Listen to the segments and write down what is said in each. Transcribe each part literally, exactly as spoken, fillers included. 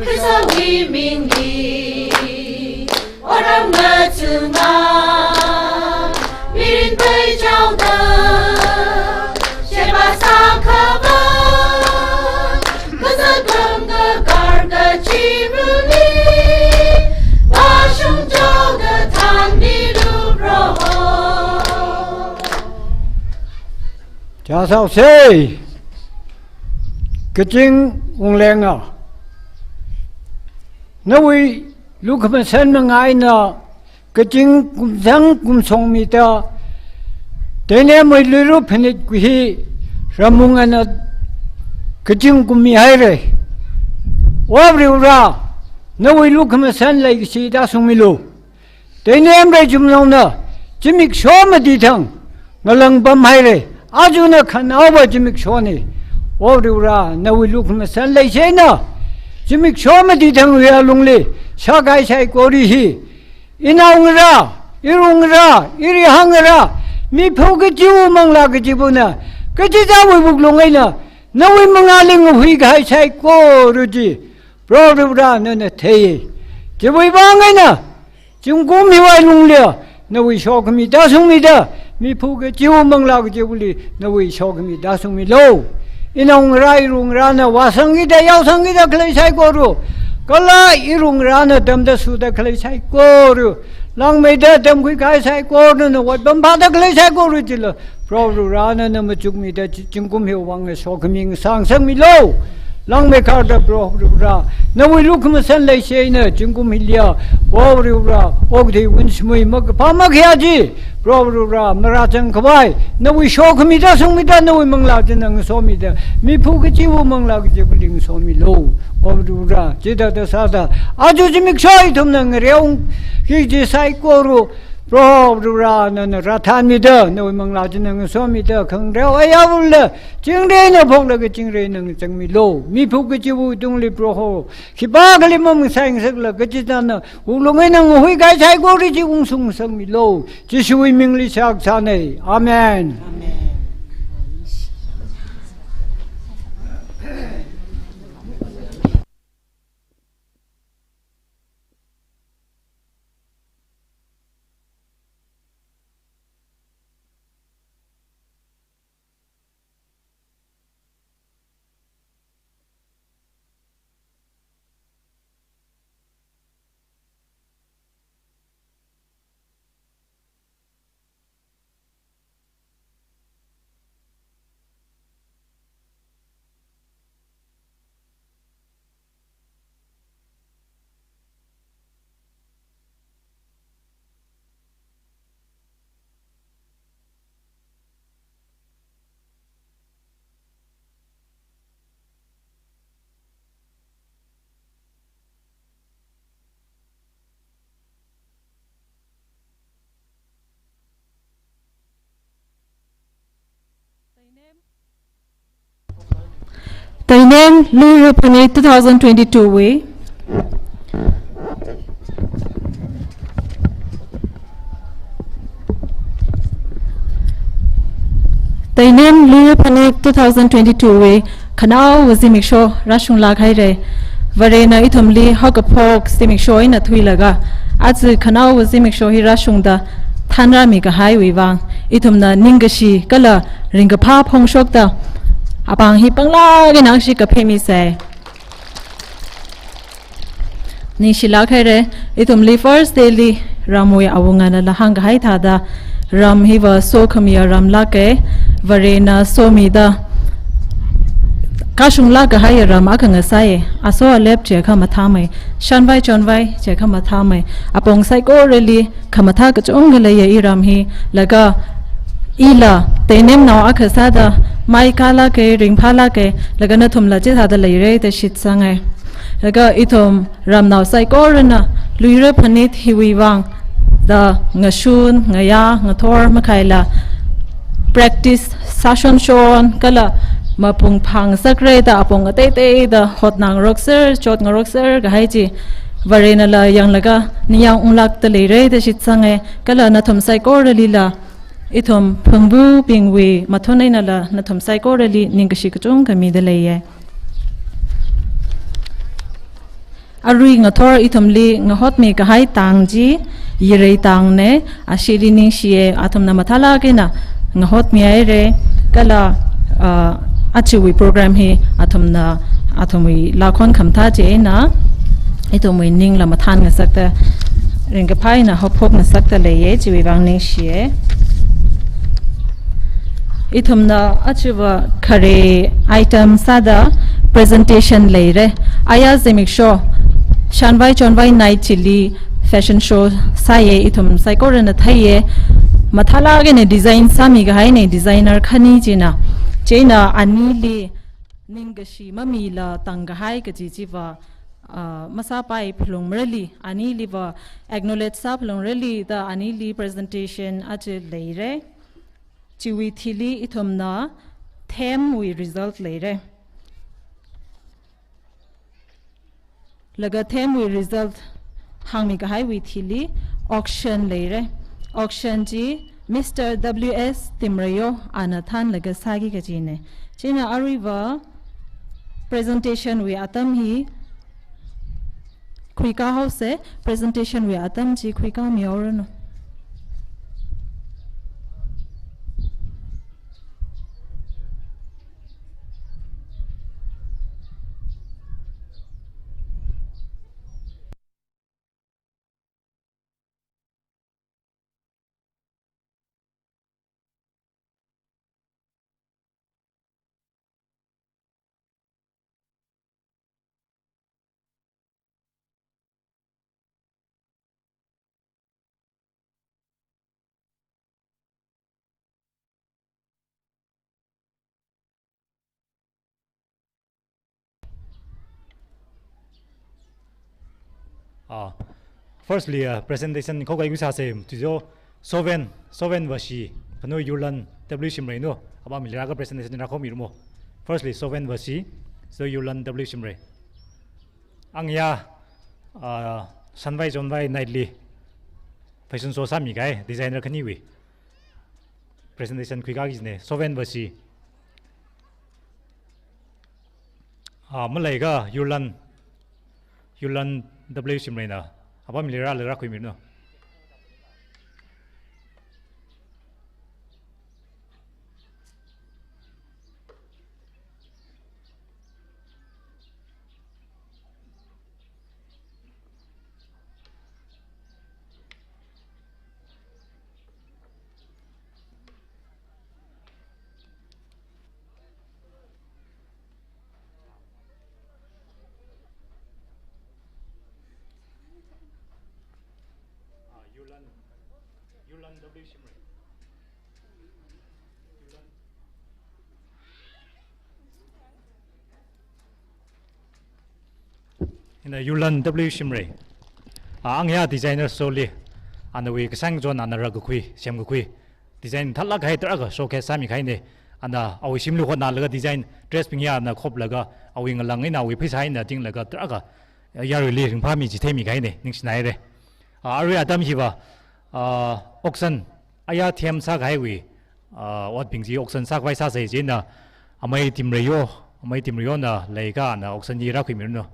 Khristawui mingli, otram ngachunga, mirin peichaoda, sheba sākhava, kazat kangkakar kachiruni, vāshung chaoda thanmilu Proho. Chāsāosei, Kazing Wunglenga. Nawui lukhamashan manga eina, Kazing kumzang kumshong mida, Teinamwui luira phanit kuhi, ramung ana kazing kummi haira. O Varivarā, nawui lukhamashan leikashi tāshungmilu. Teinam rai chumlongna, zimiksho mati thang, ngalang pam haira, ajana khanaowa zimikshona. O Varivarā, nawui lukhamashan leishina, zimiksho mati thang huiya lungli, shākahai saikora hi, inao ngarā, iru ngarā, iriha ngarā, miphu kachiwui manglā kachivana, kachithāwui wuklung eina, nawui mangāli ngahui kahai saikora chi, Proho Varivarā nana thei. Chiwui vang eina, zingkum hiwui lungli, nawui sokhami tāshungmida, miphu kachiwui manglā kachivali, nawui sokhami tāshungmilu. Inao ngarā iru ngarāna vāsangkida, yaosangkida khalei saikora, kala iru ngarāna tamda suda khalei saikora, langmeida tamkhui kahai saikora, nana ot pamphāda khalei saikora chila, Proho Varivarā nana machukmida chi-, zingkum hiwui vang sokhami ngasāngasakmilu. Langmeikharda Proho Varivarā, nawui lukhamashan leishina zingkum hiliya, Proho Varivarā, okathui wunshimui makaphā makhayā chi, Proho Varivarā, marāzangkhavai, nawui sokhami tāshungmida, nawui manglā china ngasomida, miphu kachiwui manglā kachivali ngasomilu. Proho Varivarā, chithāda sāda, aja zimiksho ithumna ngareo kaji saikora, Proho Varivarā nana rāthanmida, nawui manglā china ngasomida, khangareo ayāvali, chingri eina phoklaga chingri eina ngachangmilu. Miphu kachiwui tungli Proho, khipākhali mamasai ngasaklaga kachithāna, wuklung eina ngahui kahai saikora chi ungshungsangmilu. Jishuwui mingli seihā kasāna. Amen. Amen. Tainem luira phanit two thousand twenty-two wui. Tainem luira phanit two thousand twenty-two wui khanaowa zimiksho rāshunglāk haira. Varena ithumli haokaphok zimiksho eina thuilaga, aja khanaowa zimiksho hi rāshungda thanrāmi kahaiwui vang, ithumna ningkashi kala ringkaphā phongshokta apāng hi panglāk eina akshi kaphemisai. Ningshilāk haira, ithumli First Day li ramwui awunganala hāngkahai thāda, ram hiva sokhamiya ramlāka, Varena somida kashunglāk kahaiya ram akha ngasai, aso alep chiakha mathāmei, shanvai chonvai chiakha mathāmei, apong saikorali khamathā kachungkha leiya iram hi, laga ila Teinemnao akha sāda maikālāka, ringphālāka, laga nathumla chithāda leira da shitsangai. Laga ithum ramnao saikorana luira phanit hiwui vang da ngashun, ngayā, ngathor makhaila practice sāshonshon kala mapung phāngasakra da apong ateiteida hotnangarokser, chotngarokser kahai chi Varenala yanglaga ningyāng unglākda leira da shitsangai, kala nathum saikoralila ithum phungbubingwui mathun einala nathum saikorali ningkashi kachungkha mida leiya. Arui ngathor ithumli ngahotmi kahai tang chi Yirei tangna, ashili ningshiya, athumna mathālāk eina ngahotmi haira, kala, ah, ajawui program hi athumna, athumwui lākhon khamathā chieina ithumwui ningla mathān ngasakta, ringkaphā eina hopphok ngasakta leiya, chiwui vang ningshiya. Ithumna aja va khare item sāda presentation leira. Aya zimiksho Shanvai Chonvai Night chili fashion show sāya, ithum saikorana theiya. Mathālāk eina design sāmi kahaina, designer khani china. Chieina anili ningkashi mamila tang kahai kaji chi va, ah, masāpai phalungrali, anili va acknowledge sā phalungrali da anili presentation aja leira. Chiwui thili ithumna theme wui result leira. Laga theme wui result hāngmi kahaiwui thili auction leira. Auction chi Mister W S Timreyo ana thānlaga sāki kajina. Chieina arui va presentation wui atam hi khuikā haosa, presentation wui atam chi khuikāmi haoranu. Ah, firstly, ah, presentation khokahai khuisāsa, tijo Soven, Soven Vashi, kanu Yurlan W Shimrei nu, apam mili rālaga presentation rākhomirumo. Firstly, Soven Vashi, so Yurlan W Shimrei. Angya, ah, Shanvai Chonvai Night li fashion show sāmi kahai designer khaniwui presentation khuikā kajina, Soven Vashi. Ah, maleiakha Yurlan, Yurlan W Shimreina apam mili rālaga rākhuimiranu. Ah, Yurlan, Yurlan W Shimrei. Yurlan. Ina Yurlan W Shimrei. Ah, angya designer show li anawui kasang chon ana rākakhui, semkakhui design thālāk kahai tarākha showcase sāmi kahaina. Ana awui shimli hotnālaga design dress bing ya ana khoplaga, awui ngalang eina awui pheisā eina tinglaga tarākha yaruili ringphāmi chi theimi kahaina, ningshina haira. Ah, arui atam hiva, ah, auction, aya theme sākahaiwui, ah, otbing chi auction sākhavai sāsa, chieina amei Timreyo, amei Timreyona leiakha ana auction hi rākhuimiranu.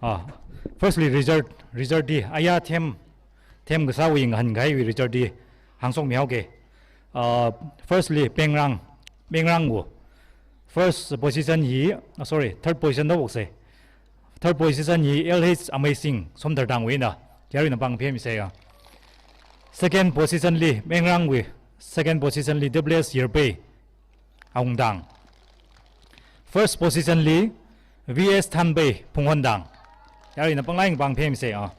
Ah, firstly, result, result di, aya theme, theme kasāwui ngahānkahaiwui result di hāngshokmihaoke. Ah, firstly, Pengrang, Pengrang gu first position hi, ah, sorry, third position da okse. Third position hi L H Amazing, Somdaltangwui eina. Yaruina pāng phemisa ya. Second position li, Mengrangwui second position li W S Yerpei, Awungtang. First position li V S Thanpei, Phunghondang. Yaruina panglāk eina pāng phemisa ya.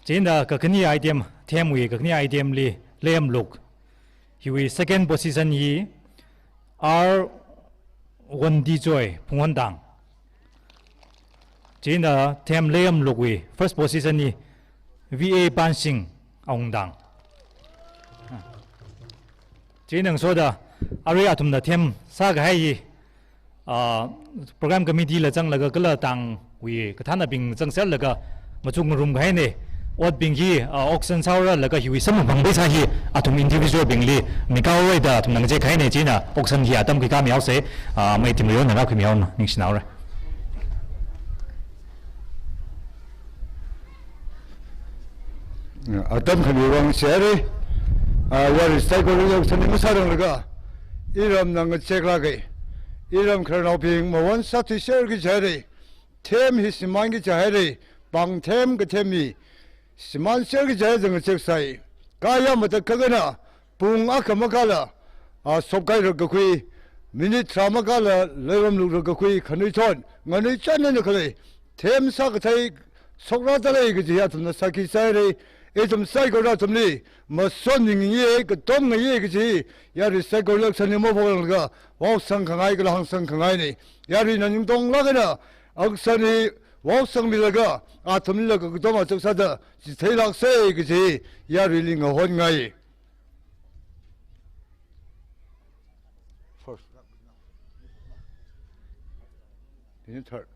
Chieina kakhane item, themwui kakhane item li Leyamluk. Hiwui second position hi R Wontichoi, Phunghondang. Chieina them Leyamlukwui first position hi V A Pansing, Awungtang. Chieina ngasoda arui athumna them sākahai hi, ah, program committee la zanglaga kala tangwui kathānabing zangserlaga machuk ngarum kahaina. Otbing hi, ah, auction sāhaora laga hiwui samphang pheisā hi athum individual bingli mikahaora da athumna ngachek kahaina. Chieina auction hi atam khikha mihaosa, ah, mai team leader na rākhuimihaora, ningshinaora. Atam khani vang seri, ah, yarui saikora auction hi masāranglaga, iramna ngacheklāka. Iram khararnaobing mawon sāthuiserki jihaira. Them hi shimānki jihaira. Pāng them kathem hi shimānserki jihaida ngacheksai. Kayā matakhak eina pung akha makāla, ah, sopkairak kakhui, minute tharā makāla leiromlukrak kakhui, khanuithot nganuichān eina khalei them sākathei shokrādalei kaji athumna sākhi sāhaira. Ithum saikora athumli masonngai, katomngai kaji yarui saikora auction hi maphokranglakha vaosang khangai kala hāngsang khangaina. Yaruina ningtonglāk eina auction hi vaosangmilaga athumlila kakatom achuk sāda chitheilāksa kaji yaruili ngahonngai. First. Then third.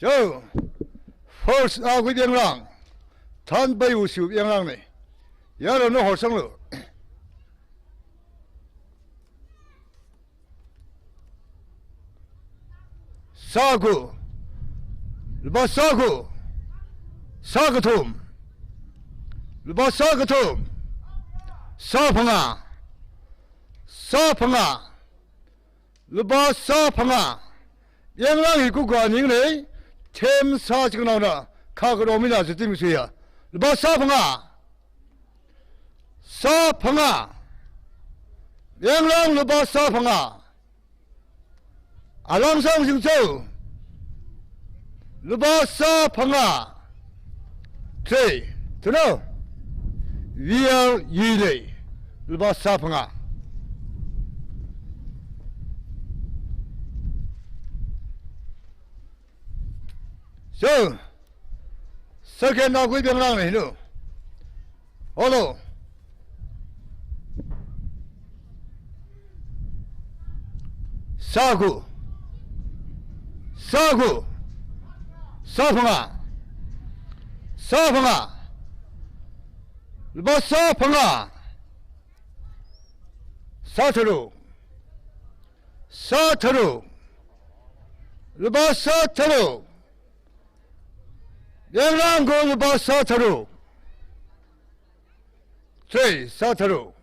So, first akhui Biangrang, Thanpei Wusu Biangrangna. Yarui nao horsanglu. Sākha. Lupā sākha. Sākathum. Lupā sākathum. Sāphangā. Sāphangā. Lupā sāphangā. Biangrang hi kukā ningna, them sā chiknaona, kha karo mina ziti misuya. Lupā sāphangā. Sāphangā. Biangrang lupā sāphangā. Alang sang sing chau. Lupā sāphangā. Three. Thuno. V R Yuilei. Lupā sāphangā. So, second akhui Biangrangna hino. Hello. Sākha. Sākha. Sāphangā. Sāphangā. Lupā sāphangā. Sātharuk. Sātharuk. Lupā sātharuk. Biangrang kha lupā sātharuk. Three, sātharuk.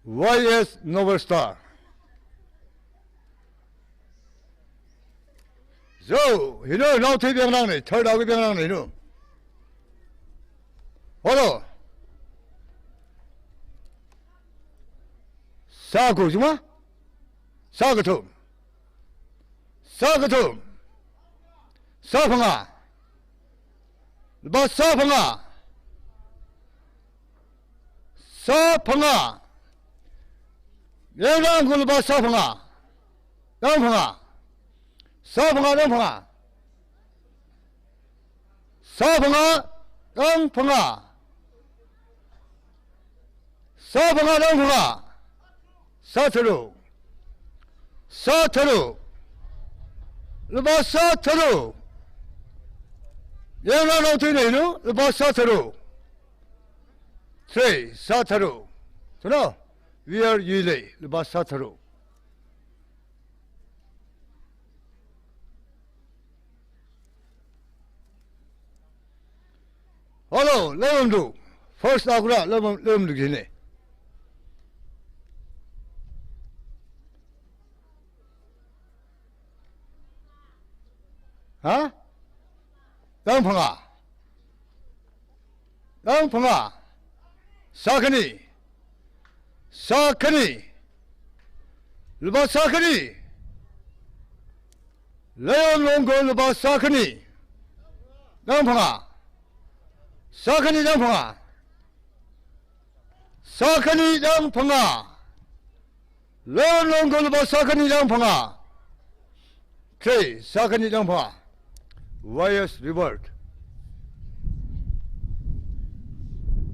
Y S Novel Star. So, hino, naothui Biangrangna, third akhui Biangrangna hino. Hello. Sākha, chuma? Sākathum. Sākathum. Sāphangā. Lupā sāphangā. Sāphangā. Biangrang kha lupā sāphangā. Tangphangā. Sāphangā, tangphangā. Sāphangā, tangphangā. Sāphangā, tangphangā. Sātharuk. Sātharuk. Lupā sātharuk. Biangrang naothuina hino, lupā sātharuk. Three, sātharuk. Thuno, V R Yuilei, lupā sātharuk. Hello, Leyamluk. First akhui ra, Leyam, Leyamluk hina. Ha? Dang phangā. Dang phangā. Sākhani. Sākhani. Lupā sākhani. Leon Longgo lupā sākhani. Dang phangā. Sākhani dang phangā. Sākhani dang phangā. Leon Longgo lupā sākhani dang phangā. Three, sākhani dang phangā. Highest reward.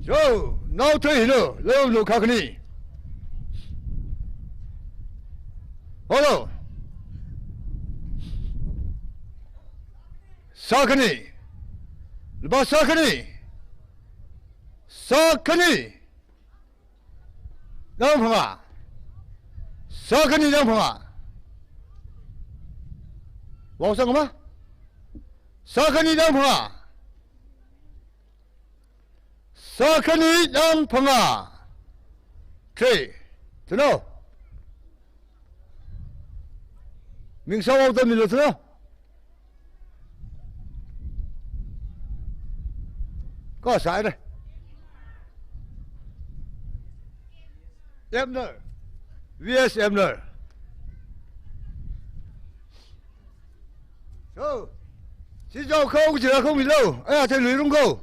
Cho, nao three hilo, Leon Longgo khani. Hello. Sākhani. Lupā sākhani. Sākhani. Dang phangā. Sākhani dang phangā. Vāosang ma? Sākhani dang phangā. Sākhani dang phangā. Three. Tuno. Ming sāvāoda milo tuno. Ko sāre. Emner. V S Emner. So, si jao khao jira khao milo. Aya, te lui rung ko.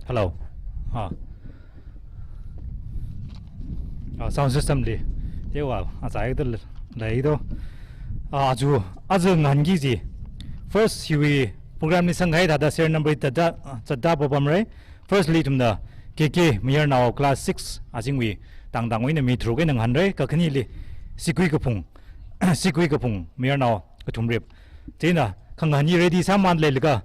Hello. Ah. Ah, sound system li. Tewa, ah, zai da lei do. Ah, aja, aja ngahānki kaji. First, hiwui program li sanghai thāda serial number thāda, ah, thāda papam rai. First li ithumna K K Mayarnao class six azingwui tangtangwui eina mi tharuk eina ngahānrai, kakhaneli Sigui Kaphung, Sigui Kaphung Mayarnao kathumrip. Chieina khangahān hi ready sāmān leilaga,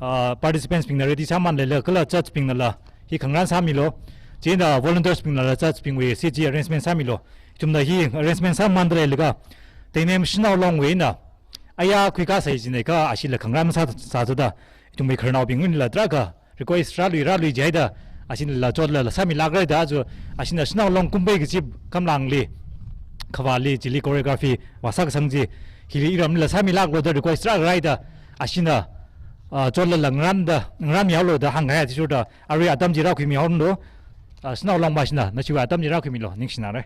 ah, participants bingna ready sāmān leilaga, kala judge bingnala hi khangarān sāmilo. Chieina volunteers bingnala judge bingwui seat chi arrangement sāmilo. Ithumna hi arrangement sāmānda leilaga, Teinem Shanao Long wui eina aya khuikasā chi neika ashila khangarān sā, sāzada, ithumwui khararnaobingwuila tarākha request rālui rālui jihaida, ashinala chotlala sāmilākrai da, aja ashina Shanao Long kumpai kachi kamlangli, khavāli, chili choreography vāsā kasang chi, hili iramlila sāmilāklo da request rārai da, ashina, ah, chotlala ngarānda, ngarānmihaolo da hāngkahai athishurda, arui atam chi rākhuimihaodo, ah, Shanao Long pāshina, nashiwui atam chi rākhuimilo, ningshinārai.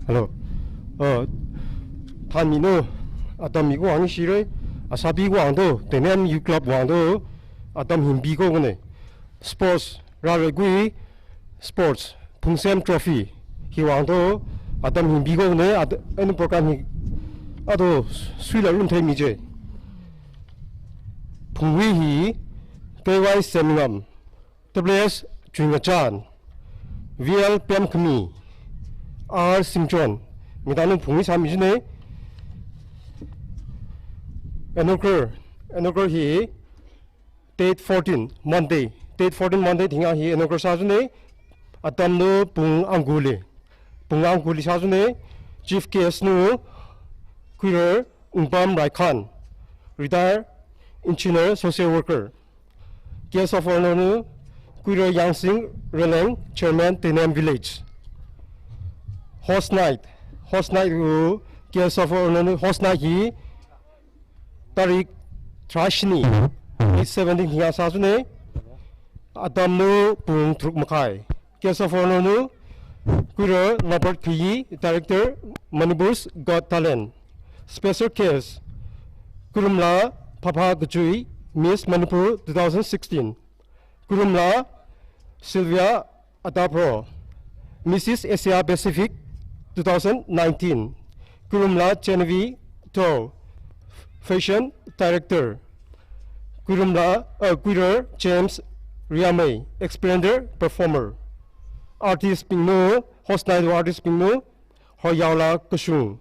Hello. Uh, thanmino, atam miko vang ningshirai, asāpi ko vang to, Teinem Youth Club vang to, atam hi mipiko kane. Sports, rāra kui, sports, Phungsem Trophy, hi vang to, atam hi mipiko kane, at-, any program hi, ato, suila lun theimi je. Phungwui hi, K Y Semngam, W S Chuingachan, V L Pemkhami, R Singchon, mi tanglu phungwui sāmi jine. Inaugural, inaugural hi date fourteen, Monday, date fourteen Monday thing hi inaugural sāzunei. Atamna pung anguli, pung anguli sāzunei. Chief guest na Kuirar Ungpam Raikhan, retired engineer, social worker. Guest of honor na Kuirar Yangsing Releng, chairman Teinem Village. Host night, host night na, guest of honor na, host night hi tarik tharā shini, date seventeen thing sāzunei. Atamna pung tharuk makhai. Guest of honor na Kuirar Norbert Khayi, director, Manipur's Got Talent. Special guest, Kurumla Phapha Kachui, Miss Manipur two thousand sixteen. Kurumla Sylvia Atapro, Missus Asia Pacific two thousand nineteen. Kurumla Genevieve Tho, fashion director. Kurumla, uh, Kuirar James Riamei, expander performer. Artist bing na, host night artist bing na, Hoyaola Kashung,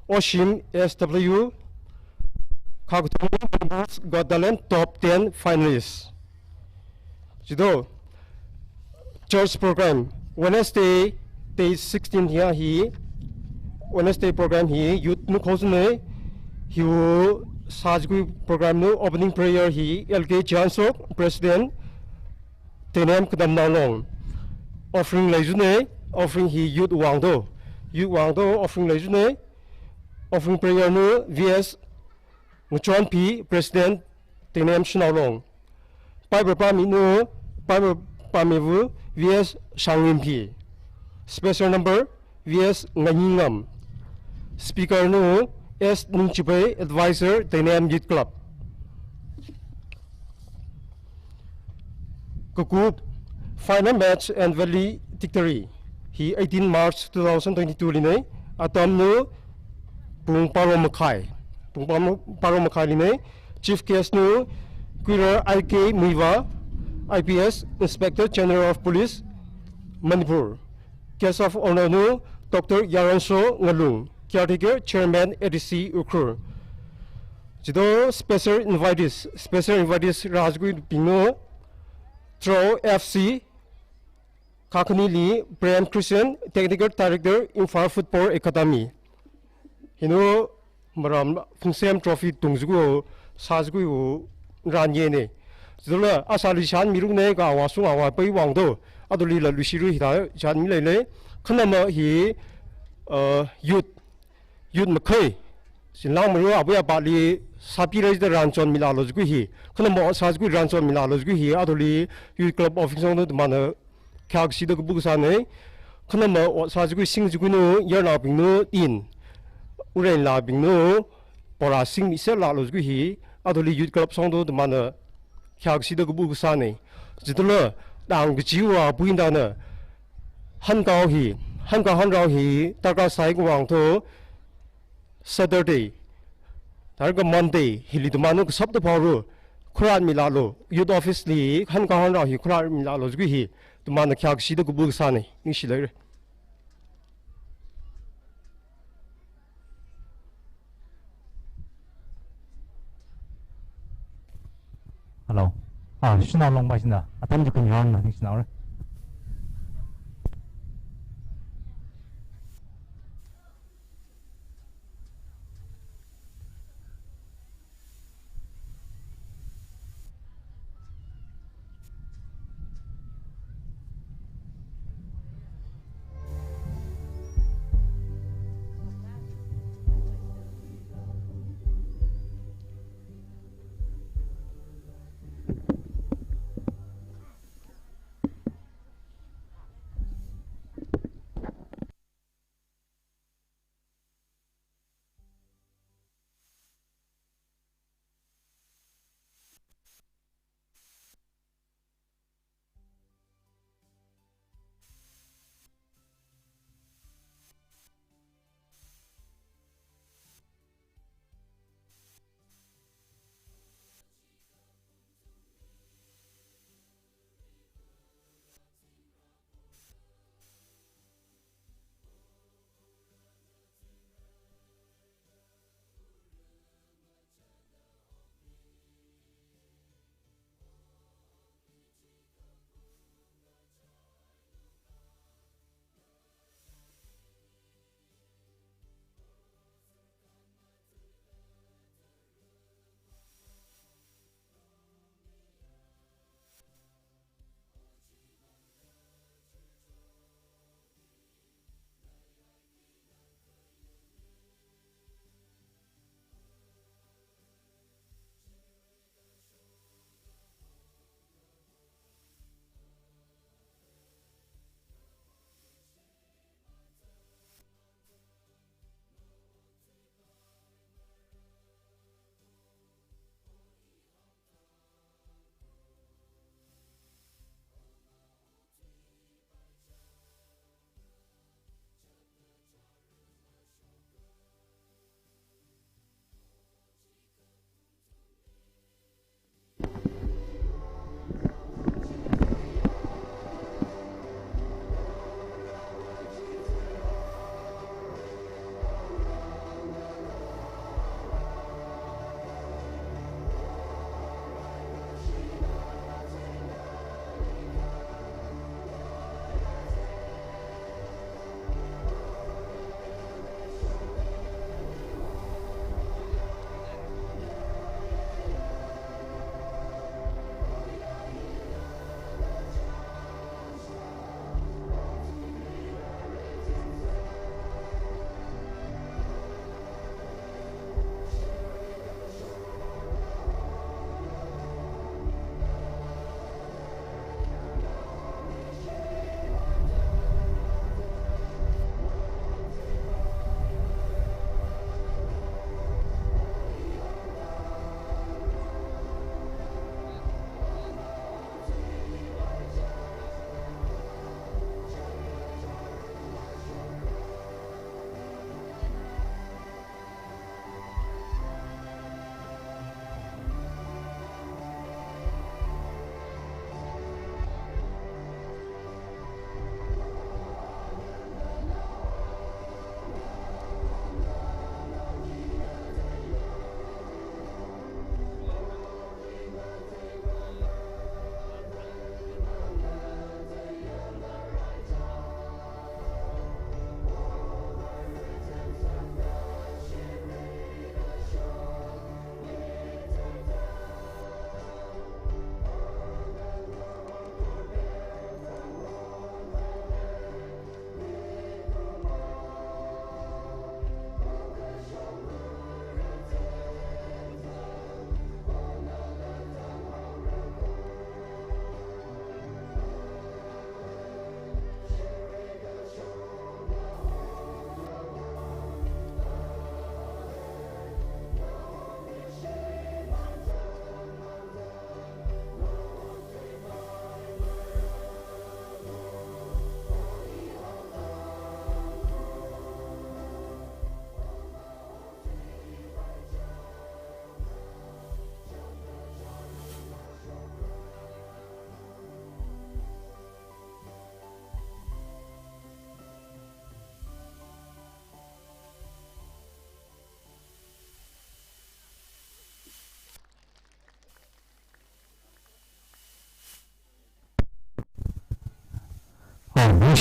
Oshim S W, Khagthung Got Talent top ten finalists. Chithāda church program, Wednesday, date sixteen hi, hi Wednesday program hi youth na khozunei. Hiwui sāzakui program na opening prayer hi L K Jansok, president, Teinem Katamnao Long. Offering leizunei, offering hi youth vangda, youth vangda offering leizunei. Offering prayer na V S Ngachonpi, president, Teinem Shanao Long. Bible pāmi na, Bible pāmiva V S Shanginpi. Special number V S Nganyingam. Speaker na S Ningchipai, advisor, Teinem Youth Club. Kakup, final match and valedictory hi eighteen March two thousand twenty-two linei. Atamna pung pharo makhai, pung pharo, pharo makhai linei. Chief guest na Kuirar I K Muivah, I P S, Inspector General of Police, Manipur. Guest of honor na Doctor Yaronso Ngalung, caretaker chairman, A D C Ukhrul. Chithāda special invitees, special invitees rāzakui bing na Tro F C, Khakhanili Prem Christian, technical director, Imphal Football Academy. Hi na maram Phungsem Trophy tungzakui, sāzakui ran ye nei. Chithāda asāli shan miruk nei, ka awasung awapei vangda, athumlila luishirui hithāda shan mi leilei. Khanama hi, uh, youth, youth makhai, sinlang maru abu ya pali sapi rai da ran chonmilālu zagui hi. Khanama sāzakui ran chonmilālu zagui hi, athumli Youth Club office na tamana khayākashida kabu kasānei. Khanama ot sāzakui singzakui na, yarnaobing na, in, urenlaobing na, pora singmi serlālu zagui hi, athumli Youth Club songda tamana khayākashida kabu kasānei. Chithāda, tang kachiwui apui eina, hankao hi, hankao hanrao hi, darkar sai kavang to, Saturday, tharka Monday, hili tamana kasapta pharo, khuiranmilālu, youth office li, hankao hanrao hi khuiranmilālu zagui hi, tamana khayākashida kabu kasānei, ningshi leira. Hello. Ah, Shanao Long ba shina. Atam ju kan yon na, ningshinaora.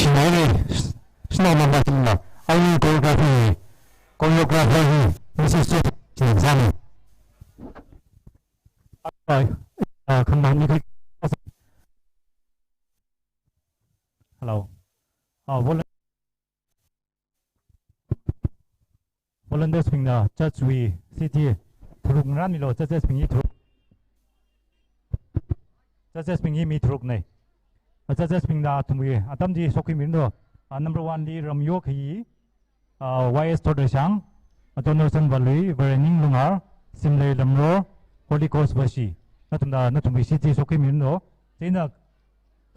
Shinai le, shinai mama shinai. Auni choreography, choreographer hi, Missus Sut Chin Sami. Ai, ah, khamang ni kai. Hello. Ah, vol-, volunteers bingna judge wui seat hi tharuk ngarānmilo, judges bing hi tharuk. Judges bing hi mi tharukna. Ah, judges bingna athumwui atam chi shokhuimiranu. Ah, number one li Ramyo Khayi, ah, Y S Thotreishang, ah, Donaldson Valui, Verening Lunghar, Simlei Lamro, Holy Ghost Vashi. Nathumna, nathumwui seat chi shokhuimiranu. Chieina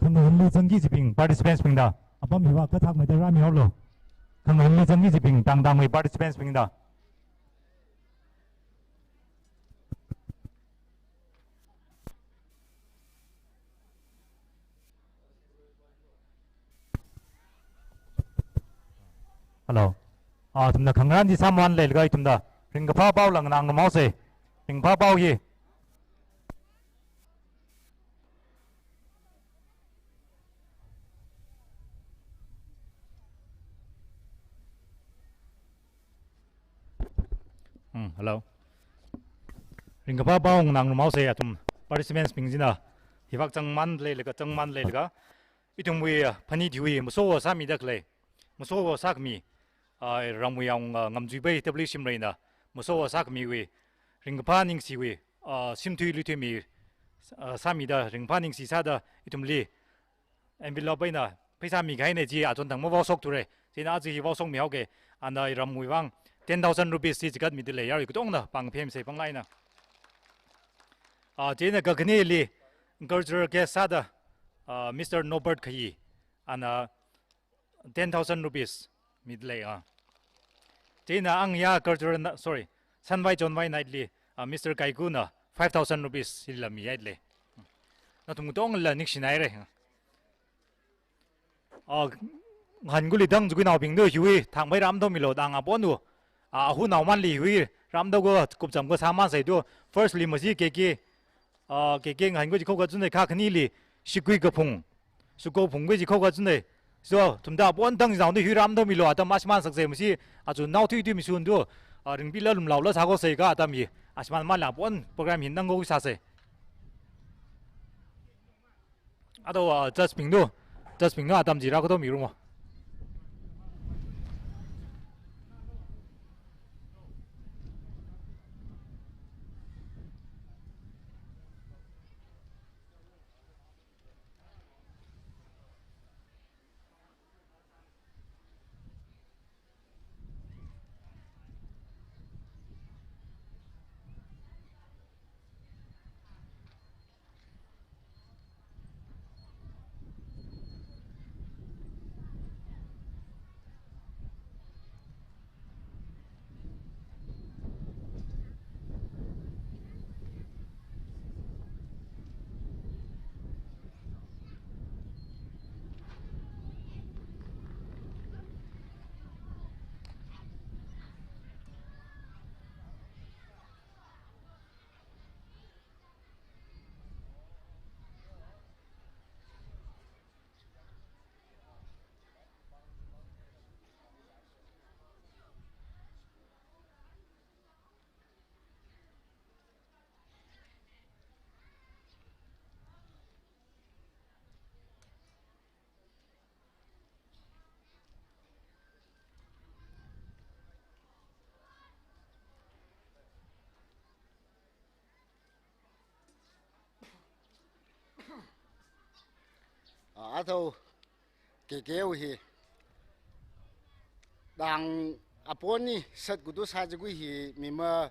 khangahānli zangki kajibing participants bingda apam hiva kathak maida rāmihaolu. Khangahānli zangki kajibing tangtangwui participants bingda. Hello. Ah, athumna khangarān chi sāmānleilaga ithumna ringkaphā pao la nganāngarumhaosa. Ringkaphā pao hi. Hmm, hello. Ringkaphā pao nganāngarumhaosa athum participants bing china. Hivak zangmānleilaga, zangmānleilaga. Ithumwui, ah, phanit hiwui masowo sāmida khalei, masowo sākhami, ah, ramwui awunga, ah, Ngamjuipai W Shimreina masowo sākhamiwui, ringkaphā ningshiwui, ah, shimthui luithuimi, ah, sāmida, ringkaphā ningshi sāda ithumli envelope eina pheisā mikahaina chi achon thang mavaoshokthura. Chieina aja hi vaoshokmihaoga, ana ramwui vang ten thousand rupees chi chigatmida lei, yarui katongna pāngphemsa pānglaina. Ah, chieina kakhaneli cultural guest sāda, ah, Mister Norbert Khayi, ana ten thousand rupees mida lei, ah. Chieina Angya cultural na-, sorry, Sanvai Chonvai night li, ah, Mister Kaikuna five thousand rupees hila mihaida lei. Nathum katongla ningshinaira. Ah, ngahānkuli dang chikuinaobingna hiwui thangmei rāmathaomilo, dang apon wu. Ah, ahunao manli hiwui rāmathaoga kupcham kasā masai tu. First li masi K K, ah, K K ngahānkui chi khokha chunai, kakhaneli Shikui Kaphung, Suko Phungkui chi khokha chunai. So, thumda apon dang chinaona hiwui rāmathaomilo, atam ashimān saksa masi, achu nao thuithui mishun tu, ah, ringphila lumlaola sākhuisa ka atam hi, ashimān mala apon program hi nangkhui sāsa. Ado, ah, judge bingna, judge bingna atam chi rākathaomirumo. Ah, athao K K O hi dang apon ni sat kutu sā chikui hi mi ma,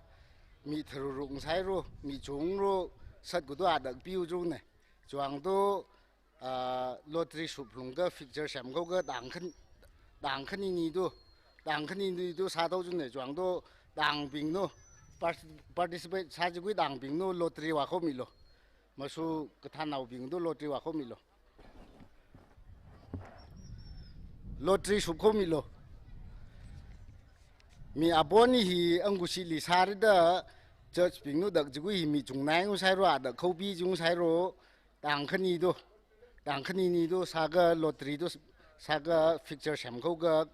mi tharuk ngasairu, mi chungru, sat kutu adak piu chungna. Chuang tu, ah, lottery shuphlung ka fixture semkhao ka dang khan, dang khani ni tu, dang khani ni tu sāthao chungna. Chuang tu dangbingna, part-, participate sā chikui dangbingna lottery vākhaomilo. Masu kathānnaobing tu lottery vākhaomilo. Lottery shupkhaomilo. Mi apon ni hi Angkushili sārida judge bingna dak chikui hi mi chungnai ngasairu, adak khaopi chungsairu, dang khani tu, dang khani ni tu sāga lottery tu s-, sāka fixture semkhuiakha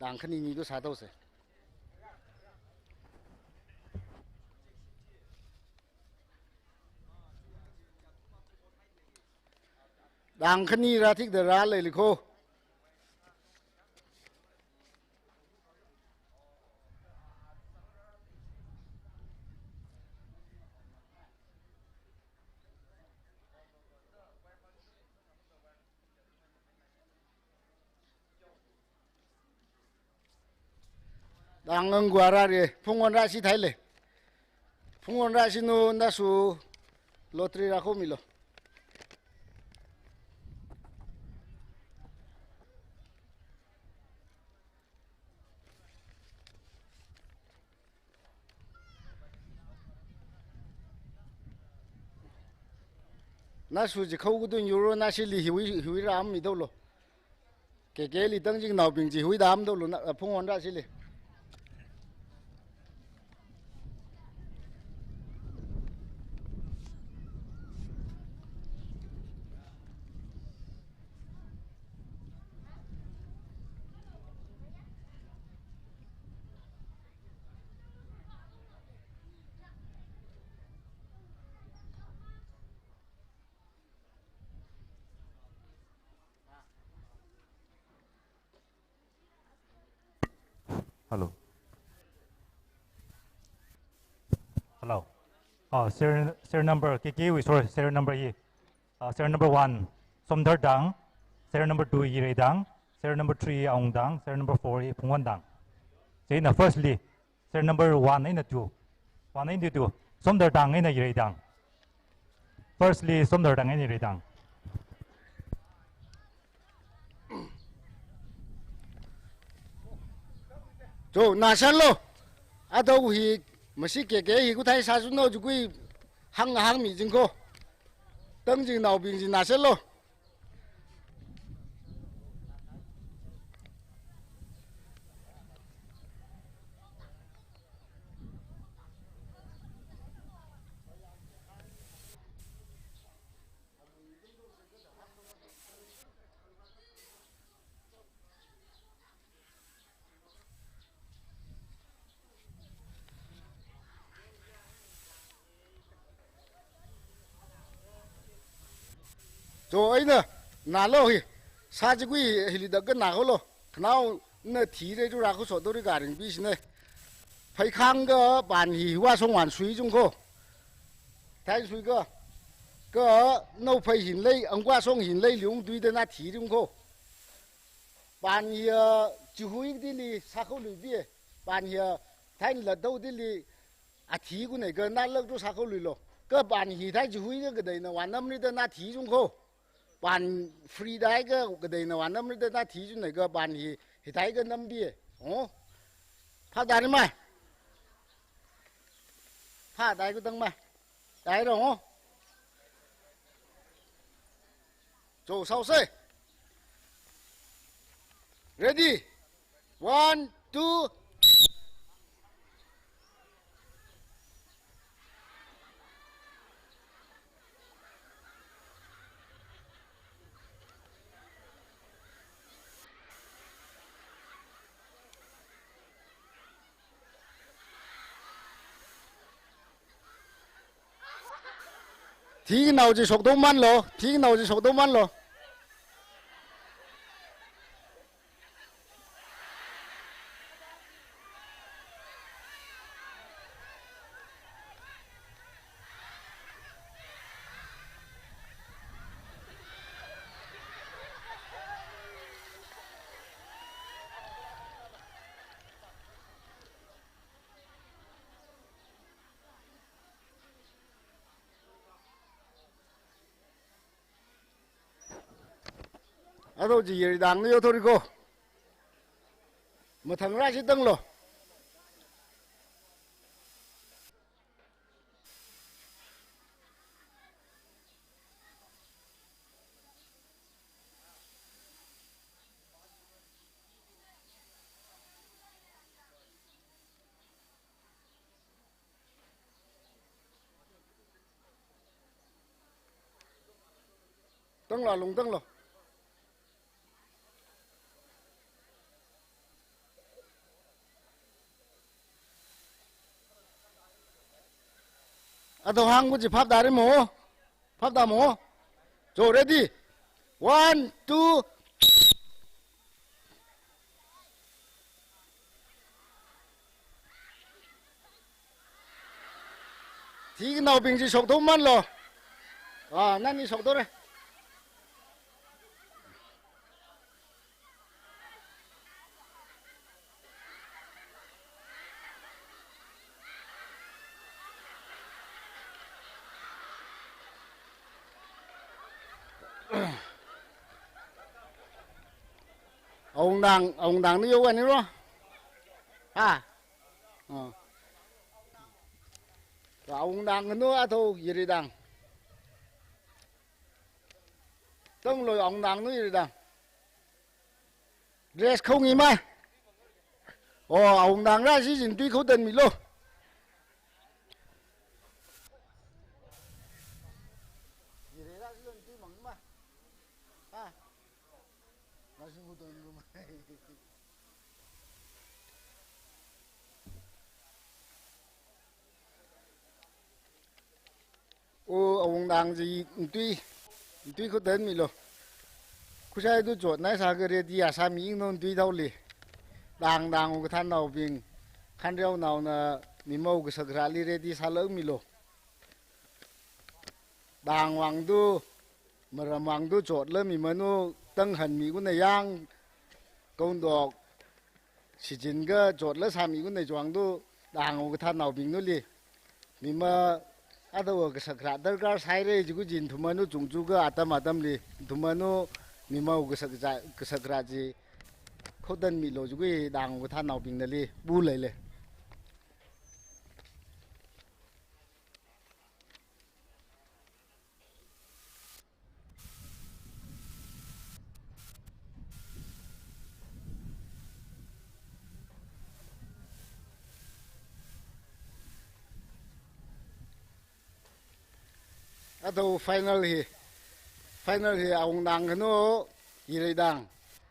tangkhani ni tu sātose. Tangkhani rāthikda rāleili kho. Tangkhani khuirāre, phungwon rāshi thaile. Phungwon rāshinu, nasu lottery rākhuimilu. Nasu chi khokatun euro nashili hiwui, hiwui rāmidolo. Kekeli tangchingnaobing chi hiwui dam dolo na, phungwon rāshili. Hello. Hello. Uh, serial, serial number, K K wui, sorry, serial number hi. Uh, serial number one, Somdar Tang. Serial number two, Yirei Tang. Serial number three, Aung Tang. Serial number four, Phungwon Tang. Chieina firstly, serial number one eina two. One eina two. Somdar Tang eina Yirei Tang. Firstly, Somdar Tang eina Yirei Tang. Cho, nāshanlo. Ato hi, masi K K hi kathā sāshunlo, chukhui hāng hāngmi jingkho. Tangchingnaobing chi nāshanlo. Cho eina, nālo hi, sā chikhui hili dakka nākholo, khanaona thire chu rākhuisoda ri karing pi sine. Pheikhang kapān hi hiwui song wan sui jingkho. Thai sui ka, ka nao phei hin lei, angwa song hin lei liung tuida na thi jingkho. Pān hi, ah, chihui dili sākhuiluipi. Pān hi, ah, thai latdo dili athi kunei ka nalak tu sākhuiluilo. Kapān hi thai chihui ka kateina wanamrida na thi jingkho. Pān free dai ka kateina wanamrida na thi jingnei kapān hi, hithai ka nampi. Oh. Phāda ri mai. Phādai kutang mai. Dai rong, oh. Cho, sāose. Ready? One, two. Thinao chi shokdong manlo, thinao chi shokdong manlo. Ato chi Yirei Tang ni yo thori ko. Mathang rāshi tanglo. Tanglo, lung tanglo. Athao hāngkhui chi phap tāra mo. Phap tā mo. So, ready? One, two. Thikanaobing chi shokthao manlu. Ah, nani shokthao re. Awungdang, awungdang ni yo ani ro? Ha? Oh. Awungdang nu athao Yireidang. Tonglo awungdang nu Yireidang. Dress khao ngi ma. Oh, awungdang rāsi jin tui khao tanmilu. Yirei rāsi jin tui mang ma. Ha. Rāsi khao tanlu ma. O, awungdang chi ntui, ntui khao tanmilu. Khushai tu chotnai sākha ready ya sāmi ingno ntui thaoli. Dang dang u kathānnaobing, khanreonaona mimao kasak rāli ready sālākmilu. Dang vang tu, maram vang tu chotla mimanu tanghan mi kuna yang, kondok, shijin kachotla sāmi kuna chwang tu, dang u kathānnaobing nuli. Mima athao kasak rā darkar sāhaira jiakha jin thumanu chungchu kha atam atamli. Thumanu mimao kasak ja, kasak rā chi khao tanmilu jiakha dang u kathānnaobing nali. Bu leile. Athao final hi, final hi awungdang kanu, Yireidang.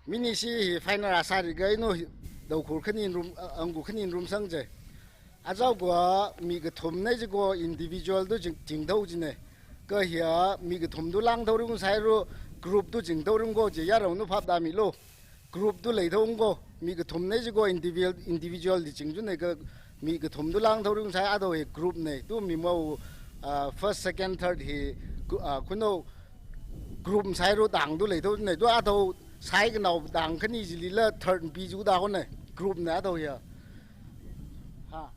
Mini si hi final asari ga inu hi, daokhur khani rum, a, angku khani rum sang je. Achao kua mi kathumna jiakha individual tu jing, jingthao jine. Kha hiya mi kathum tu lāngthao ring sāhaira, group tu jingthao ring ko je yarao nu phap tāmilu. Group tu leithao ko, mi kathumna jiakha individual, individual di jing june kha mi kathum tu lāngthao ring sāhai athao hi group ne. Tu mimao, ah, first, second, third hi, gu-, ah, kuno group sāhaira dang tu leithao ne. Tu athao sāhaikanao dang khani chilila third pi jiakha da hone. Group ne athao ya. Ha.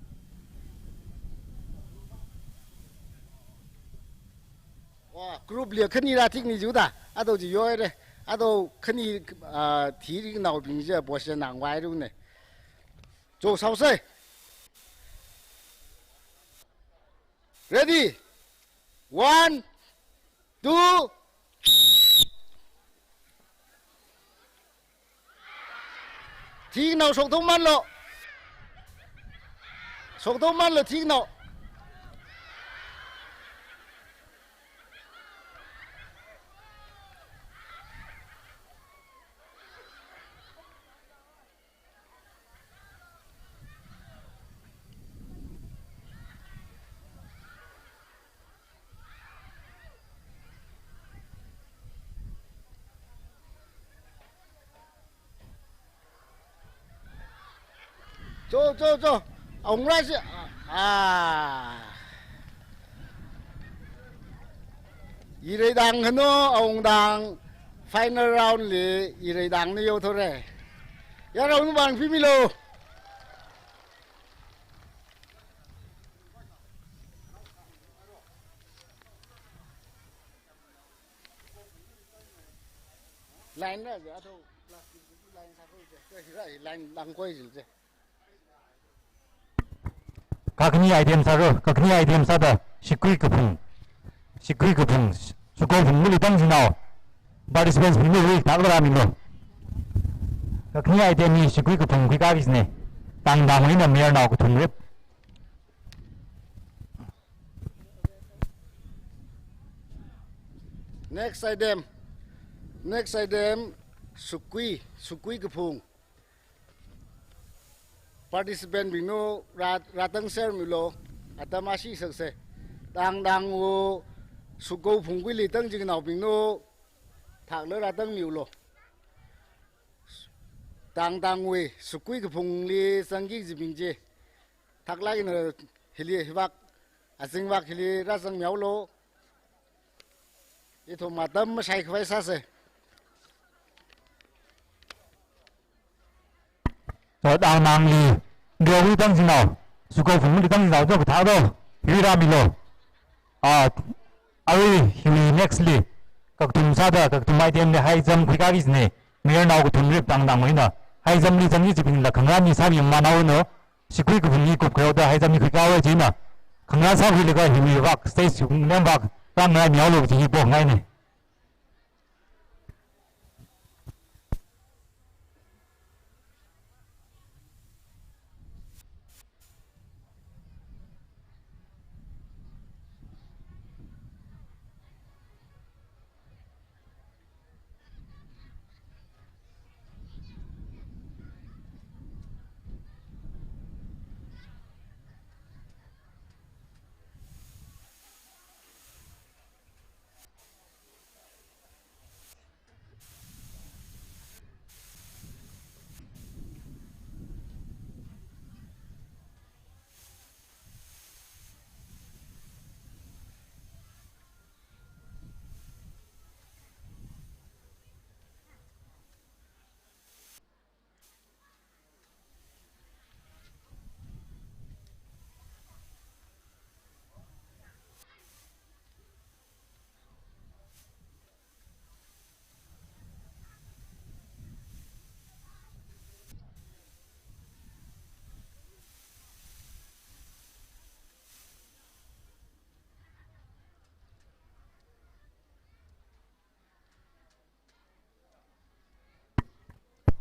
Wa, group li khani rāthik ni jiakha da. Athao chi yoire. Athao khani, ah, thirikanaobing chi position nang wai ru ne. Cho sao se. Ready? One, two. Thiknao shokthao manlu. Shokthao manlu thiknao. Cho, cho, cho. Awungra si. Ah. Yireidang kanu, awungdang final round li, Yireidang ni yothore. Yarao nu bang pimilu. Line ra je, athao plastic line sākhui je, kha hira hi line langkhui jil je. Kakhane item sāra, kakhane item sāda, shakui kaphung. Shakui kaphung, shakui kaphung mili tang jinao. Participants mili ri tak ra milo. Kakhane item hi shakui kaphung khuikā business. Tangda mai na mayarnao kathum rep. Next item. Next item, shakui, shakui kaphung. Participant bingnu rā, rātang sermilu, atam ashi sakse. Tangtangwui Suko phungkuili tangchingnaobingna thakla rātangmiulo. Tangtangwui Sukui kaphungli zangki kajibing chi thaklāk eina hili hivak, azingvak hili rāzangmiulo. Ithum atam mashaikhavai sāsa. Tangtangli, Riaowui tangchingnao, Suko phungli tangchingnao, to kathā to, hi rāmilo. Ah, arui hiwui next li, kakathum sāda, kakathum item li high jump khuikāki kajina, mayarnao kathum rip Tangtangwui eina, high jump li zangki kajibingla khangarā mi sāmi manaono, Sukui kaphungli kupkhaoda high jump li khuikāhaowa china, khangarā sākhuilaga hiwui vak, stage wui name vak, rāngarāimiulo kaji hi pongaina.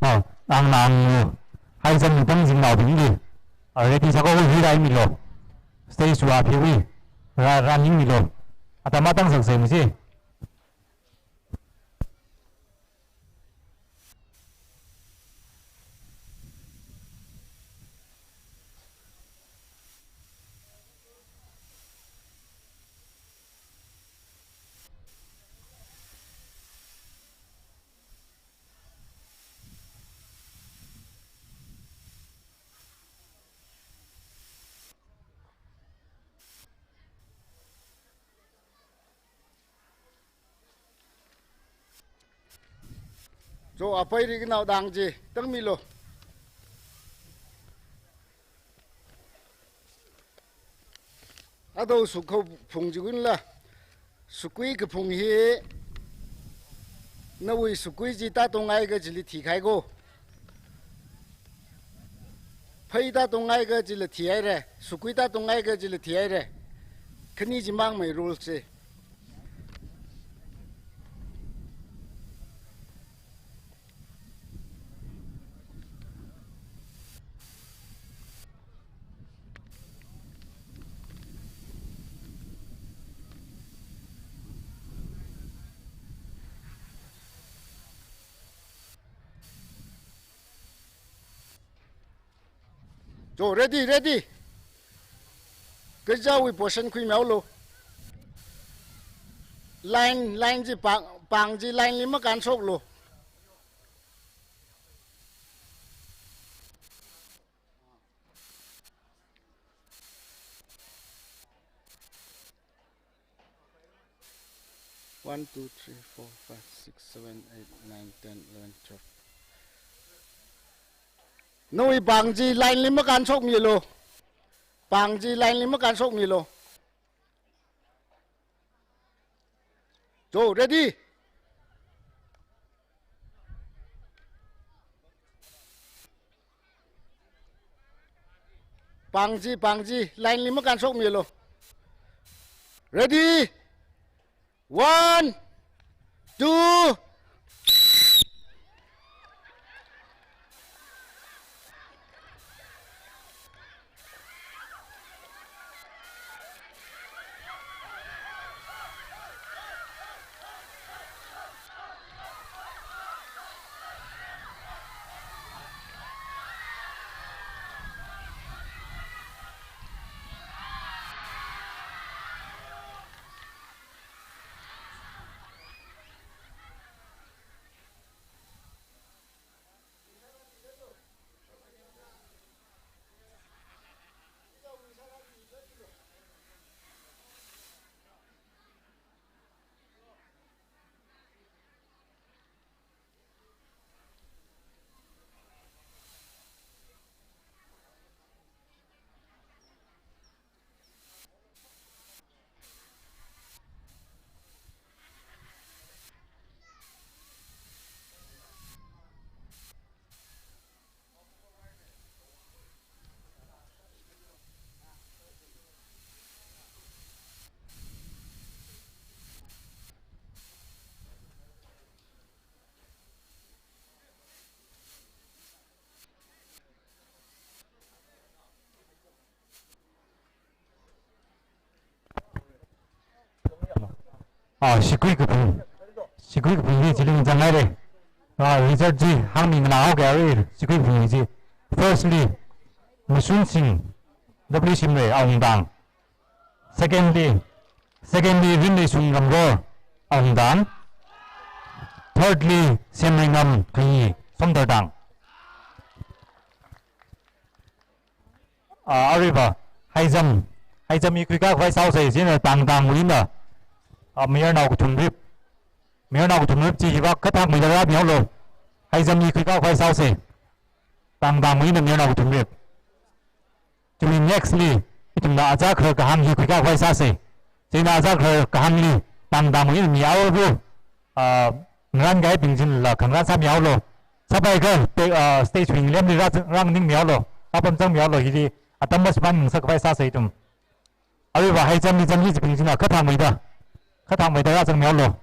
Oh, Tangtang, high jump li tangchingnaobingli, ah, ready sākhui hi rāmilo. Stage wui aphiwui, rā, rāningmilo. Atam atang sāsei misi. Cho, apai rikanao tang chi tangmilo. Ato Suko phung chi kunla, Sukui kaphung hi, nawui Sukui chi tātunghai kachili thikahai ko. Phei tātunghai kachila thihaira, Sukui tātunghai kachila thihaira. Khani chimangmei rules chi. Cho, ready, ready. Kachāwui position khuimiulo. Line, line chi pāng, pāng chi line li makānshoklo. One, two, three, four, five, six, seven, eight, nine, ten, eleven, twelve. Nawui pāng chi line li makānshokmilo. Pāng chi line li makānshokmilo. Cho, ready? Pāng chi, pāng chi, line li makānshokmilo. Ready? One, two. Ah, shikui kaphung. Shikui kaphungli chili zanghaira. Ah, result chi hāngmingahaoke arui shikui kaphungli chi. Firstly, Mashun Singh, W Shimray, Awungtang. Secondly, secondly, Rinleishung Ramror, Awungtang. Thirdly, Semreingam Khayi, Somdaltang. Ah, aruiva, high jump, high jump li khuikakhavai sāhaosa, chieina tangtangwui eina, ah, mayarnao kathumrip, mayarnao kathumrip chi hiva kathakmeida rāmihaolu. High jump li khuikakhavai sāhaosa, tangtangwui eina mayarnao kathumrip. Chiwui next li, ithumna aja khara kahāng hi khuikakhavai sāsa. Chieina aja khara kahāngli, tangtangwui eina mi aruiva, ah, ngarān kahaibing chinla khangarān sāmihaolu. Sāpaiakha, te-, ah, stage wui ngalemli rā-, rānganingmihaolu. Rāpamzangmihaolu, hili atam mashiman ngasakhavai sāsa ithum. Aruiva high jump li jump hibing china kathakmeida, kathakmeida rāzangmihaolu.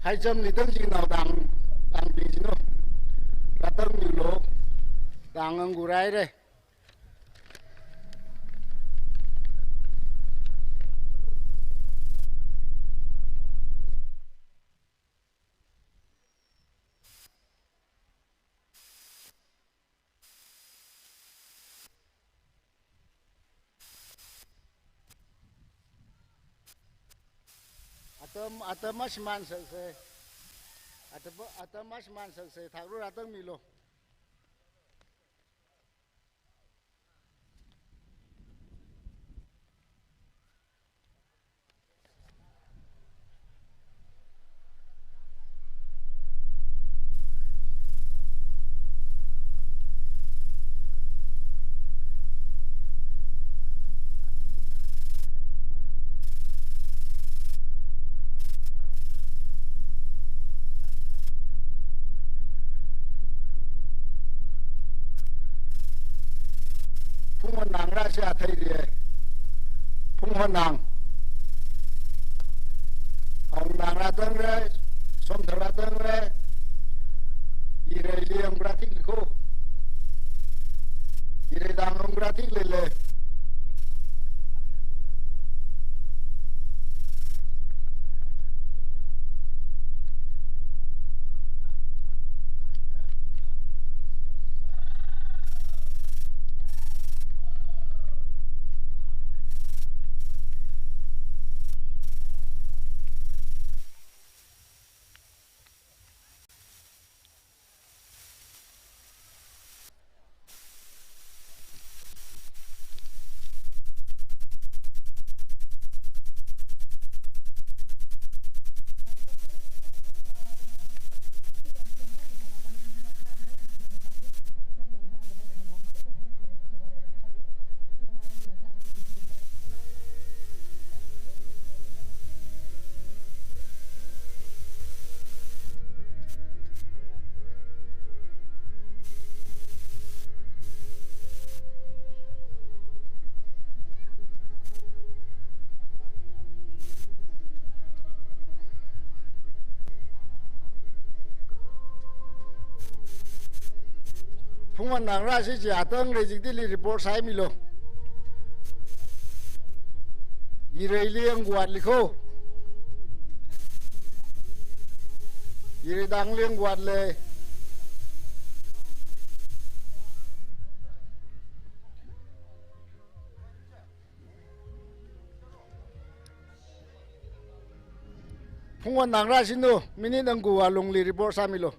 High jump li tangchingnao tang, tangbing china rātangmilu, tang anggu raire. Atam, atam mashiman sāsa. Atam, atam mashiman sāsa. Thakru rātangmilu. Phungwon nang rāsā theirie. Phungwon nang. Awungnao rātangre, Somdal rātangre. Ireili yang pratik ko. Irei tang yang pratik lele. Phungwan nangra si chi atang rei jikdili report sāmilu. Ireili angwatli kho. Ireidangli angwat lei. Phungwan nangra sinu, minute angwat lungli report sāmilu.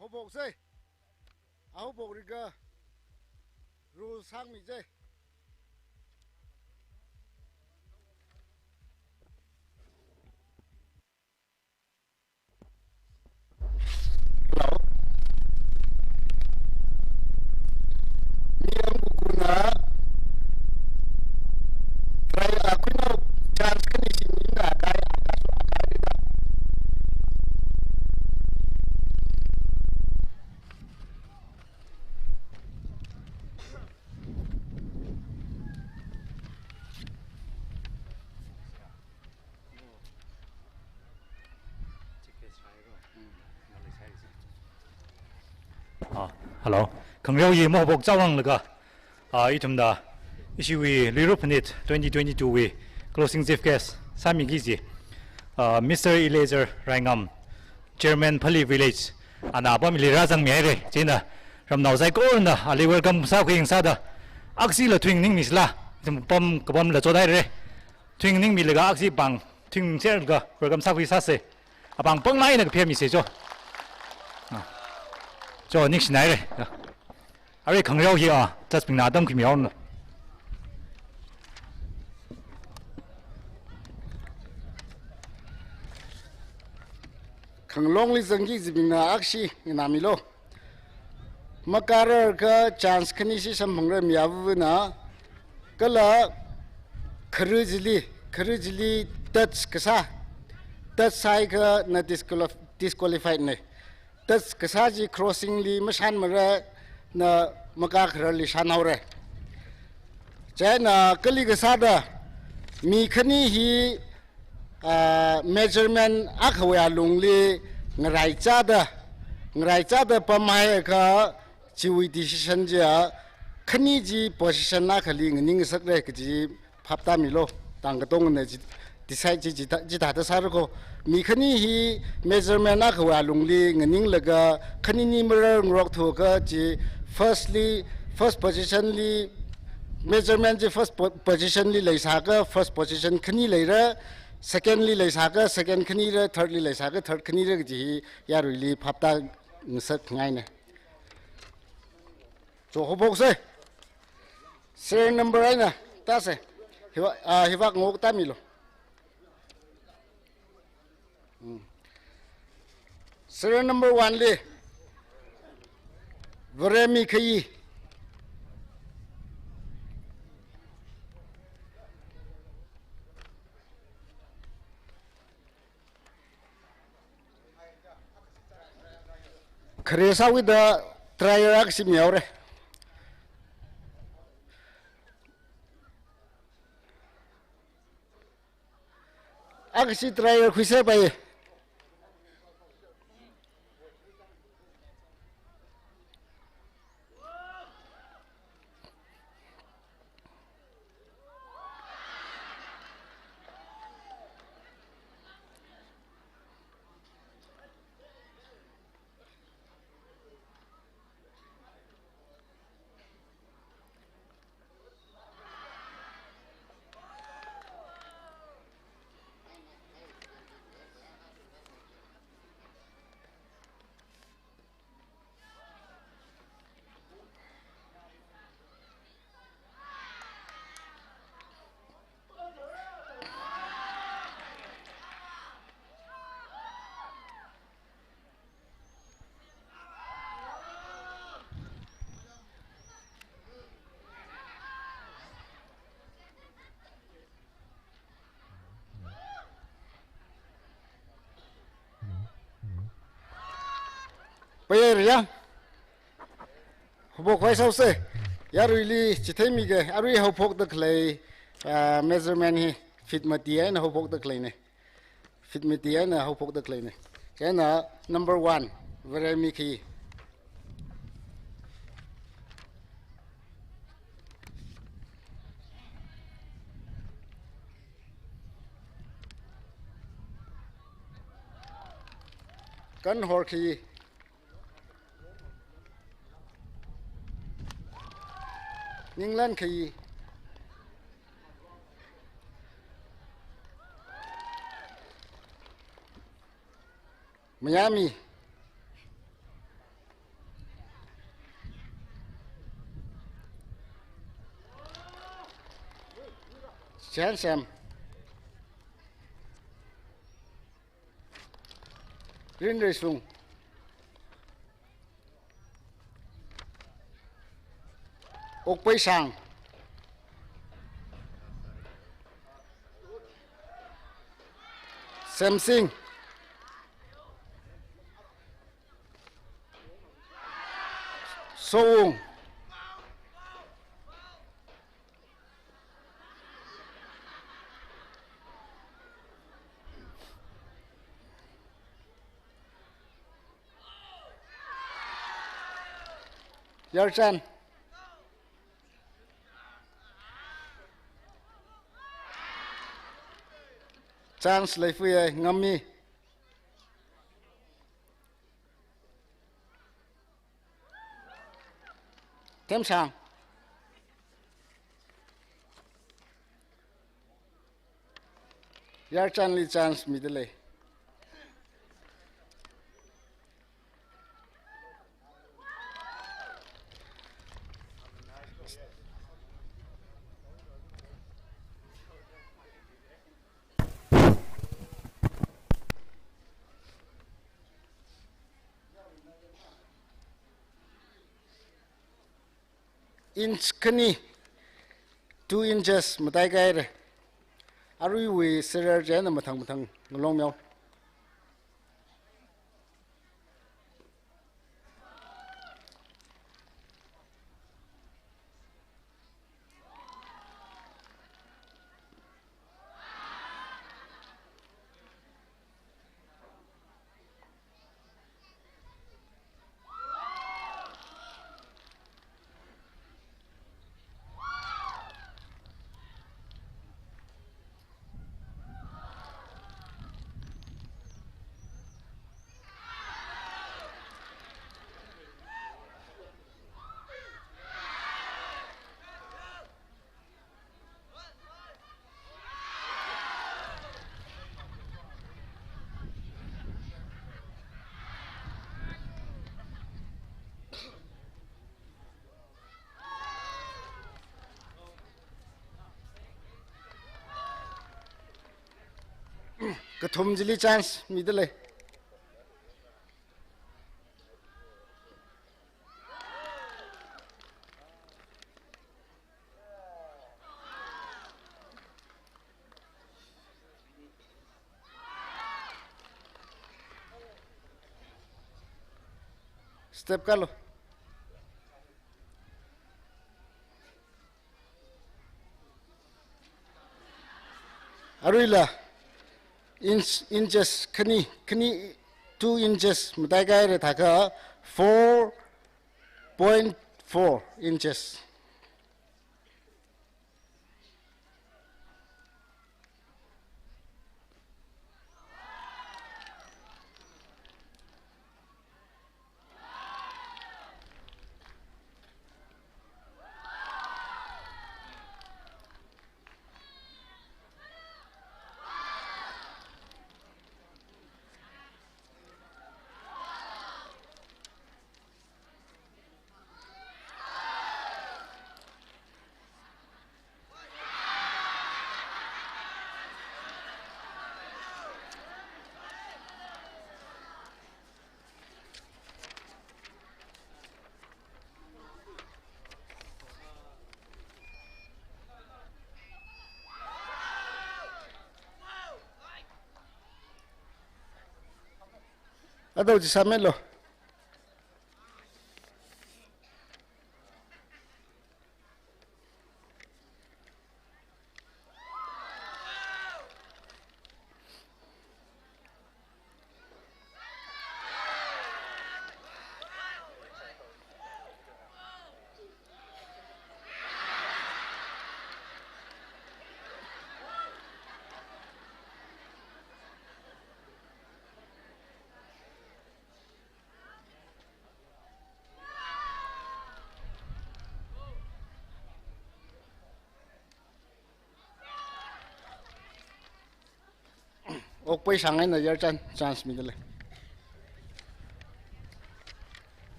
Haophok se. Haophok riga. Rule sangmi se. Hello. Miyang kukuna. Try, uh, kuinao chance khani si mina kai. Ah, hello. Khangareo hi mahaophok chaorang laga. Ah, ithumna, ishiwui Luira Phanit twenty twenty-two wui closing chief guest sāmiki kaji. Ah, Mister Eliezer Raingam, Chairman Phalee Village. Ana apamli rāzangmi haira. Chieina ramnao saikorana ali welcome sākhui ngasāda. Akhashila thuiningmi sila. Ithum apam kapamla chothaira. Thuiningmilaga akhashi pāng thuining serlaga welcome sākhui sāsa. Apāng pāng eina kaphā misa cho. Ah. Cho, ningshinaira. Ya. Arui khangareo hi, ah, judge bingna atam khami haowa. Khangalongli zangki kajibingna akhashi nganāmilu. Makararkha chance khani si samphangra mi avāvana, kala khare chili, khare chili touch kasā, touch sāhaiakha na disqualif-, disqualified na. Touch kasā chi crossing li mashānmara, na makakhararli shānhaora. Chieina kali kasāda mi khani hi, ah, measurement akhawui alungli ngaraichāda, ngaraichāda pamhaiakha chiwui decision chiya khani chi position akhali nganing ngasakra kaji phap tāmilu. Tangkatongna chi decide chi, chithā, chithāda sāra kho. Mi khani hi measurement akhawui alungli nganinglaga khanini marar ngarokthuakha chi firstly, first position li, measurement chi first po-, position li leisāakha first position khani leira, second li leisāakha second khanira, third li leisāakha third khanira kaji hi yaruili phap tāngasakngaina. Cho, haophok se. Serial number eina tāsa. Hiva, ah, hivak ngok tāmilu. Hmm. Serial number one li Varemi Khayi. Khare sāwuida trial akhashi mihaora. Akhashi trial khuisa pai. Payar ya. Haophok khavai sāsa. Yaruili chitheimi kha, arui haophokda khalei, ah, measurement hi feet mati eina haophokda khaleina. Feet mati eina haophokda khaleina. Chieina number one, Varemi Khayi. Kanhor Khayi. Ninglan Khayi. Mayami. Chihensem. Rinreishung. Okpeishang. Semsing. Sowung. Yarchan. Chance leifui, Ngammi. Themsang. Yarchanli chance midalei. Inch khani, two inches mataikahaira. Aruiwui serar china mathang mathang ngalongmiao. Kathum chili chance midalei. Step kalo. Aruila inch, inches khani, khani two inches mataikahaira thākha four point four inches. Ado chi sāmelo. Okpeishang eina Yarchan chance midalei.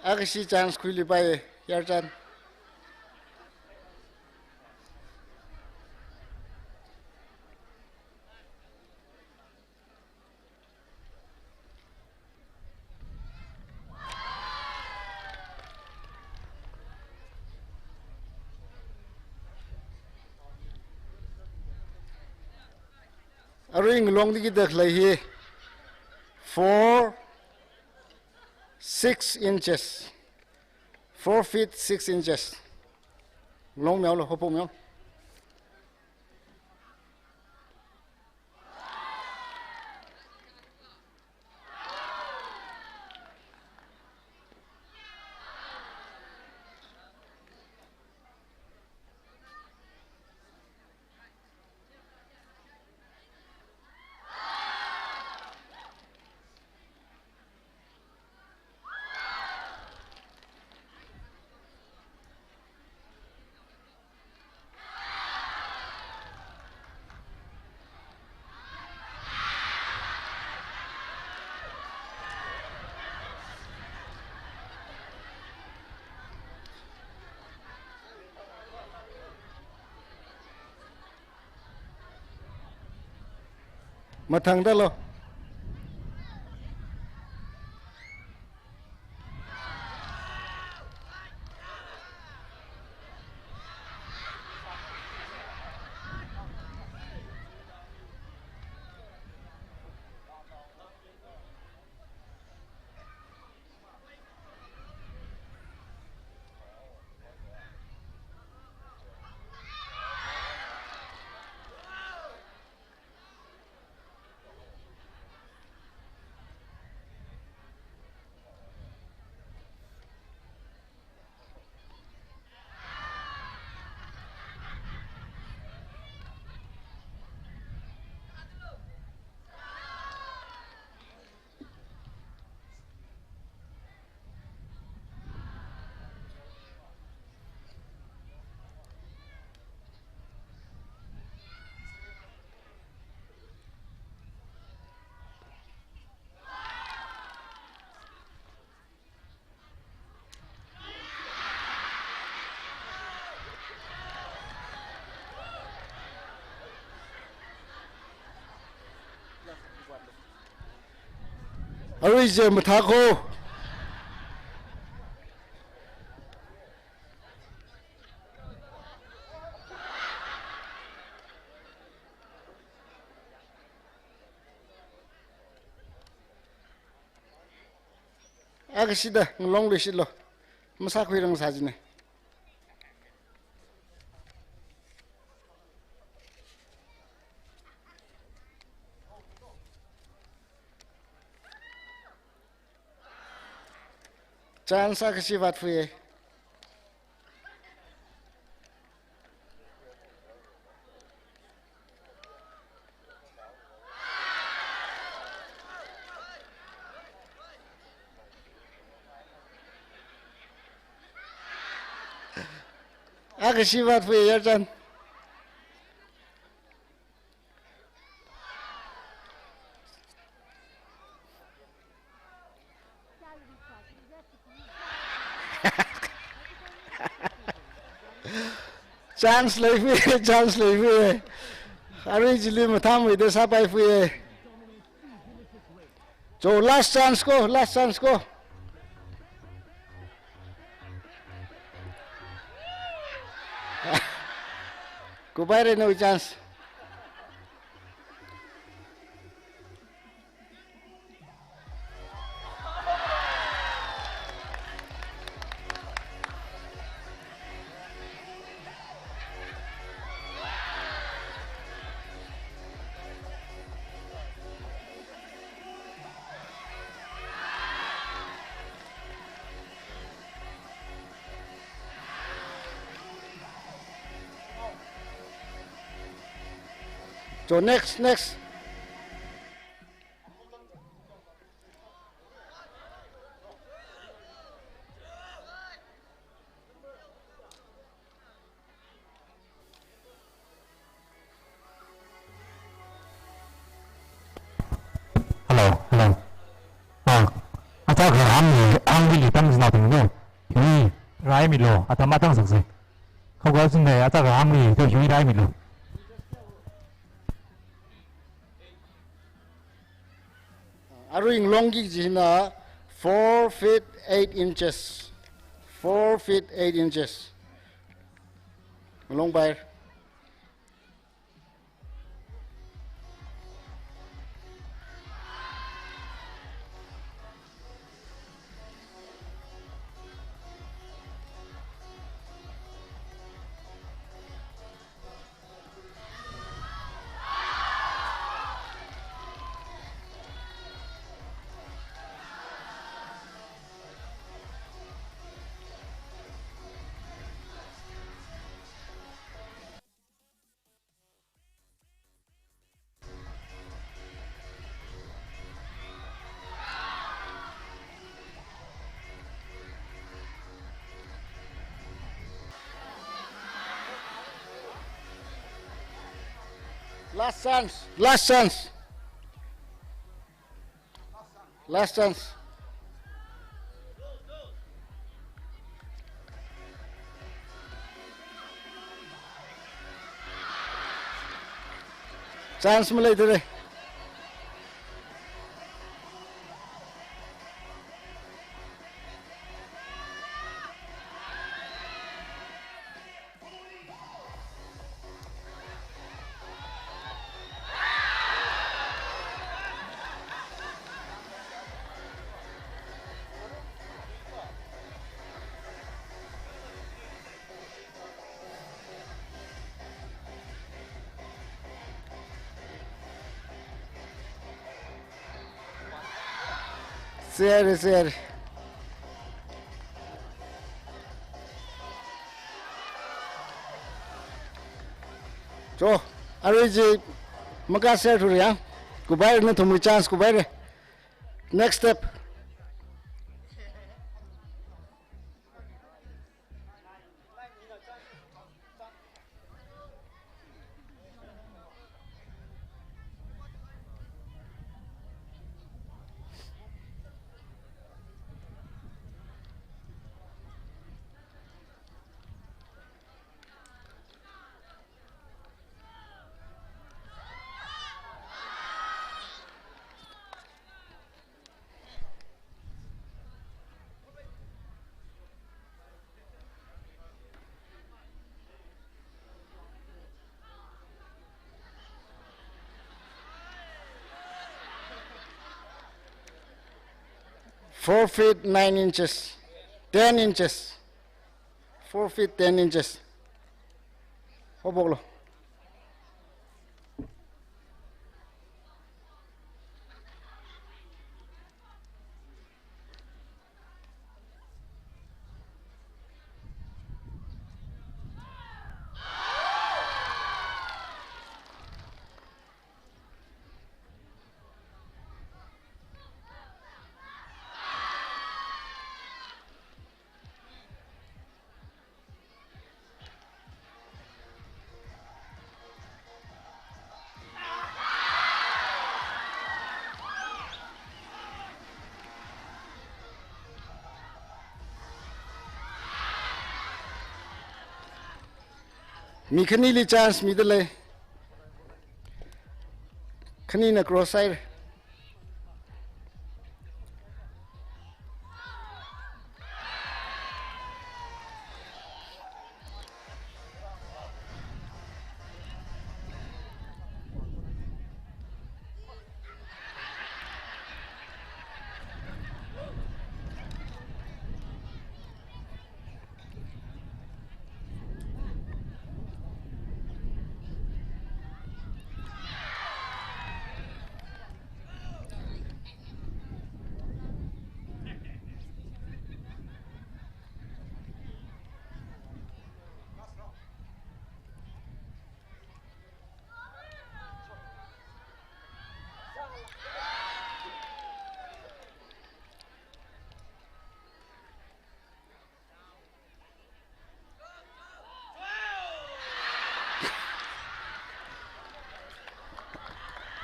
Akashi chance khuiluipai, Yarchan. Arui ngalongda kida khalei hi four, six inches. Four feet six inches. Ngalong mihaolu, haophok mihaolu. Mathangdalo. Arui je mathākho. Akashida, ngalongluishitlo. Masākhuirang sāchina. Chance akashi vātfui. Akashi vātfui, Yarchan. Chance leifui, chance leifui. Arui chili mathāmeida sāpaifui. So, last chance ko, last chance ko. Kupaira nawui chance. So next, next. Hello, hello. Ah, acha kha hāng, hāngli tam zina ting ne. milu, atam atang sāsa. Khokha sinde, atak rāhāngli, to yui rai milu. Arui ngalongki kajina four feet eight inches. Four feet eight inches. Ngalongpai. Last chance, last chance. Last chance. Chance maleithura. Sir, sir. Cho, arui chi makasā thura ya. Kuphai nathumwui chance kuphai re. Next step. Four feet nine inches, ten inches, four feet ten inches. Hopoklo. Mi khanili chance mida lei. Khanina cross sāhaira.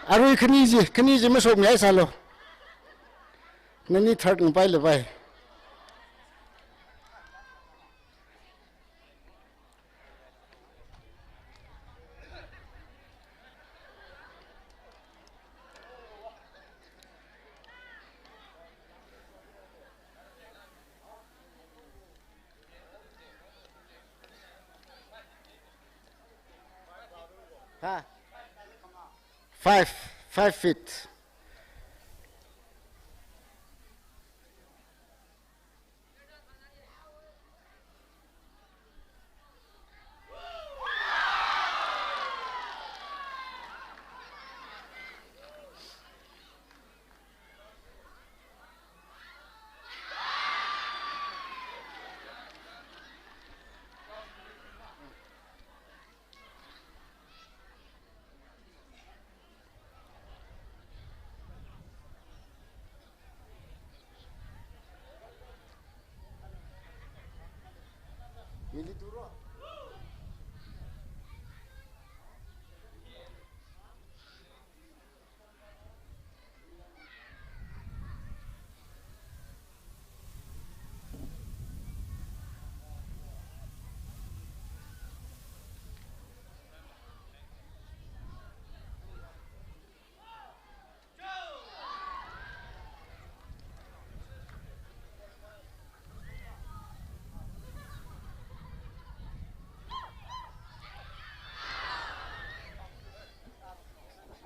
Arui khani chi, khani chi mashokmi hai sālu. Nani third ngapai le pai. Ha? Five, five feet.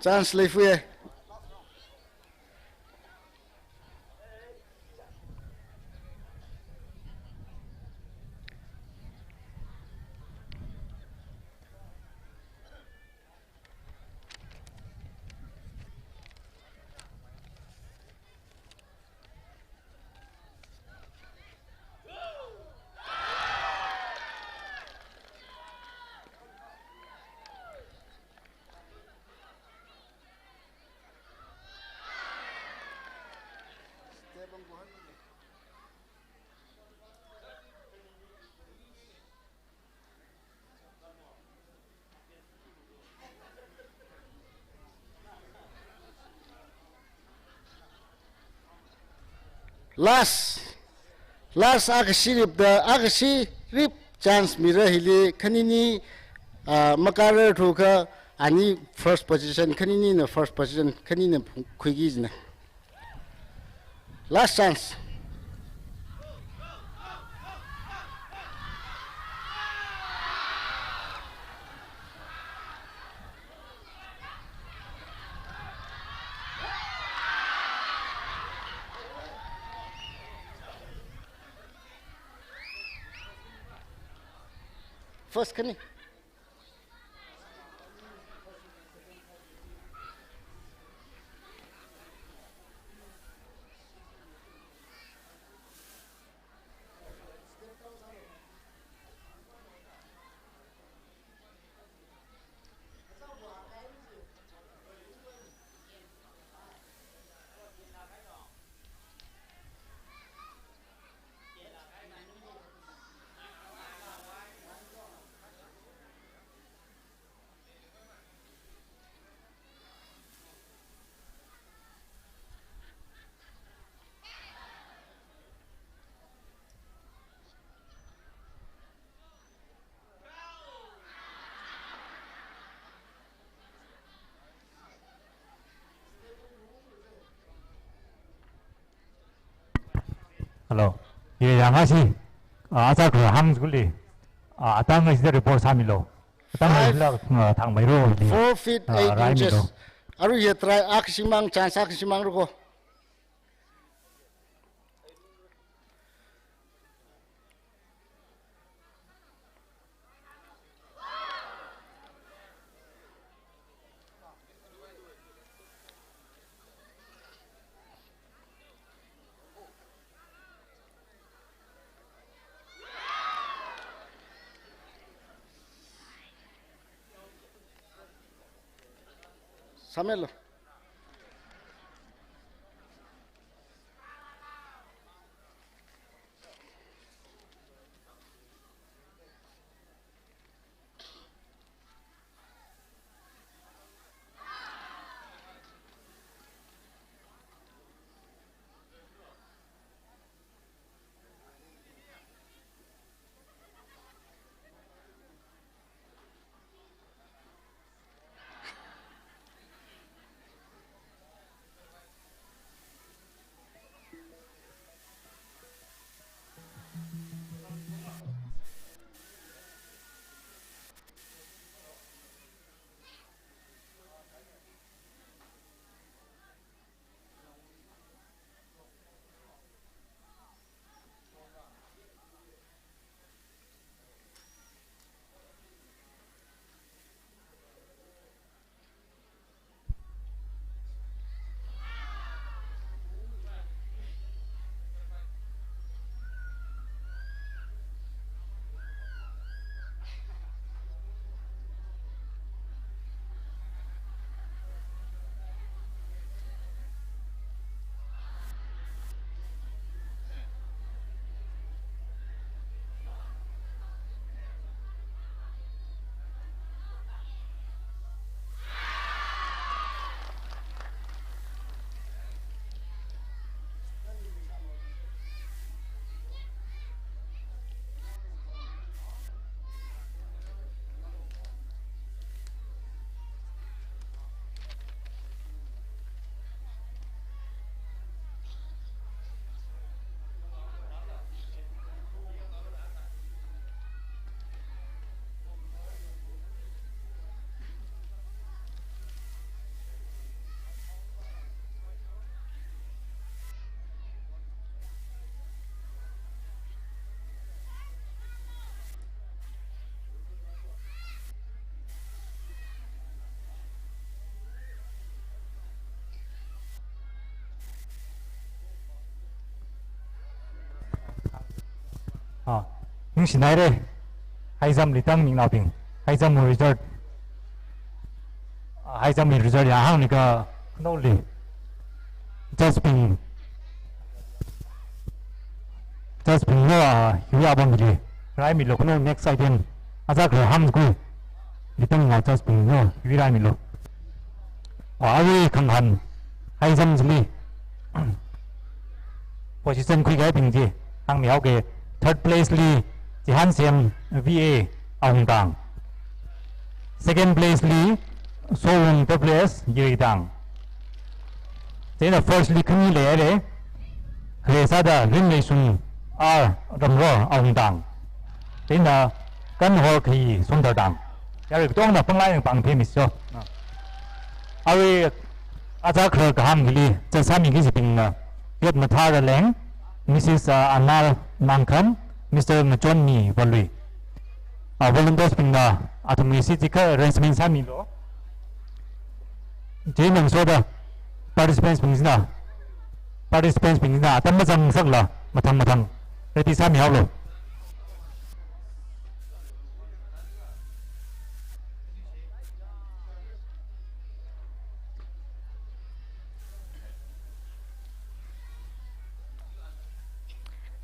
Chance leifui. Last, last akhashi rip da, akhashi rip chance mira hili, khanini, ah, makarar thuka, ani first position, khaninina first position, khanina khuiki jina. Last chance. First khani. Hello. Ye, yangasi. Ah, acha kha hang juli. Ah, atang ngai sida report sāmilu. Atang ngai Five. Sida, ah, thangmeira. Four feet Ah, eight inches. Raimilu. Aruiya try akhashimang, chance akhashimang roko. Sāmilu. Ningshinaire, high jump li tangmi naobing, high jump result, ah, high jump li result yāhānglaga, khanoli judge bing, judge bingna, ah, hiwui apamli raimilu, khanoli next item, achā khararhāng kui, li tangmi judge bingna hiwui raimilu. Ah, arui khangahān, high jump chili position khuikahaibing chi hāngmihaoke. Third place li Chihansem V A Awungtang. Second place li Sowung W S Yireitang. Chieina first li khani leire. Khare sāda Rinmeishung R Ramro Awungtang. Chieina Kanhor Khayi Somdaltang. Yarui katongna panglāk eina pāng themisa. Arui achā kharar kahāng hili zatsāmiki kajibingna, Yotmathā Raleng, Missus, uh, Anal Mangkhan, Mister Ngachonmi Valui. Uh, volunteers bingna athumwui seat chi kha arrangement sāmilu. Chieina ngasoda participants bing china, participants bing china atam mazang ngasakla mathang mathang ready sāmihaolu.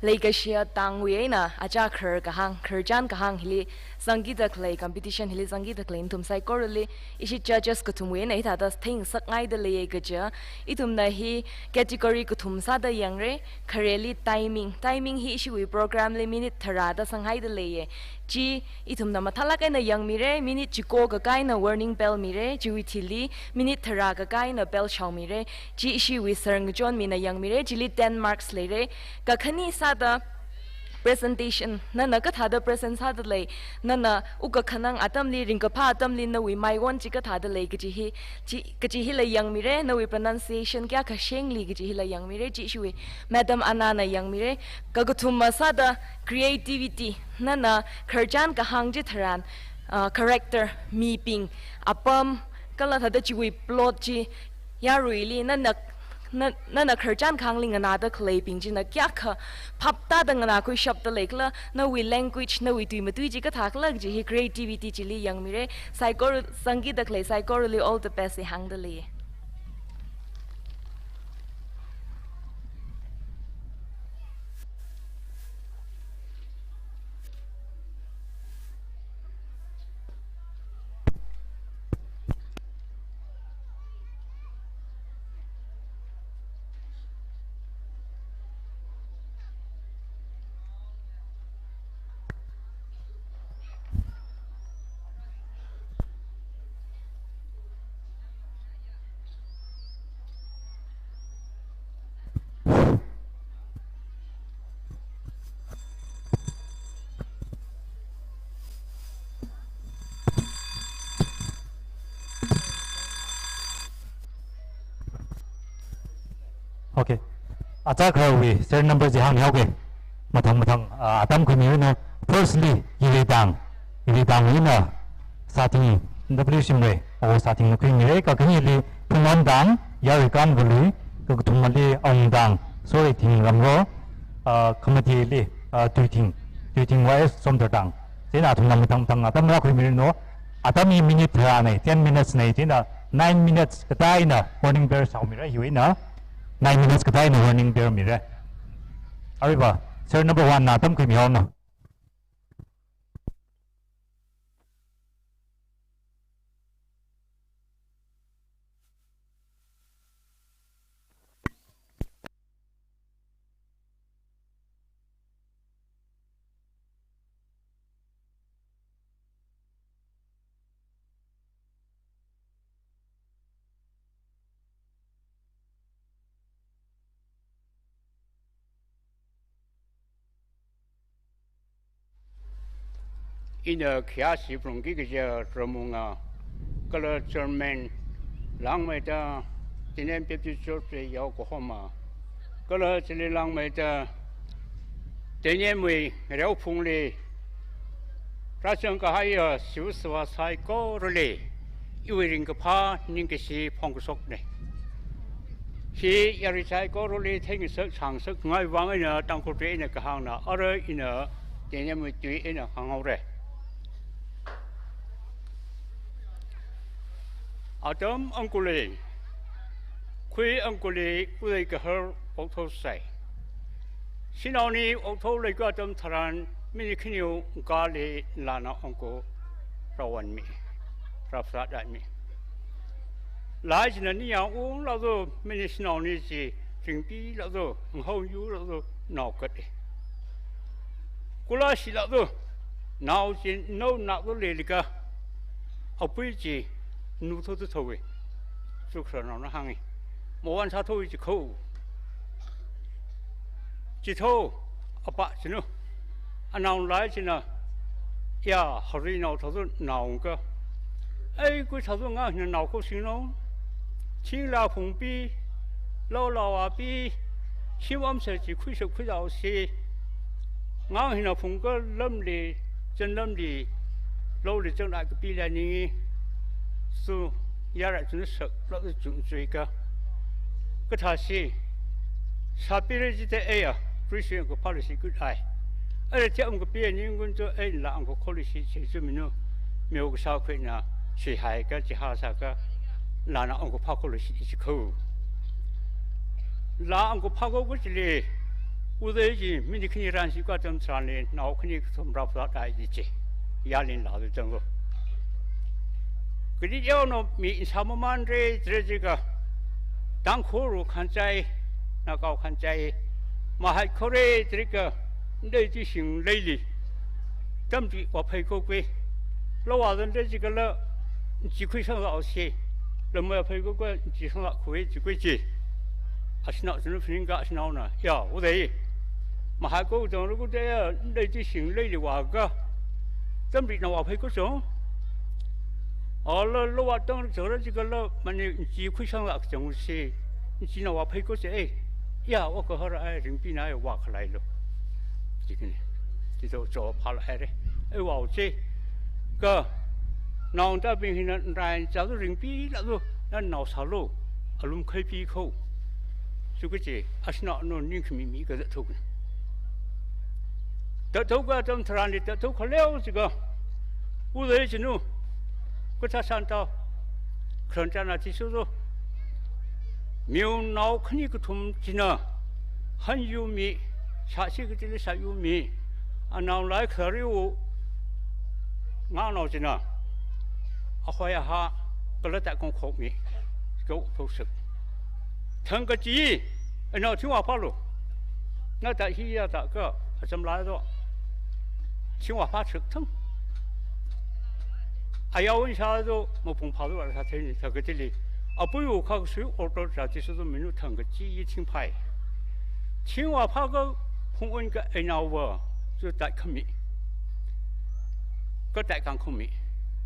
Leikashiya tangwui eina achā kharar kahāng, khararchān kahāng hili zangkida khalei, competition hili zangkida khalei nathum saikorali ishi judges kathumwui eina hithāda theingasakngaida leiya kaja, ithumna hi category kathum sāda yangra. Khareli timing, timing hi ishiwui program li minute tharāda sanghaida leiya. Chi ithumna mathālāk eina yangmira, minute chiko kakai eina warning bell mira, chiwui thili minute tharā kakai eina bell shaomira. Chi ishiwui sir ngachonmina yangmira, chili ten marks leira. Kakhane sāda presentation, nana kathāda present sāda lei, nana wukkhanang atamli, ringkaphā atamli nawui maiwon chi kathāda lei kaji hi, chi, kaji hila yangmira, nawui pronunciation kayākha shengli kaji hila yangmira, chi ishiwui Madam Anna na yangmira. Kakathuma sāda creativity, nana khararchān kahāng chitharan, ah, character, mibing, apam, kala thāda chiwui plot chi, yaruili nana, na, nana khararchān kahāngli nganāda khaleibing china kayākha phaptāda nganākhuishapda lei khala, nawui language, nawui tui matui chi kathā khala kaji hi creativity chili yangmira. Saikora, zangkida khalei saikorali all the best hāngda lei. Okay. Achā khararwui serial number chi hāngmihaoke. Mathang mathang, ah, atam khuimiranu. Firstly, Yireitang. Yireitangwui eina Sathing W Shimray, O Sathing na khuimira. Kakhaneli Phungwantang, Yaruikan Valui, kakathumali Awungtang, Soreithing Ramro, ah, khamateli, ah, Tuithing, Tuithing Y S Somdaltang. Chieina athumna mathang mathang atam rākhuimiranu. Atam hi minute tharāna, ten minutes na, chieina nine minutes katai eina warning bell shaomira, hiwui eina nine minutes katai eina warning bell mira. Aruiva, serial number one na atam khuimihaolu. Ina khayāshi phalungki kaja Ramunga, kala chairman langmeida Teinem Baptist Church li yaokahoma, kala chili langmeida Teinemwui ngareophungli rāzang kahaiya shiva savā saikorali iwui ringkaphā ningkashi phongkashokna. Hi yarui saikorali theingasak shāngasak ngaiwui vang eina Tangkhul tui eina kahāngna, ara ina Tenyamwui tui eina hānghaora. Atam angkuli, khui angkuli, khui kahar oktho sai. Shanaoni oktho leika atam tharan, minit khaniwui kali lana angku rāwanmi, rāphasā tāmi. Lai china ningyāng unglāklu, minit shanaoni chi ringpilāklu, ngahao yurlāklu, naokat e. Kula shilāklu, nao chi nao naklu leilika, apui chi nu thothu thoe. Sukhranaona hānge. Mawan sāthoe chi kho. Chitho, apā chinu. Anaongalai china, ya, harinao thothu naongka. Ei, khui thothu ngang hina nao kho singno. Thingla phungpi, lala vāpi, shim amsa chi khuishap khuidaosi. Ngang hina phungka lamli, chānlamli, loli chānglāk kapi la ningi. Su, yara chun sak, lak chun chuika. Kathāsi, sāpira jite eya, prisi angku phālusi kut ai. Ara te angku pi ningun chu ei la angku kholusi chi chu minu, meo kasā khuina, sihai ka, chihā sāka, lana angku phākholusi chi kho. La angku phākho kachili, uda chi, minit khani rānsi ka atam tharanli, nao khani kathum rāphasā tāi chi. Yālin lālu changlo. Kadi yaono mi insā mamanre, tre jika. Tangkhul ru khanchai, Naga ru khanchai. Mahaikhore, trika. Ndei chi shing leili. Tamchi vāphai kho khui. Lawa zan de jikala, chi khuisanglaosi. Lamai vāphai kho khui, chi sangla khui, chi khui chi. Ashanao chun phaningka ashanaona. Ya, uda. Mahaikho zang ru kute ya, ndei chi shing leili vāka. Tamchina vāphai kho chang. Ala lawa tang chara jikala, mani chi khuisangla kachangsi. China vāphai kho chi, ei. Ya, vākahar ai, ringpina ai, vākhalailu. Chikini. Chito cho phala ai re. Ei vāu chi. Ka, naongarābing hina nrai chālu ringpilāklu, na nao sālu, alum khaipi kho. Sukachi, ashanao no ningkhami mi ka zathuk. Tathok ka atam tharanli tathok khaleo jika. Uda chinu. Kathā sāntao. Kharan chāna chi suzo. Miu nao khani kathum china. Hanyumi, sāsi kachili sāyumi. Anaongalai khariu. Nganao china. Ahoi aha, kala ta kong khokmi. Kau phosap. Thang kachi, anao thingvā phālu. Na ta hi ya ta ka, acham lai zo. Thingvā phā chuk thang. Ayao in sha zo, mapung phā zo, ara sa thei ni, thang kachili. Apui u kha kasui order sa chi su zo minu thang kachi yi thing phai. Thingvā phā ka, phung un ka, anao va, zu tai khami. Ka tai kang khami.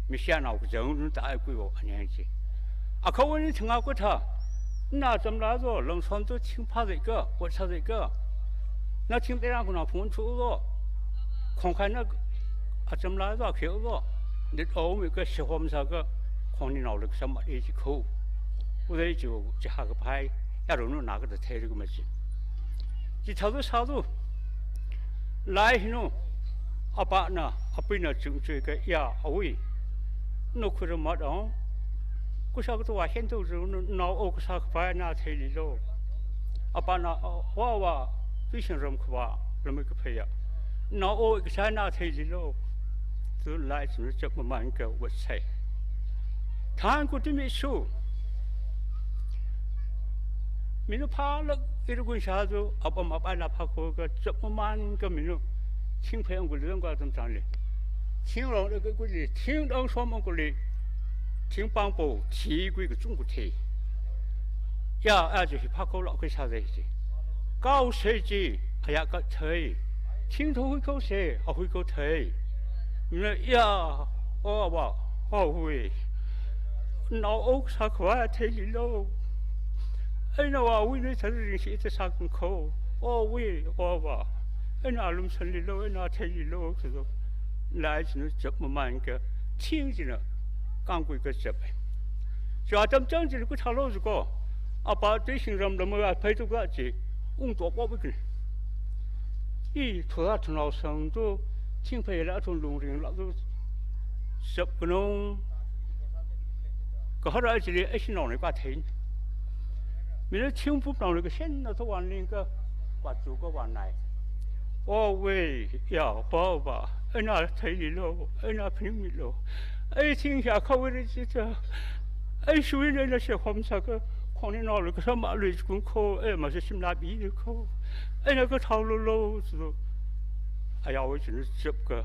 Mi shanao ka jang nu ta ai kui vo, anyang chi. Akha un thang a ku tha. Na cham la zo, long son tu thing phā zai ka, wat sā zai ka. Na thing pe rang ku na phung un chu zo. Khong khai na acham la zo, khi zo. Dit o mi ka shahom sā ka, khong ni nao lik sam ma e chi khu. U dai chu, chi ha ka phai, ya ru nu na ka ta thei ri ku ma chi. Chi thā zu sā zu. Lai hi nu, apa na, apui na chung chui ka ya awui. Nu khu ru ma dong. Ku sha ka tu wa hen tu zu nu, nao o ka sā ka phai na thei li lo. Apa na, wa wa, pi shin ram ka wa, ram ka phai ya. Nao o ka sā na thei li lo. Tu lai chu nu chap ma man ka wat sai. Thang ku ti mi su. Mi nu phā lak i ru kun sha zu, ap am ap ai la phā ko ka chap ma man ka mi nu. Thing phai ang ku li dong ka tam chang li. Thing rong le ka ku li, thing dong som ang ku li. Thing pang po, thi kui ka chung ku the. Ya, a ju hi phā ko la kui sā zai chi. Kau se chi, a ya ka thei. Thing tho hui ko se, a hui ko thei. Mi nu ya, o wa, o hui. Nao o sā ka wa thei li lo. Ai na wa wui ni thā ring shi ta sā kung kho. O wui, o wa. Ai na lum san li lo, ai na thei li lo, so. Lai chi nu chap ma man ka. Thing chi na. Kang kui ka chap. Chi atam chang chi ku thā lo zu ko. Apa tui sing ram ram a phai tu ka chi. Ung to po bi ki. I thu la thu nao sang tu. Thingphei la athum lungring la tu sap kanong. Kahara chili ashi nong ni ka thein. Mina thingpup nong ni kashen na to wan ling ka, kwa tu ka wan nai. O we, ya, pa pa, ana thei li lo, ana phaning mi lo. Ai thing ya ka we ri chi cha. Ai shui ne na she khom sa ka, khong ni no lo ka sa ma lui kun ko, e ma se sim la bi ko. Ai na ka thao lo lo, so. Aya we chin sap ka.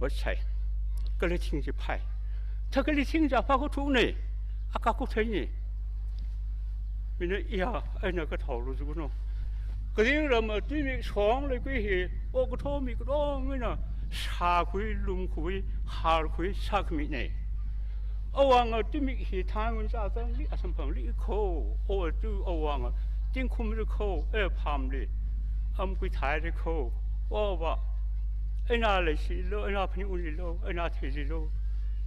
Wa chai. Ka le thing chi phai. Tha ka le thing ja pha ko thu ne. A ka ko thei ne. Mina iya, ai na ka thao lo zu no. Ka ding ram a tui mi shong le kui hi. O ka tho mi ka dong na. Sa kui, lum kui, har kui, sak mi ne. Awang a tui mi hi thang un sa zang li, a sam phang li ko. O tu awang a ting khum li ko, e pham li. Am kui thai li ko. O wa. Ai na le shi lo, ai na phaning un li lo, ai na thei li lo.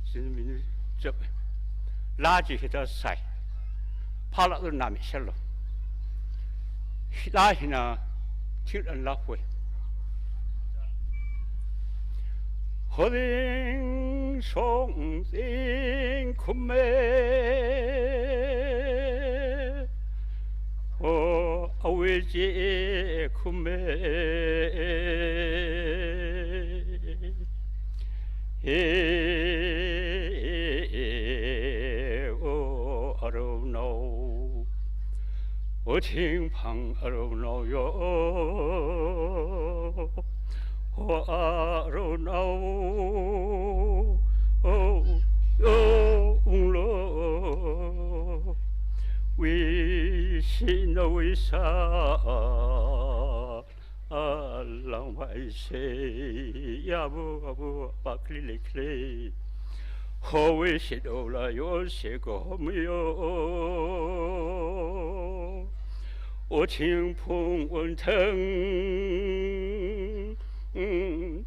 Sin mi ni chap. La chi hi ta sai. Pha la lo na mi shel lo. Hi la hi na, thil an la hui. Ho ding song ding khum me. O, a we chi khum me. He, o, a ro no. O thing phang a ro no yo. O a ro no. O, o, ung lo. We shi no we sa. A lang vai se, ya bu, a bu, pa kli le kli. Ho we se do la yo se ko mi yo. O thing phung un thang,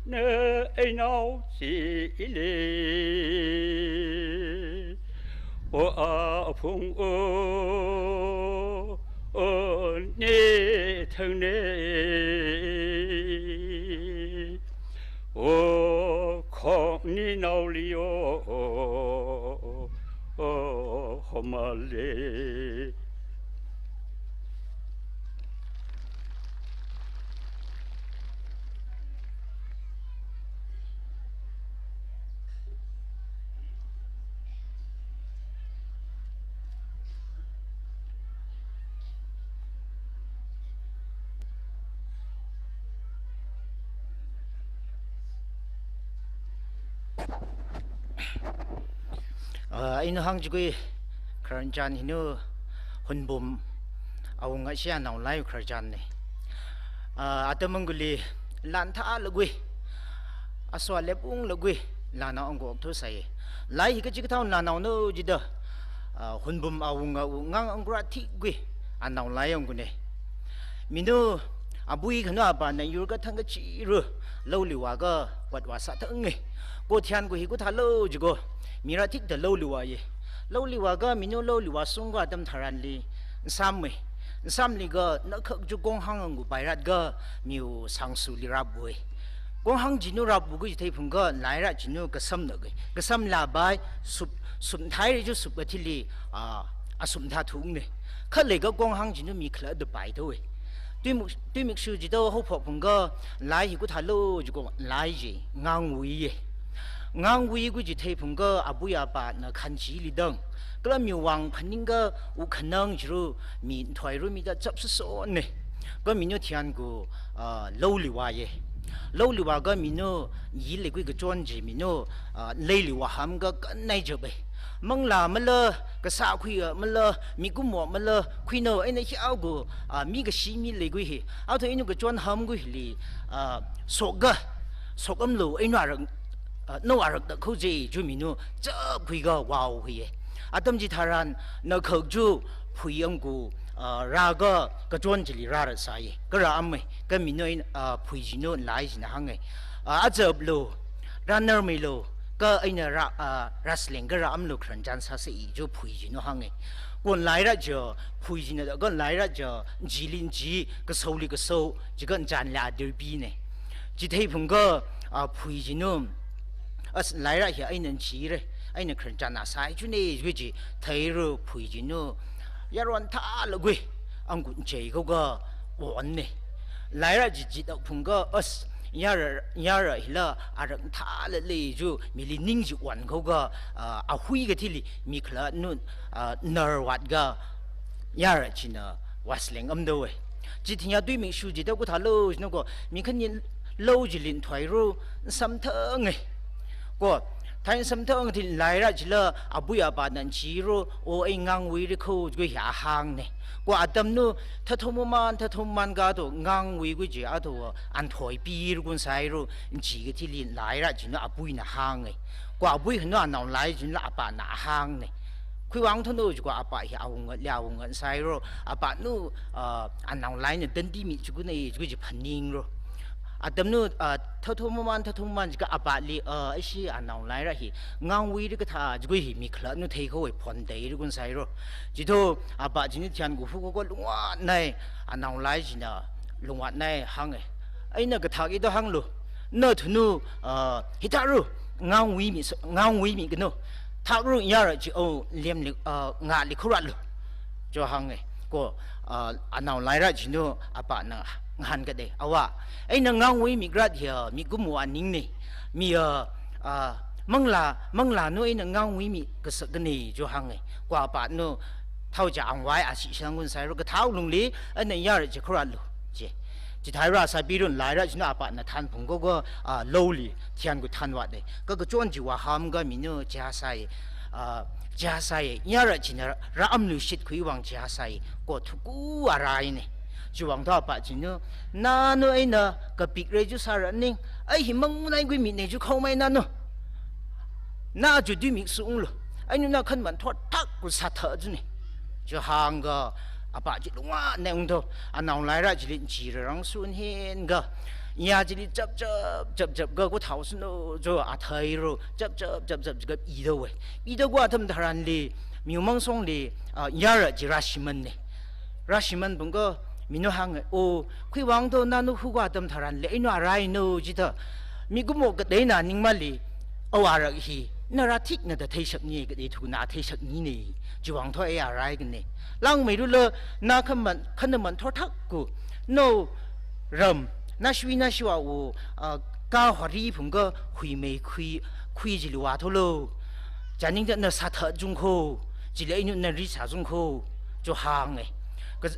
ne ai nao si le. O a phung o, o ne thang ne. O khong ni nao li o, o, o ho ma le. Ah, inu hāng chikui khararchan hinu Hunbum awunga shia nao lai khararchan ne. Ah, atam anguli lan thā lagui, aswa lepung lagui, lana ongkok thu sai. Lai hi kachikathā lana no jida, ah, Hunbum awunga u ngang angkura thik gui, anao lai ongkune. Minu, abui khanu apa na yur kathang kachiru, lou liwa ka, wat wa sa thang nge. Ko thian ku hi ku tha lou jiko, mira thik da lou liwa ye. Lou liwa ka, minu lou liwa sung ka atam tharan li, nsam me. Nsam li ka, na khak ju kong hāng ang ku bai rat ka, miu sang su li rap bui. Kong hāng jinu rap bu ku ji thei phung ka, lai rat jinu kasam na gui. Kasam la bai, sup, sup thai ri ju sup ka thili, ah, a sup tha thung ne. Kha le ka kong hāng jinu mi khla da bai tho we. Tui muk, tui mik shu ji tho hou phok phung ka, lai hi ku tha lou ji ko, lai ji, ngang wui ye. Ngang wui ku ji thei phung ka, abui apa na khan ji li dang. Kala mi wang phaning ka, u khanang jiru, mi thoi ru mi da chap su so ne. Ka minu thian ku, ah, lou liwa ye. Lou liwa ka minu, yi le kui kachon ji minu, ah, lei liwa ham ka kan nai jab e. Mang la ma la, kasa khui a ma la, mi kum wa ma la, khui no, ai na hi au ku, ah, mi kashi mi le kui hi. Au tho inu kachon ham kui li, ah, sok ka, sok am lo, ai na rang, ah, no arak da khou je, ju minu, chap khui ka, wow hui ye. Atam ji tharan, na khak ju, phui ang ku, ah, ra ka, kachon ji li ra ra sa ye. Ka ra am me, ka minu, ah, phui jinu, lai jina hāng e. Ah, a chap lo, ra nar me lo, ka ai na ra, ah, ra sleng ka ra am lo khararchan sa se i, ju phui jinu hāng e. Kon lai ra ja, phui jina da, kon lai ra ja, ji lin ji, kasou li kasou, ji kan jan la dir bi ne. Chithei phungga, a, phui chinu, as, laira hi eina nchire, eina kharanchana sai chune, jui chi, theiru phui chinu, yaron thala gui, angut nchei khuga, onne. Laira chi chida phungga, as, yara, yara hila, arang thala le ju, mili ning chi on khuga, a, ahui kathili, mi khala nu, a, nar watga, yara china, wasleng amdawe. Chithinya tui mi shu chida kuthalo, jino ko, mi khani lo chilin thoiru, samthange. Ko, thai samthang thil laira chila, abui apana nchiru, o ei ngangwui ri kho, jui hi ahangne. Ko atam nu, thathum man, thathum man ga to, ngangwui gu chi, ato, anthoi pir kun sairu, nchi kathili laira chinu abuina hange. Ko abui hanu anaolai chinu apana hangne. Khuiwang thonu jiko apa hi awunga, lia wunga, sairo, apa nu, ah, anaolaina dandi mi chukune, jiko ji phaningro. Atam nu, ah, thathum man, thathum man, jika apa li, ah, ishi anaolaira hi, ngangwui ri katha, jiko hi mi khala nu thei kawai phon dei ri kun sairo. Jito, apa jini thian gu hu ko ko lungwa nai, anaolai jina, lungwa nai hange. Eina kathak ido hanglu. Na thunu, ah, hitaru, ngangwui mi, ngangwui mi kano. Thakru yara chi o lem li, ah, nga li khurat lu. Jo hange. Ko, ah, anaolaira chinu apana ngahan kade. Awa. Eina ngangwui mi grat ya, mi gumu aning ne. Mi, ah, ah, mangla, mangla nu eina ngangwui mi kasak ne, jo hange. Ko apa nu, thau ja angwai asi shangun sairo, kathau lungli, eina yara chi khurat lu. Chi. Chithaira sabirun laira chinu apana than phung ko ko, ah, loli, thian gu than wade. Ka kachon ji waham ga minu jia sai, ah, jia sai, yara china ra amlu shit khuiwang jia sai, ko thuku arai ne. Chiwang tho apa chinu, nanu eina kapik re ju sara ning, ai hi mangunai gui mi ne ju khau mai nanu. Na ju dui mi sunglu. Ai nu na khan man thot thak ku satha ju ne. Ju hangga, apa ji lungwa neng do, anaolaira jili ji rarang sun hen ga, ya jili chap chap, chap chap ga ku thau sunu jo athai ro, chap chap, chap chap ga i do we. I do gwa tham tharan li, miumang song li, ah, yara ji rashiman ne. Rashiman bung ga, minu hang, o, khuiwang do nanu hu gwa tham tharan li, inu arai no ji ta. Mi gumo ga dei na ning mali, o ara hi, na ra thik na da thai shak ni, ga dei thu na thai shak ni ne. Chiwang tho e arai ga ne. Lang mai ru lo, na khan man, khan man thor thak ku. No, ram, na shui na shua u, ah, ka hori phung ga hui mei khui, khui ji luwa tho lo. Janing da na sa tha jung kho, ji le inu na ri sa jung kho, jo hang e. Ka,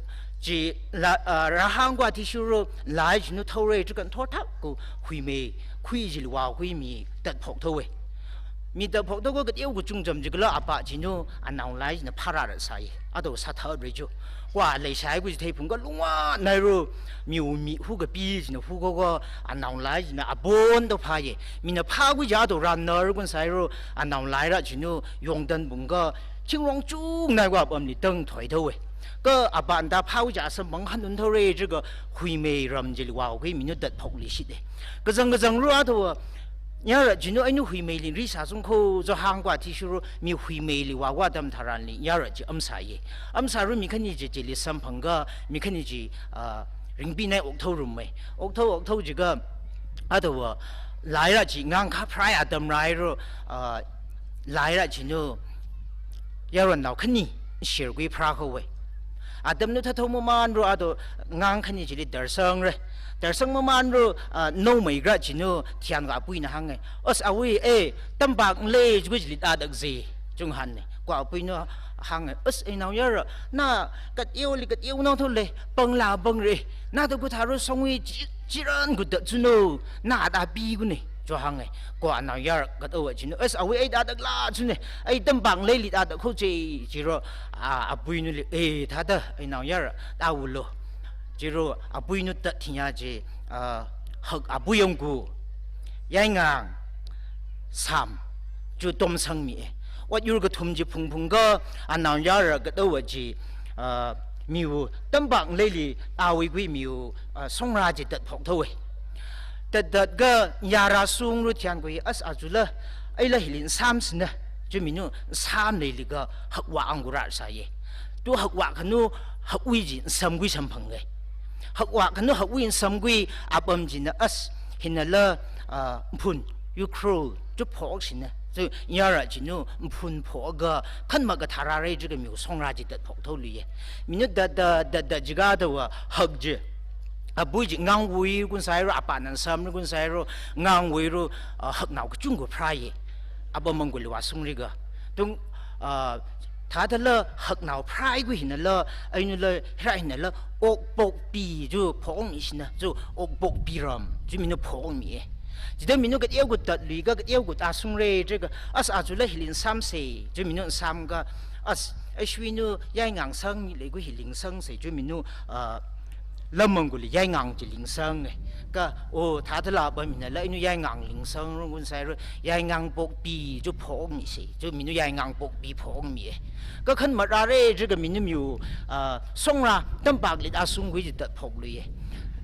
ji la, ah, ra hang gwa thi shuru, lai ji nu thau re, ju kan thor thak ku, hui mei, khui ji luwa hui mi, tat phok tho we. Mi ta phok to ko kat yau ku chung jam jikla apa chinu anaolai na phara ra sai. Ado sa tha re ju. Kwa lei sai ku thei phung ka lungwa nai ru. Mi u mi hu ka pi jina hu ko ko anaolai na abon to pha ye. Mi na pha ku ja to ran na ru kun sai ru anaolai ra chinu yong dan bung ka chingrong chung nai wa bam ni tang thoi tho we. Ka aban da pha ku ja sam bang han un tho re ju ka hui mei ram jil wa hui mi nu dat phok li shi de. Kazang kazang ru ato, yara jinu ainu hui mei li ri sa sung kho, jo hang kwa thi shuru, mi hui mei li wa wa dam tharan li, yara ji am sa ye. Am sa ru mi khani ji ji li sam phang ga, mi khani ji, ah, ring pi nai ok thau rum mei. Ok thau, ok thau ji ga, ato, laira ji ngang kha phrai a dam rai ru, ah, laira jinu, yaron nao khani, shir gui phra kho we. Atam nu thathau maman ru ato ngang khani jili darsang re. Darsang maman ru, ah, no mai gra jinu thian ga apui na hang e. Os awui e, tambak le ju jili da dak ze. Chung han ne. Kwa apui nu hang e. Os e nao yara. Na kat yau li kat yau nao tho le. Pang la pang re. Na da ku tharu song wi ji, jiran ku da ju no. Na da pi ku ne. Jo hang e. Kwa nao yara kat awa jinu. Os awui e da dak la ju ne. Ai tambak le li da dak kho je. Jiro. Ah, apui nu li, eh, thada, eh, nao yara, ta wulo. Jiro, apui nu ta thinya je, ah, hak apui yong gu, yai ngang, sam, ju tom sang mi e. Wat yur ka thum ji phung phung ka, anao yara ka tawa ji, ah, mi wu, tambak le li, ta wui gui mi wu, ah, song ra ji tat phok tho we. Tat tat ka, yara sung ru thian gui, as a ju la, ai la hilin sam sina, ju mi nu, sam le li ka, hak wa ang gu ra sa ye. Tu hak wa khanu, hak wi ji, sam gui sam phang ge. Hak wa khanu, hak wi sam gui, apam ji na as, Hinala, ah, mphun, Ukhrul, chu phokshina. Chu yara chinu mphun phoka khanma kathara re jiga miu songra chi tat phok thou luye. Minu da da da da jiga da wa hak ji. Abui ji ngangwui kun sairo, apa nan sam kun sairo, ngangwui ro, ah, haknao kachung ko phra ye. Aba mangkuli wa sungri ga. Tung, ah, thāda la haknao phrai gu hinala, ainu la hira hinala, okpokpi ju phokmi shina, ju okpokpi ram, ju minu phokmi e. Jida minu kat eo gu tat lui ga, kat eo gu ta sungre, jiga, as a ju la hilin sam se, ju minu sam ga, as, ashwinu yai ngang sang mi le gu hiling sang se, ju minu, ah, lamang kuli yai ngang ji ling sang e. Ka, o, thāda la ba mina la inu yai ngang ling sang rung kun sai ru, yai ngang pokpi ju phokmi se, ju minu yai ngang pokpi phokmi e. Ka khan mara re, jiga minu miu, ah, songra, tampak lit asung kui ji tat phok lui e.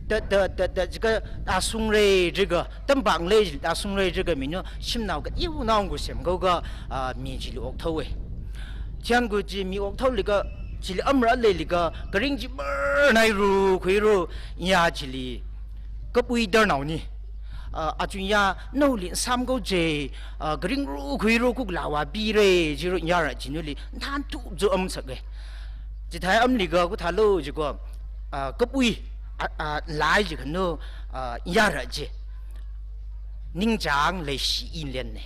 Tat, tat, tat, tat, jiga asung re, jiga, tampak le, lit asung re, jiga minu, shimnao ka, iu nao gu sem kau ga, ah, mi ji li ok thou e. Chian gu ji mi ok thou liga, ji li amra le liga, karing ji mar nai ru, kui ru, ya ji li, kapui dar nao ni. Ah, achun ya, nao lin sam kau je, ah, karing ru, kui ru, kuk lawa bi re, ji ru, ya ra ji nu li, nan tu ju am sak e. Ji thai am liga, ku tha lo ji ko, ah, kapui, ah, ah, lai ji kanu, ah, ya ra ji. Ningchang leishi in len ne.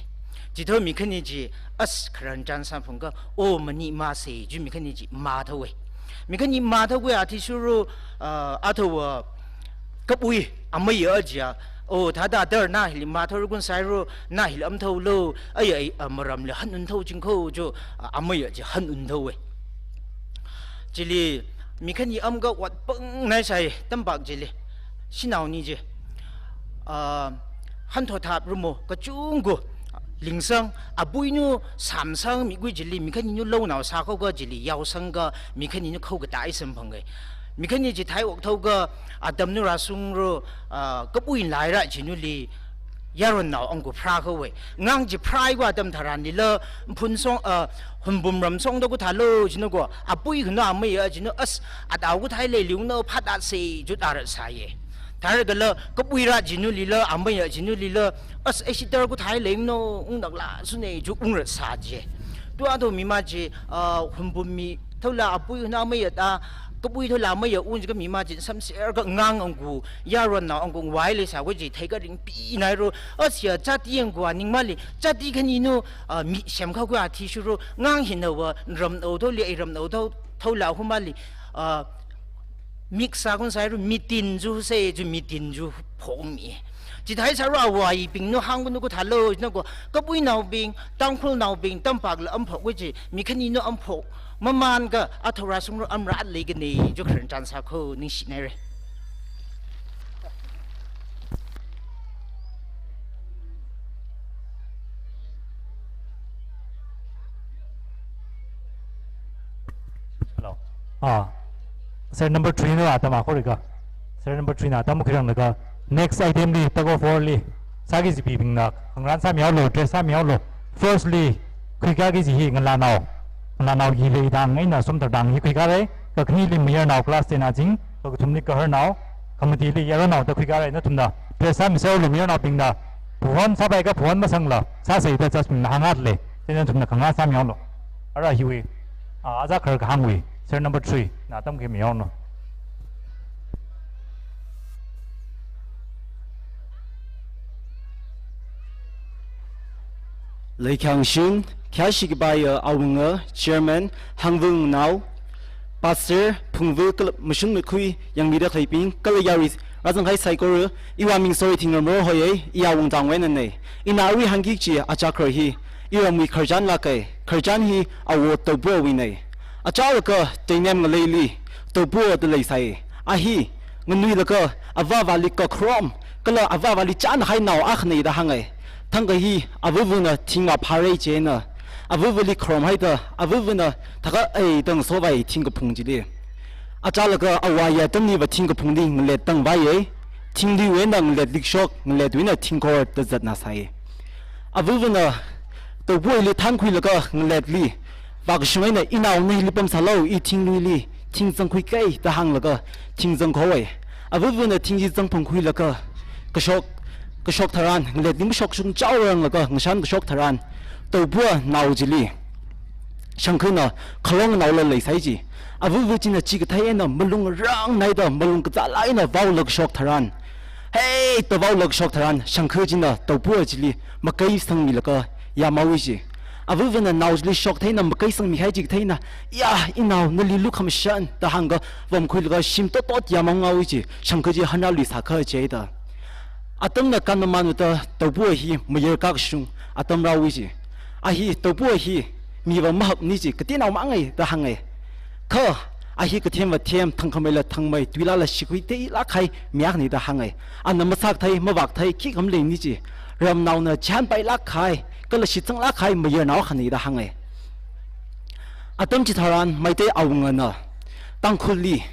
Ji thou mi khani ji as kharan chan san phung ka, o mani ma se, ju mi khani ji ma thou e. Mi khani ma thou kua thi shuru, ah, a thou, ah, kapui, amaya ji a, o thāda dar na hili ma thou kun sai ru, na hili am thou lo, ai, ai, ah, maram le han un thou jing kho ju, ah, amaya ji han un thou e. Ji li, mi khani am ga wat pang nai sai, tampak ji li. Shinao ni ji. Ah, han tho thap rumo, kachung gu, ling sang, abui nu, sam sang, mi gui ji li, mi khani nu lo nao sa kho ga ji li, yao sang ga, mi khani nu kho ga tai sam phang e. Mi khani ji thai ok thou ga, atam nu ra sung ru, ah, kapui lai ra ji nu li, yaron nao ang gu phra kho e. Ngang ji phrai gua tam tharan li la, phun song, ah, hunbum ram song da ku tha lo ji nu go, apui khanu amaya ji nu as, at au ku thai le liu no phat at se ju ta ra sa ye. Thar ga la, kapui ra ji nu li la, amaya ji nu li la, as, e shi tar ku thai le no, ung dak la, su ne ju ung ra sa je. Tu a do mi ma ji, ah, hunbum mi, thou la apui khanu amaya ta, kapui thou la amaya un ji ka mi ma ji, sam ser ka ngang ang gu, yaron nao ang gu, wai le sa gu ji, thai ka ring pi nai ru, as ya, chati ang gu, a ning ma li, chati khani nu, ah, mi sem kha kua thi shuru, ngang hin na wa, ram nao thou li, ai ram nao thou, thou la hu ma li, ah, mik sa kun sai ru, mi tin ju se, ju mi tin ju phong mi. Ji thai sa ru a wai bing nu hang nu ku tha lo, nu ku, kapui nao bing, Tangkhul nao bing, tampak la am phok gu ji, mi khani nu am phok, maman ga, a thou ra sung ru am ra le ga ne, ju kharan chan sa kho, ning shi nai re. Hello. Ah, serial number three na atam a kho ri ka. Serial number three na atam khi rang na ka. Next item li, tug of war li. Sāki ji pi bing na. Khangran sāmi hao lo, dress sāmi hao lo. First li, khuika ki ji hi ngala nao. Ngala nao hi le dang, ai na som tar dang hi khuika re. Ka khani li mayar nao class ten a jing. Ka kathum li kahar nao. Khamati li yaron nao ta khuika re na thum na. Dress sāmi sāo lo mayar nao bing na. Phuhon sāpai ka phuhon masang la. Sā sei ta chas bing na hang at le. Te na thum na khangran sāmi hao lo. Ara hiwui, ah, aja khar kahāngwui, serial number three, na atam khi mi yao no. Leikhyang shin, khya shi ki bai, uh, awunga, chairman, hangvung nao, pastor, phungvu, kala mashun makhui, yang mida khaiping, kala yari, razang hai saikora, iwa ming soi thingram ro hoye, iya wung tang wena ne. Ina awi hangki chi, aja khar hi, iramwui kharjan lāka, kharjan hi awo Taupo wui ne. Achālakha teinem ngaleili, Taupo da leisai. A hi, nganuilakha, avāvali kakharom, kala avāvali chān hai nao akhane da hānga. Thangkha hi, avavana thing va phare chena. Avavali kharom haida, avavana thaka ei tang sovai thing kaphung chili. Achālakha awaya tangni va thing kaphung li ngalet tang vaiye. Thing li wena ngalet likshok, ngalet wena thing khor da zatna sai. Avavana, Taupo ili thankhuilakha ngalet li, vākashung eina inao na hili pamsālo, i thing lui li, thing zangkhui kai da hānglaga, thing zangkho e. Avavana thing hi zangphang khuilaga, kashok, kashok tharan, ngalet ning kashok shung chaorang laga ngashan kashok tharan, Taupuwa nao chili Shangkhana khalong naola leisai ji. Avava china chi kathei eina malung rang naida malung kazāla eina vaola kashok tharan, "Hey!" da vaola kashok tharan, Shangkha china Taupuwa chili makai sangmilaga yamhaowa ji. Avavana nao chili shoktheina makai sangmihai chi katheina, "Ya, inao, nali lukhamashan," da hāngga vamkhuilaga shim totot yamhaowa ji, Shangkha chi hanrāluisā kha chida. Atamna kanna manu ta Taupuwa hi mayar kakashung atam rāhaowa ji. A hi Taupuwa hi miva mahakni ji, kateonao mangai da hāngai. Kha a hi kathemva them, thangkhamaila thangmei, tuilala shikhui teilāk kahai mi akhani da hāngai. Ana masakthei, mavakthei, khikha maleini ji. Ramnaona chānpailāk kahai, kala shitsanglāk kahai mayarnao akhani da hāngai. Atam chitharan Meitei awungana Tangkhulli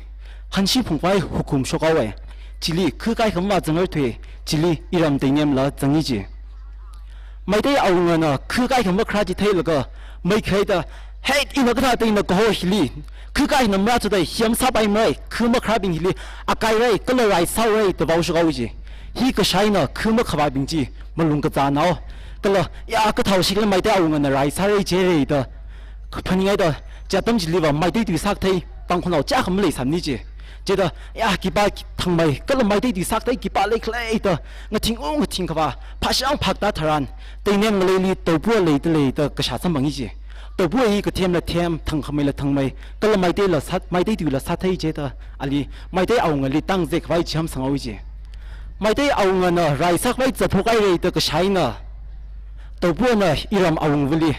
hanshi phungkhavai hukum shokhaowa. Chili kha kaikha mavāzangrarthua, chili iram Teinemla zangi ji. Meitei awungana kha kaikha makharā chi theilaga, mei khaida, "Hey, ina kathāda ina kaho hili kha kaikhana marāthuda hi masāpaimara, kha makharābing hili akairai, kala rai sāhaora," da vaoshokhaowa ji. Hi kashā eina kha makhavābing chi malung kazānao, kala, "Ya, kathāhaosi khala Meitei awungana rai sāra jira," da phaningaida, chi atam chiliva Meitei tui sākathei Tangkhulnao chiyākha maleisāmani ji. Chida, "Ya, khipā thangmei, kala Meitei tui sākathei khipā leikhala," da ngathing-o ngathing khavā phāshang phakta tharan, Teinem ngaleili Taupuwa leida leida kashā samphanga ji. Taupuwa hi kathemla them, thangkhamaila thangmei, kala Meiteila sāt, Meitei tuila sāthei jida, ali Meitei awungali tangzek khavai chihān sanghaowa ji. Meitei awungana rai sākhavai zatphok haira da kashā eina, Taupuwana iram awungvali,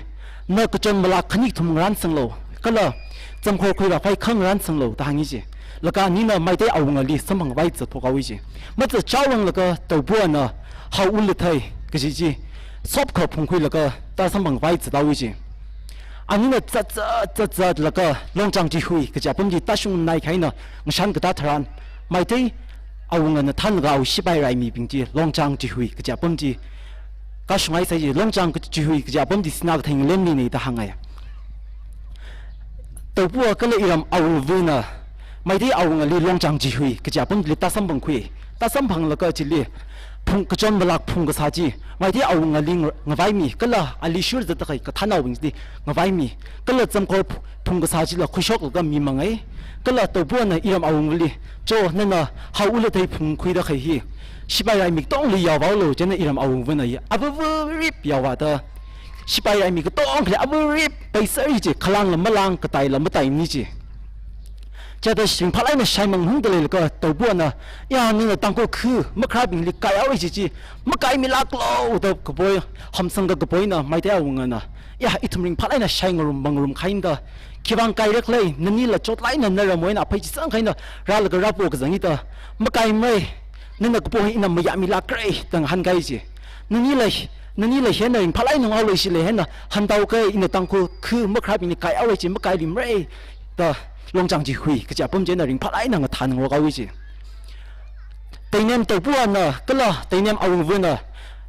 "Na kachon malak khani kathum ngarānsanglu, kala zamkhor khuirākhavai kha ngarānsanglu," da hānga ji. Laga anina Meitei awungali samphangkhavai zatphok haowa ji. Mazat chaorang laga Taupuwana Hao Ulathei kaji chi sopkha phungkhuilaga tāsamphangkhavai zathaowa ji. Anina zat zat zat zatlaga Longchang Chihui kaji apam chi tāshungnai kahaina ngashan katā tharan, Meitei awungana thānlaga awui shipai raimibing chi Longchang Chihui kaji apam chi kashungngaisai ji. Longchang Chihui kaji apam chi sinā kathei ngalemlina da hāngai. Taupuwa kala iram awungvana Meitei awungali Longchang Chihui kaji apam chili tāsamphangkhui. Tāsamphanglaga chili phung, kachon malak phungkasā chi Meitei awungali nga-, ngavaimi, kala ali shur zatda kahai kathānnaobing chili ngavaimi, kala zamkhor ph-, phungkasā chila khuishoklaga mimangai. Kala Taupuwana iram awungvali, "Cho, nana Hao Ulathei phungkhuida kahai hi shipai raimi katongli yaovālu," chieina iram awungvana ya, avavarip yaovāda, shipai raimi katongli avarip paisāra ji, khalangla malāng, kataila mataimana ji. Chithāda ringphālāk eina shaimang hungda leilaga Taupuwana, "Ya, nana Tangkhul kha makharābingli kaihaora ji chi makaimilāklu," da kapoi, hamsangda kapoina Meitei awungana, "Ya, ithum ringphālāk eina shaingarum mangarum kahaina da, khivang kaira khala, nanila chotlāk eina naramwui eina aphei chisang kahaina rālaga rāpo kazang hida, makaimara, nana kapo hi ina mayāmilākra," da ngahānkai ji. "Nanila, nanila hina ringphālāk eina ngaoleishila hina hānthaoka, ina Tangkhul kha makharābingli kaihaora ji makailuimara," da Longchang Chihui kaji apam chieina ringphālāk eina ngathāngarok haowa ji. Teinem Taupuwana kala Teinem awungvana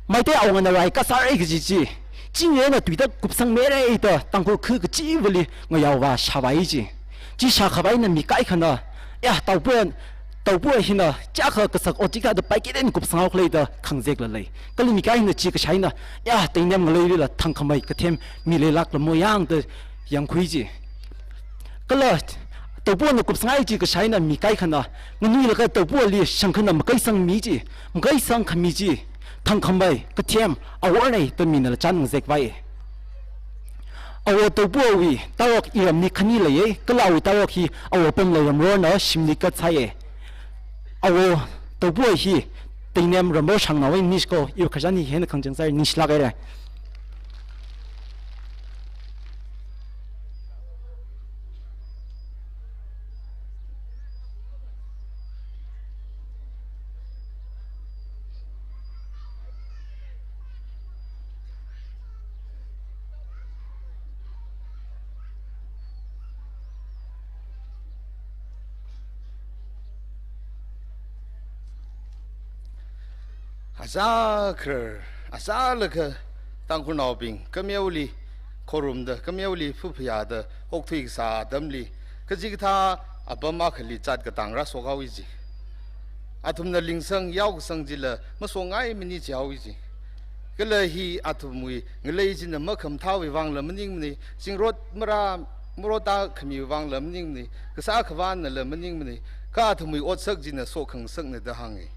Meitei awungana rai kasāra kaji chi, chingri eina tuida kupsangmira da Tangkhul kha kachivali ngayaovā shāvai ji. Chi shākhavai eina mi kaikhana, "Ya, Taupuwa, Taupuwa hina chiyākha kasak ot chikathāda paikit eina kupsanghao khala," da khangazekla lei. Kala mi kaikhana chi kashā eina, "Ya, Teinem ngaleilila thangkhamei kathem mi leilākla mo yang," da yangkhui ji. Kala Taupuwana kupsanghai chi kashā eina mi kaikhana nganuilaga Taupuwali Shangkhana makaisangmi ji, makaisangkhami chi thangkhamei, kathem, aworna da minala chān ngazekvai. Awo Taupuwawui tarok iramli khani leiya, kala awui tarok hi Awo Pamlei Ramrorna shimli katsaiya. Awo Taupuwa hi Teinem Ramror shangnaowa, nishiko, iwui khararchan hi hina khangachang sāi, nishilāk haira. Azā khar, azā lakha Tangkhulnaobing, kameoli khorumda, kameoli phuphayāda okthui kasā atamli, kachikathā apam akhali zat katang rāshok haowa ji. Athumna lingsang yaokasang chila masongaimana jihaowa ji. Kala hi athumwui ngalei china makhamathāwui vangla maningmana, zingrot marā, marot tākhamiwui vangla maningmana, kasā khavānala maningmana, kha athumwui otsak china sokhangasakna da hānga.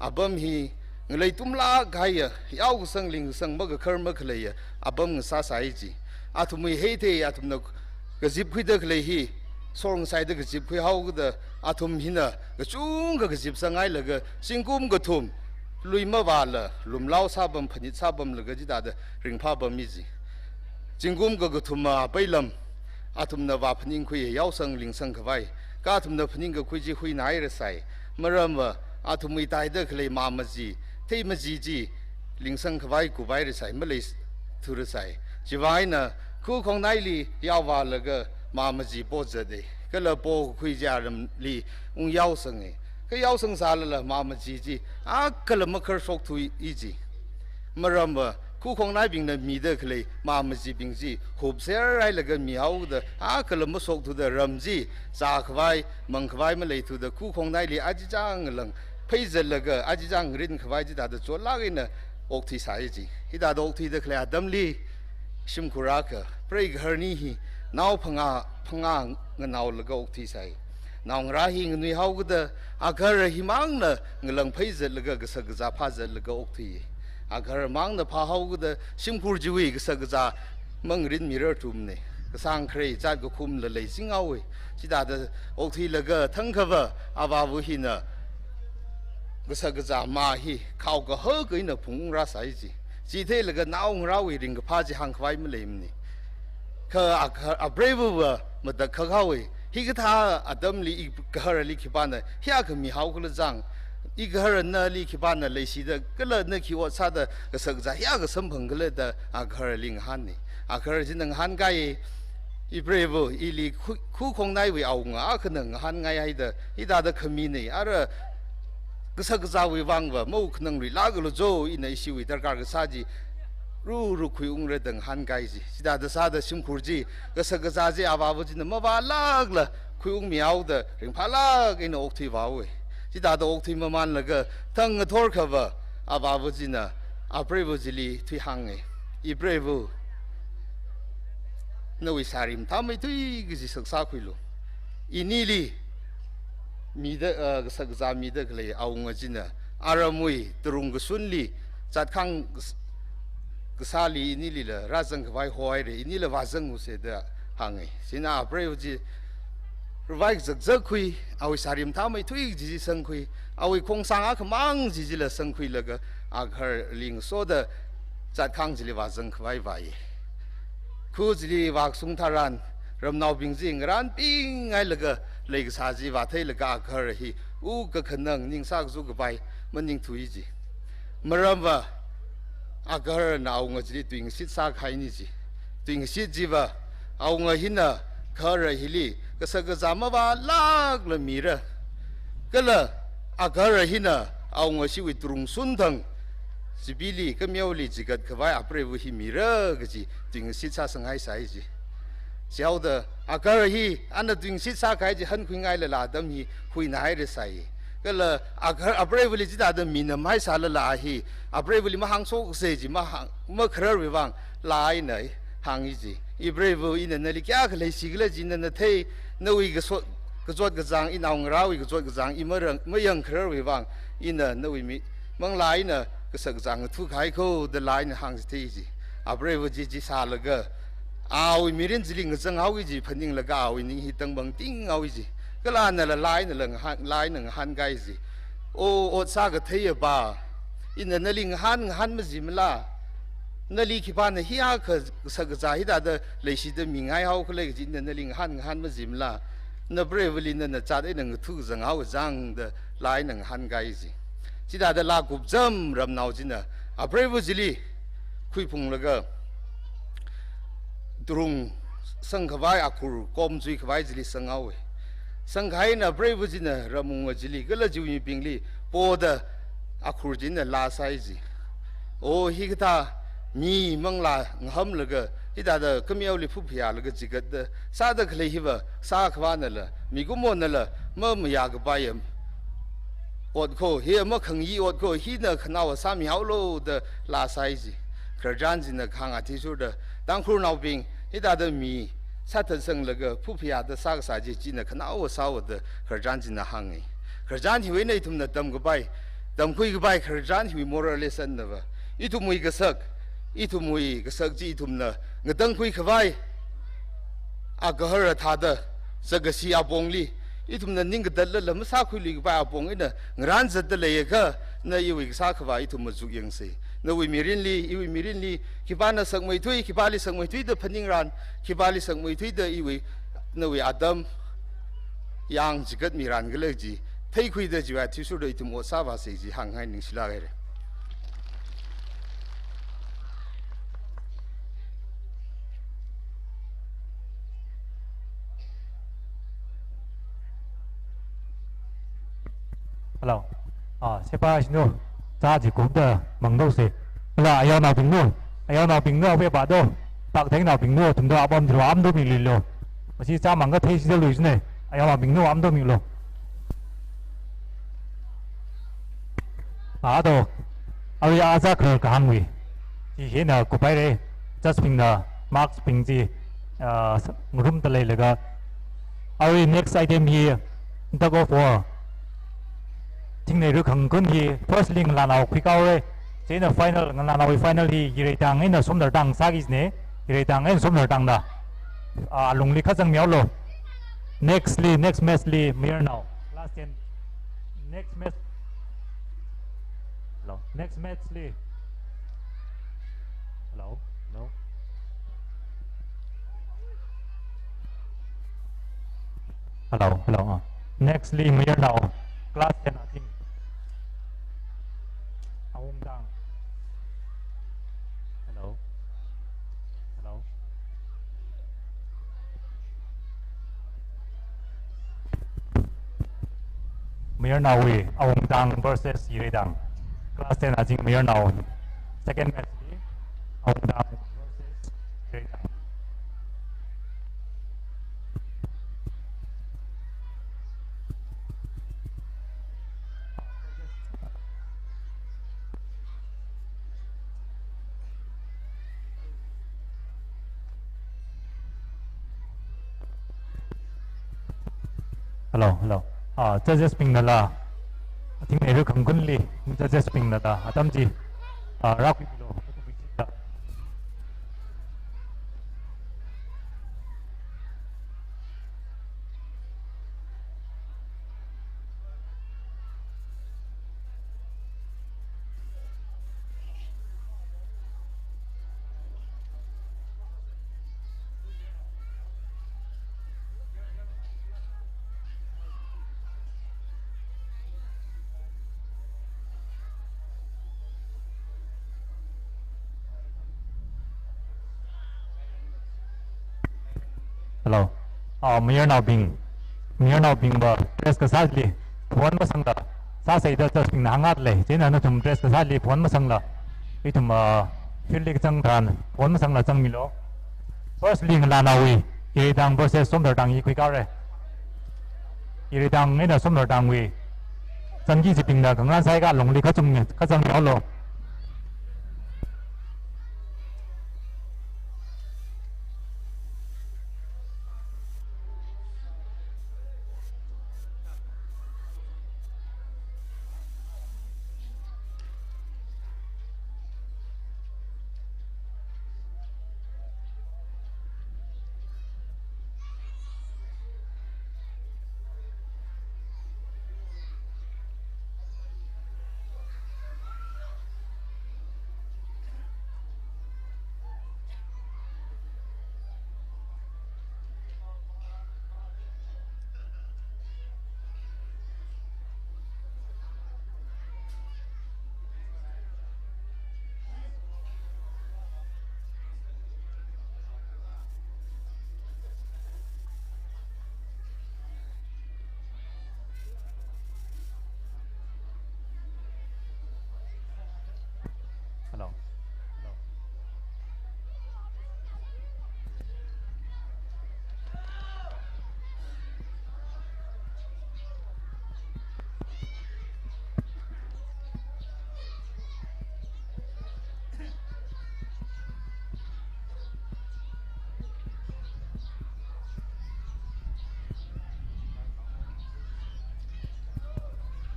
Apam hi ngalei tumlāk kahaiya, yaokasang lingsang makakhar makhaleiya apam ngasāsai ji. Athumwui heithei athumna kazipkhuida khalei hi, sorngasaida kazipkhui haokida, athum hina kachungkha kazipsangailaga, zingkum kathum, lui mavāla, lumlao sāpam, phanit sāpamlaga chithāda ringphāpama ji. Zingkum kakathuma apeilam, athumna vāphaningkhui yaosang lingsang khavai. Kha athumna phaningkakhui chi huinairasai. Maramva, athumwui taida khalei mā maji, thei maji chi, lingsang khavai kupairasai, maleithurasai. Chiwuivang eina, khu khongnaili yaovālaga mā maji pozata. Kala pokakhui chi aramli ungyaosanga. Kha yaosangsālala mā maji chi, akhala makharshokthua ji. Maramva, khu khongnaibingna mida khalei mā majibing chi, hupserhailaga mihaoda, akhala mashokthuda ram chi, zākhavai, mangkhavai maleithuda, khu khongnaili achichāng ngalang pheizatlaga, achichāng ngarin khavai chithāda chotlāk eina okthuisai ji. Hithāda okthuida khalei atamli, shimkhur akha, preigaharni hi, nao phangā, phangā nganaolaga okthuisai. Naongarā hi nganui haokida, agahara himangna ngalang pheizatlaga, kashak kazā phāzatlaga okthui. Agahara mangna phāhaokida, shimkhur chiwui kashak kazā mangarinmirarthumana. Kasāng kharei zat kakhumla leisinghaowa. Chithāda okthuilaga thangkhava, avāva hina kashak kazā mā hi khaokahak eina phungrāsai ji. Chi theilaga naongarāwui ringkaphā chi hāngkhavai maleimana. Kha a, a, apreiva va matak khakhaowa. Hikathā atamli igaharali khipāna hiyākha mihaokhala jang, igaharana nali khipāna leishida, kala na khi ot sāda kashak kazā hiyākha samphangkhala da agaharali ngahāna. Agahara china ngahānkai, ipreiva, ili khu, khu khongnaiwui awunga akhana ngahānngai haida, hithāda khamina, ara kashak kazāwui vangva mawuk khanang luilākalu jo, ina ishiwui darkar kasā chi ruru khuiungra da ngahānkai ji. Chithāda sāda shimkhur chi, kashak kazā chi avāva china mavālākla khuiungmihaoda, ringphālāk eina okthuivāhaowa. Chithāda okthuimamanlaga, thang ngathorkhava, avāva china apreiva chili thuihānga. Ipreiva, nawui sāri mathāmeithui kaji saksākhuilu. Inili mida, ah, kashak kazā mida khalei awunga china aramwui tarung kashunli zatkhang kas-, kasāli inilila rāzangkhavai hohaira, inila vāzangusa da hānga. Chieina apreiva chi ravai kazakzakkhui, awui sāri mathāmeithui kaji chi sangkhui, awui khongsang akhamang chi chila sangkhuilaga agaharali ngasoda zatkhang chili vāzangkhavai vāya. Khu chili vākasung tharan, ramnaobing chi ngarānpinghailaga leikasā chi vātheilaga agahara hi, u kakhanang ningsā kazu kapai maningthui ji. Maramva, agaharana awunga chili tuingashit sākahaina ji. Tuingashit chiva, awunga hina gahara hili kashak kazā mavālākla mira. Kala agahara hina awunga chiwui tarung shun thang, chibili, kameoli chigatkhavai apreiva hi mira kaji tuingashit sāsanghaisai ji. Chihaoda agahara hi ana tuingashit sākahai chi hankhuingailala atam hi huinahairasai. Kala agahara apreivali chithāda minamhaisālala hi apreivali mahāngshoksa ji, mahāng, makhararwui vang laa eina hānga ji. Ipreiva, ina nali kayākha leishikhala chi nana thei, nawui kaso-, kachot kachāng, inaongarāwui kachot kachāng i marang, mayangkhararwui vang, ina nawui mi, manglā eina kashak kazā ngathukahai kho da laa eina hāngchithei ji. Apreiva chi chi sālaga, awui mirin chili ngazanghaowa ji phaninglaga awui ning hi tangpangtinghaowa ji. Kala anala laa einala ngahān, laa eina ngahānkai ji. O, ot sākathei apā, ina nali ngahān, ngahān majimala? Nali khipāna hiyākha kashak kazā hithāda leishida mingaihaokhala kaji ina nali ngahān, ngahān majimala? Napreivali nana zat eina ngathukazanghaowa jang da laa eina ngahānkai ji. Chithāda laa kupcham ramnao china apreiva chili khuiphunglaga, tarung sangkhavai, akhur kom chuikhavai chili sanghaowa. Sangkahai eina apreiva china ramwunga chili kala chiwui mibingli poda akhur china laa sāi ji. O, hikathā mi manglā ngahamlaga, hithāda kameoli phuphayālaga chigatda sāda khalei hiva, sākhavānala, mikumonala mamayā kapaiya ot kho, hi makhangyi ot kho, hina khanaowa sāmihaolu da laa sāi ji. Khararchan china kahāng athishurda, Tangkhulnaobing, hithāda mi sāthatsanglaga phuphayāda sākasā chi, china khanaowa sāo da khararchan china hāngi. Khararchan hiwui eina ithumna tamkapai, tamkhuikapai khararchan hiwui moral lesson nava, ithumwui kasak, ithumwui kasak chi ithumna ngatangkhuikhavai agahara thāda, sākasi apongli, ithumna ningkatatla lam sākhuiluikapai apong eina ngaranzatda leiakha, na iwui kasā khavā ithum machuk yangsa. Nawui mirinli, iwui mirinli, khipāna sakmeithui, khipāli sakmeithuida phaningran, khipāli sakmeithuida iwui, nawui atam yāng chigatmiran khala chi theikhuida chiwui athishurda ithum ot sāvāsa chi hāngngai, ningshilāk haira. Hello. Ah, sepa shinu, chā chi kupda mangdose. Hala, ayaonaobingna, ayaonaobingna, awui pādo, paktheinaobingna, thumda apam thilo, amdo milo. Masi chāmang kathei shida luisne, ayaonaobingna, amdo milo. Ah, do, awui aja kar kahāngwui. Chi hina kupaire, judge bingna marks bing chi, ah, ngarumda leilaga. Awui next item hi, tug of war. Thingneiru Khangkun hi first li ngalānao khuikaore. Chieina final, ngalānaowui final hi Yireitang eina Somnartang sākine. Yireitang eina Somnartangna, ah, alungli kazangmihaolu. Next li, next match li, mayarnao. Class ten. Next match. Hello. Next match li. Hello. Hello. Hello, hello. Ah. Next li mayarnao, class ten aching. Awungtang. Hello. Hello. Mayarnaowui Awungtang versus Yireitang. Class ten aching mayarnao. Second match li Awungtang versus Yireitang. Hello, hello. Ah, judges bingnala, Thingneiru Khangkunli, judges bingnala, atam chi, ah, rākhuimilu. Hello. Ah, mayarnaobing. Mayarnaobingva dress kasāli phon masangla sāsei da judge bingna hāngngai. Chieina nathum dress kasāli phon masangla, ithum, ah, field li kazang tharan phon masangla zangmilu. First li ngalānaowui, Yireitang versus Somnartang hi khuikaore. Yireitang eina Somnartangwui chānki chibingna khangarān sāakha alungli kazang, kazangmihaolu.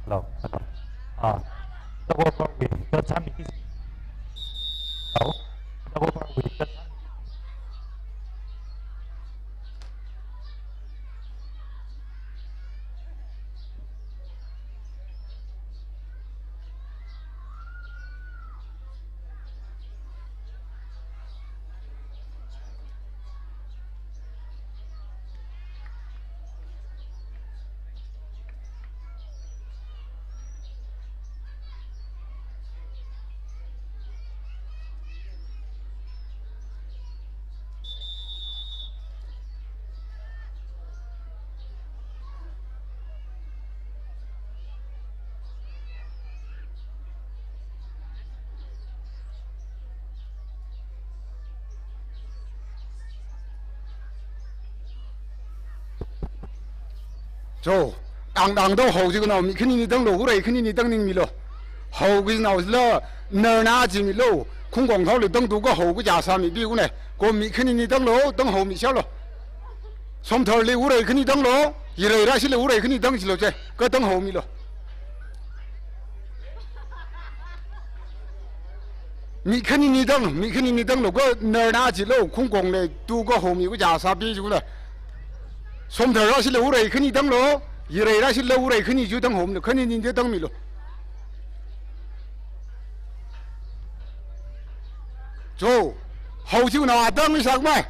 Hello, hello. Ah, double power with the time. Hello, double power with the time. Cho, tangtang to hao chi kanao mi khanini tanglo, urai khanini tang ningmilo. Hao kanaola, narna chi milo, khungkong thaoli tangtu kahao kaja sāmipi kune. Ko mi khanini tanglo, tang haomi shalo. Somtharli urai khani tanglo, Yirei Rashili urai khani tang chilo che, ka tang haomilo. Mi khanini tang, mi khanini tanglo, ka narna chilo, khungkongli tu kahaomi kaja sāpi chikula. Somthar Rashili urai khani tanglo, Yirei Rashili urai khani chu tang haomilo, khanini tangmilo. Cho, hao chi kanao atang mi sakmai.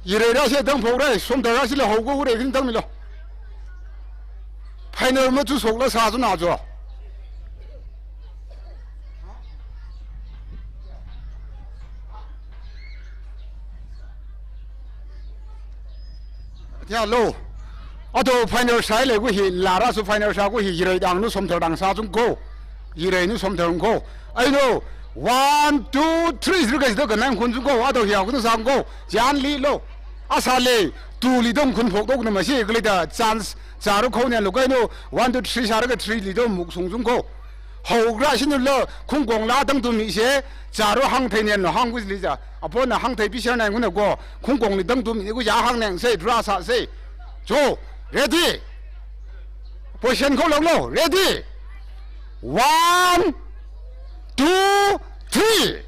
Yirei Rashi tang phokrai, Somthar Rashila hao ko urai khani tangmilo. Final machuk shokla sā chuna cho. Tia lo. Ato final sālei ko hi, lara su final sā ko hi, Yirei tangna Somthar tang sā chung ko. Yirei na Somthar ko. Aino, one, two, three, zirga zirga nang khun chung ko. Ato hi akun sā ko. Jan lilo. Asālei, two li tong khun phok tokna masi, kali da chance, charu khon yan lo kaino, one, two, three sāra ka three li tong muk sung chung ko. Hao Rashi nula, khungkongla tangtu mi se, charu hāngthei nen lo hāng kuisli ja. Apona hāngthei pisar nai nguna ko, khungkongli tangtu mi kuja hāng neng se, dra sā se. Cho, ready? Position kholonglo, ready? One, two, three.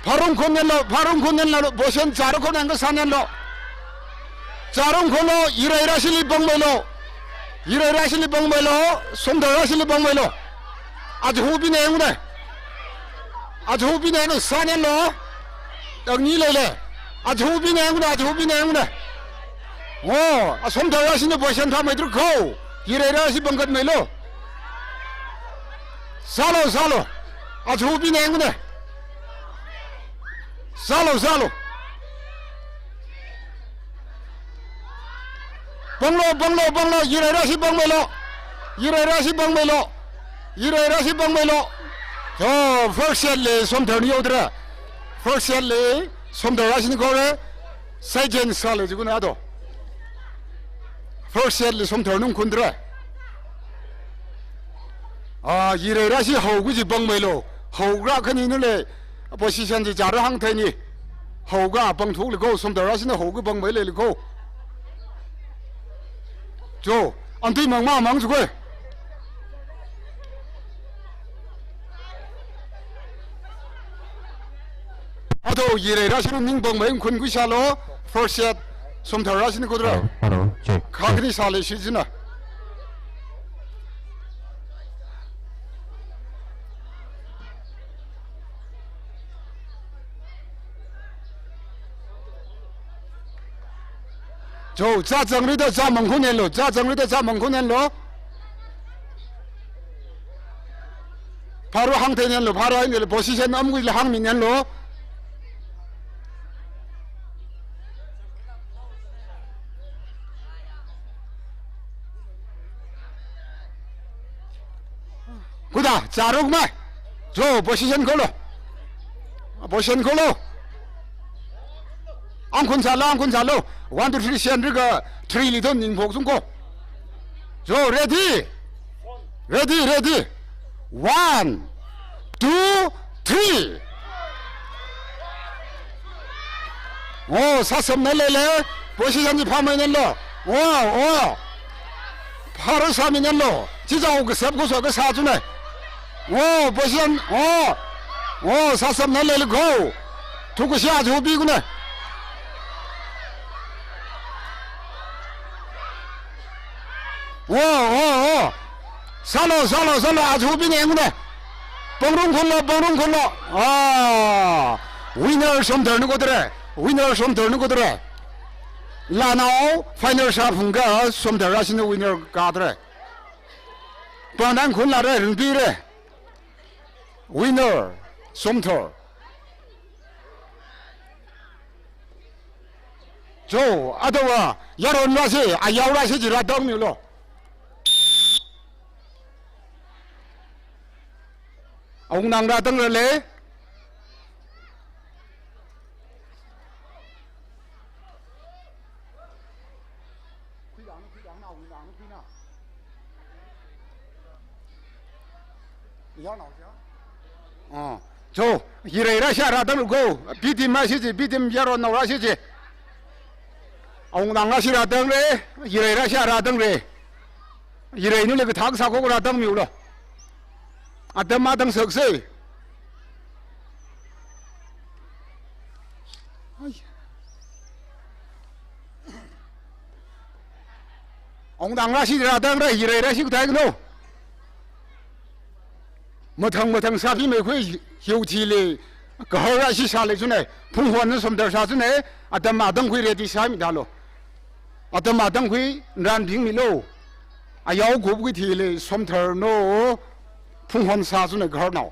Pharung khon nen lo, pharung khon nen lo, position charu khon nen ka sā nen lo. Charu khon lo, Yirei Rashili pangmei lo. Yirei Rashili pangmei lo, Somthar Rashili pangmei lo. Aja hupi ne ngune. Aja hupi ne ngune sā nen lo. Tang ni lei le. Aja hupi ne ngune, aja hupi ne ngune. Ngo, a Somthar Rashi na position thamei tru ko. Yirei Rashi pangkatmei lo. Sālo, sālo. Aja hupi ne ngune. Sālo, sālo. Panglo, panglo, panglo, Yirei Rashi pangmei lo. Yirei Rashi pangmei lo. Yirei Rashi pangmei lo. Cho, first set li Somthar ni yaodra. First set li Somthar Rashi ni kore. Second set li chikun ato. First set li Somthar nung khundra. Ah, Yirei Rashi hao kuji pangmei lo. Hao ra khani nule. Position ji charu hāngthei ni. Hao ka pangthuk liko, Somthar Rashi na hao ka pangmei le liko. Cho, anti mang ma mang chukoi. Ato Yirei Rashi ning pangmei khun kuisalo, first set, Somthar Rashi ni khodra. Hello, hello, check, check. Khakri sālei shi jina. Cho, cha chang ri da cha mang khon nen lo, cha chang ri da cha mang khon nen lo. Pharo hāngthei nen lo, pharo ai nen lo, position am kuila hāngmi nen lo. Kuda, charuk mai. Cho, position kholo. Position kholo. Ang khun sālo, ang khun sālo. One, two, three, shen rika, three li tong ning phok sung ko. Cho, ready? Ready, ready. One, two, three. Oh, sāsam na lele. Position ji phamei nen lo. Oh, oh. Phara sāmi nalo. Chichao kasap khuso kasā chune. Oh, position. Oh. Oh, sāsapna lelikho. Thukashi aja hupikune. Oh, oh, oh. Sālo, sālo, sālo, aja hupinengune. Pangrung khunlo, pangrung khunlo. Ah. Winner Somthar ni kodre. Winner Somthar ni kodre. Lanao final sāphungkha Somthar rāshina winner kadre. Pangdan khunlare, ringpire. Winner Somthar. Cho, adawa, yaron rāshi, ayao rāshi chi rātangmilu. Awungnang rātangrale. Ah, cho, yirei rāshi rātanglu ko, B team rāshi chi, B team yaronnao rāshi chi. Awungnang rāshi rātangre, yirei rāshi rātangre. Yirei nule kathak sākho rātangmilu. Atam matang sakse. Ai. Awungnang rāshi rātangra, yirei rāshi kathai kano. Mathang mathang sāpi meikhui hiu thili, kahar rāshi sāle chune, Phunghon Somthar sā chune, atam matang khui ready sāmi dalo. Atam matang khui ranbingmilu. Ayao kupkhui thili, Somthar no, Phunghon sā chune kaharnao.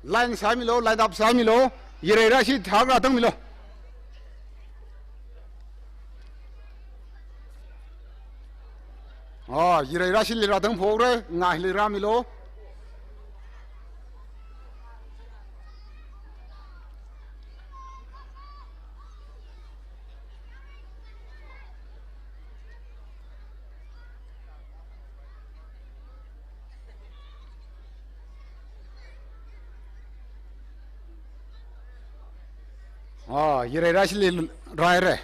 Line sāmilu, line up sāmilu, yirei rāshi thak rātangmilu. Ah, yirei rāshili rātangphokre, ngaili rāmilu. Ah, yirei rāshili rāhaire.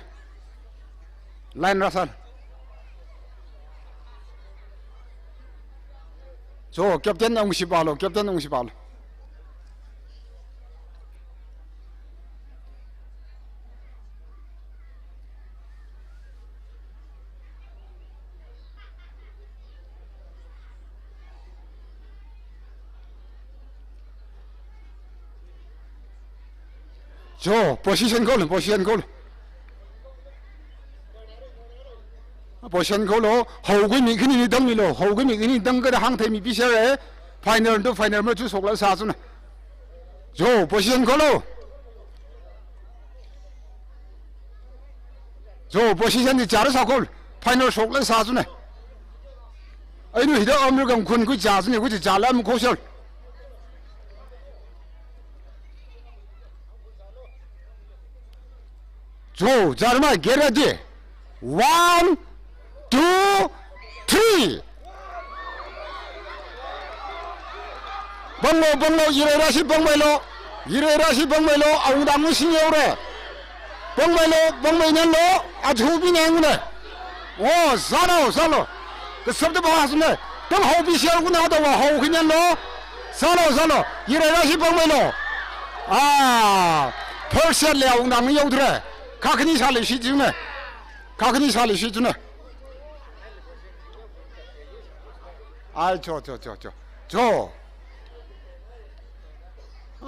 Line rāsālu. Cho, captain ungshipālu, captain ungshipālu. Cho, position kholu, position kholu. Position kholu, haokhui mi khani ni tangmilu, haokhui mi khani tangkada hāngthei mi pishare, final to final machuk shoklala sā chune. Cho, position kholu. Cho, position chi chara sākholu, final shoklala sā chune. Ainu hithāda American khun khuichā chune, khuichā lāmkhoshol. Cho, chara mai, get ready. One, two, three. Panglo, panglo, yirei rāshi pangmeilu. Yirei rāshi pangmeilu, awungdang singyaore. Pangmeilu, pangmeinanlu, aja hupinengune. Oh, sālo, sālo. Kasapda pā sune. Tanghaopi share kuna da wa haokhuinanlu. Sālo, sālo. Yirei rāshi pangmeilu. Ah, first set li awungdang yaothura. Kha khani sāli shi chune. Kha khani sāli shi chune. Ai, cho, cho, cho, cho. Cho.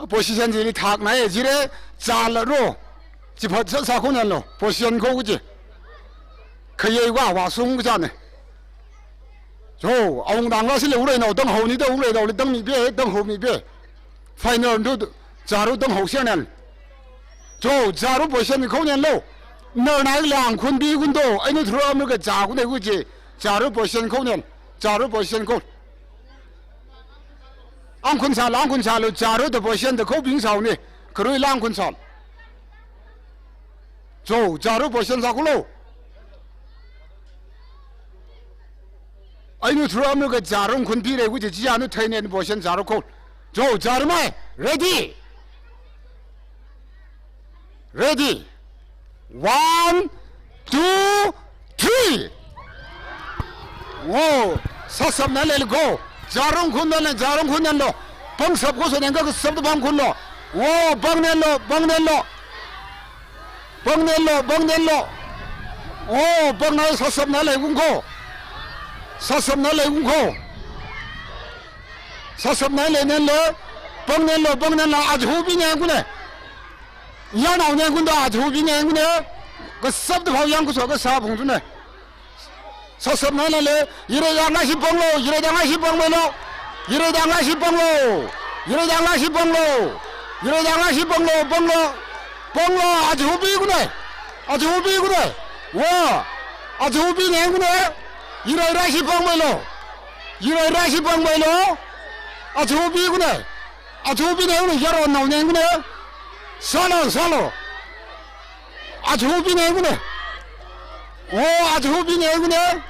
Position chili thakna e, chire, chālaro. Chiphat sā sākhonanlu. Position kho chi. Khayei wa, wa sung chane. Cho, awungdang rāshili ureinao, tanghaoni da ureinaoli tangmipe, tanghaomipe. Final to, charu tanghaoshanen. Cho, charu position khonanlu. Narnai langkhun bikundo, ainu thura amrika chākune kuchi, charu position khonan, charu position khon. Angkhun sālu, angkhun sālu, charu da position da khobing sāone, kharui langkhun sālu. Cho, charu position sākholu. Ainu thura amrika charu khunpire kuchi, chi anu thainen position charu khon. Cho, charu mai, ready. Ready. One, two, three. Wo, sāshapnā leili ko. Jarung khunna le, jarung khunna lo. Pangshap ko so nenka, kashap da pangkhun lo. Wo, pangnen lo, pangnen lo. Pangnen lo, pangnen lo. Wo, pangnā sāshapnā leikung ko. Sāshapnā leikung ko. Sāshapnā leinen lo. Pangnen lo, pangnen lo. Aja hubinei kune. Yarnao nengkunda aja hubinei kune. Kashap da phao yang kaso kasā phung tune. Sāshapnā leili, yirei dang ashi panglo, yirei dang ashi pangmeilo. Yirei dang ashi panglo. Yirei dang ashi panglo. Yirei dang ashi panglo, panglo. Panglo, aja hubi kune. Aja hubi kune. Wo. Aja hubinei kune. Yirei rashi pangmeilo. Yirei rashi pangmeilo. Aja hubi kune. Aja hubinei kune, yaronao nengkune. Sālo, sālo. Aja hubinei kune. Wo, aja hubinei kune.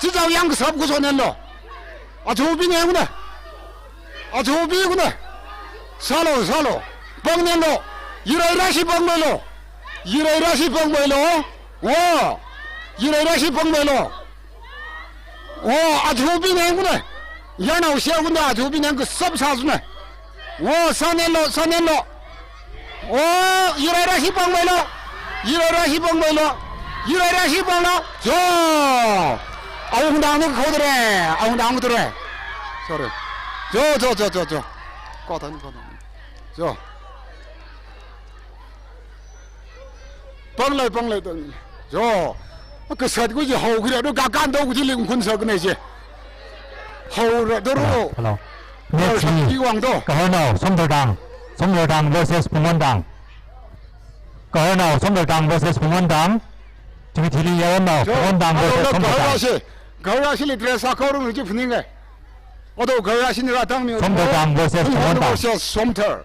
Chichao yang kashap ko so nen lo. Aja hubinei kune. Aja hubi kune. Sālo, sālo. Pangnen lo. Yirei rashi pangmeilo. Yirei rashi pangmeilo. Wo. Yirei rashi pangmeilo. Wo, aja hubinei kune. Yarnao shia kunda aja hubinei kashap sā sune. Wo, sānen lo, sānen lo. Wo, yirei rashi pangmeilo. Yirei rashi pangmeilo. Yirei rashi panglo. Jo. Awungdang nu khodre. Awungdang khodre. Sorry. Jo, jo, jo, jo, jo. Kotan, kotan. Jo. Panglei, panglei tang. Jo. Kasat ku ji hao kira do kakan do ku ji ling khun sa kane ji. Hao ra do ro. Hello. Next, Hao sa ki wang do. Gaharnao, Somdal Tang. Somdal Tang versus Phungwon Tang. Gaharnao, Somdal Tang versus Phungwon Tang. Chimi thili yaron nao, Jo, Phungwon Tang ado versus lo Somdal Tang. Gahar ashi. Gahar ashi li dress a kau rung ji phuning e. Ado Gahar ashi ni ratang mi. Somdal Tang versus Phungwon Phungwon Tang. Versus Somdal.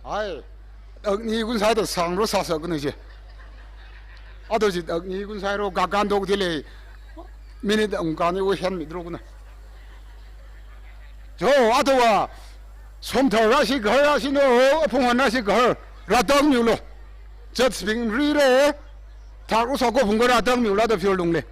Ai, akni kun sai da sang ro sasa kun ji. Ado ji akni kun sai ro gagan dok dile. Minute ang kani u hen mi dro kun. Jo, ado wa. Somdal rashi Gahar rashi no, Phungwon rashi Gahar. Ratang mi lo. Judge bing ri re. Thak ro sa ko phung ko ratang mi la da field lung le.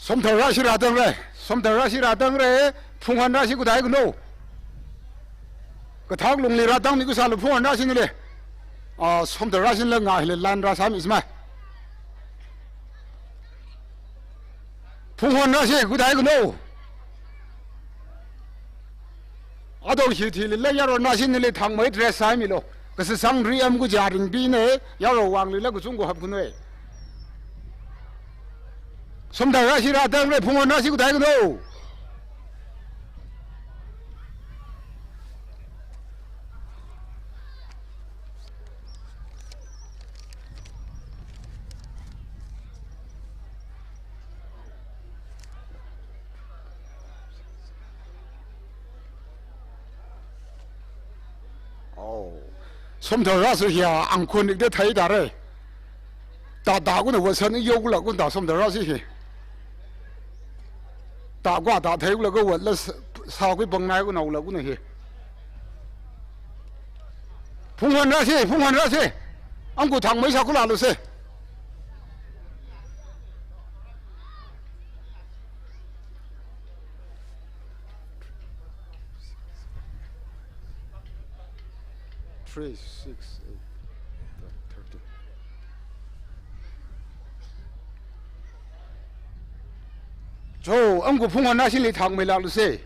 Somdal rashi ratang re, Somdal rashi ratang re, Phungwon rashi kudai kuno. Kathak lungli ratang mi kusa lo Phungwon rashi nile. Ah, Somdal rashi le nga hile lan rasa mi isma. Phungwon rashi kudai kuno. Ado hi thili le yaron rashi nile thang mai dress sai mi lo. Kasasang ri am ku jaring bi ne, yaro wang li le ku chung ku hap kuno e. Somthar rāsi rātangre, Phungwon rāsi kathāi kano. Oh. Somthar rāsi hiya angkun ikda thai tare. Tata kuna wasan yoklak kuna Somthar rāsi hi. Tata kwa tata thai kula ka wat la sa, sa kui bang nai kuna ula kuna hi. Phungwon rāsi, Phungwon rāsi. Angku thang mai sa kula lu se. Three, six, eight, thirteen. Cho, angku Phungwon rāsili thang mai la lu se.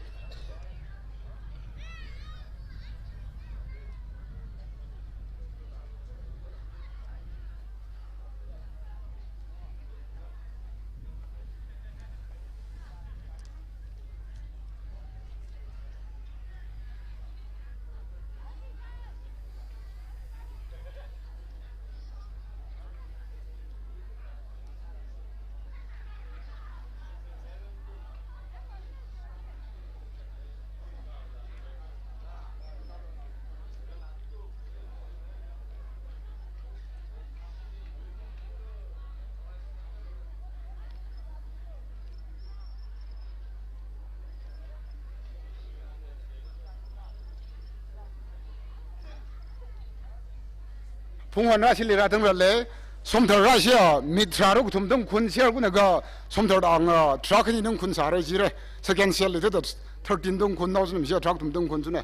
Phungwon rāsili rātang rale, Somthar rāsiya, mi tharuk thumtung khun share kuna ka, Somthar ang, ah, tharuk khani tung khun sāra jire, second share li thada thirteen tung khun nao suna mi share tharuk thumtung khun suna.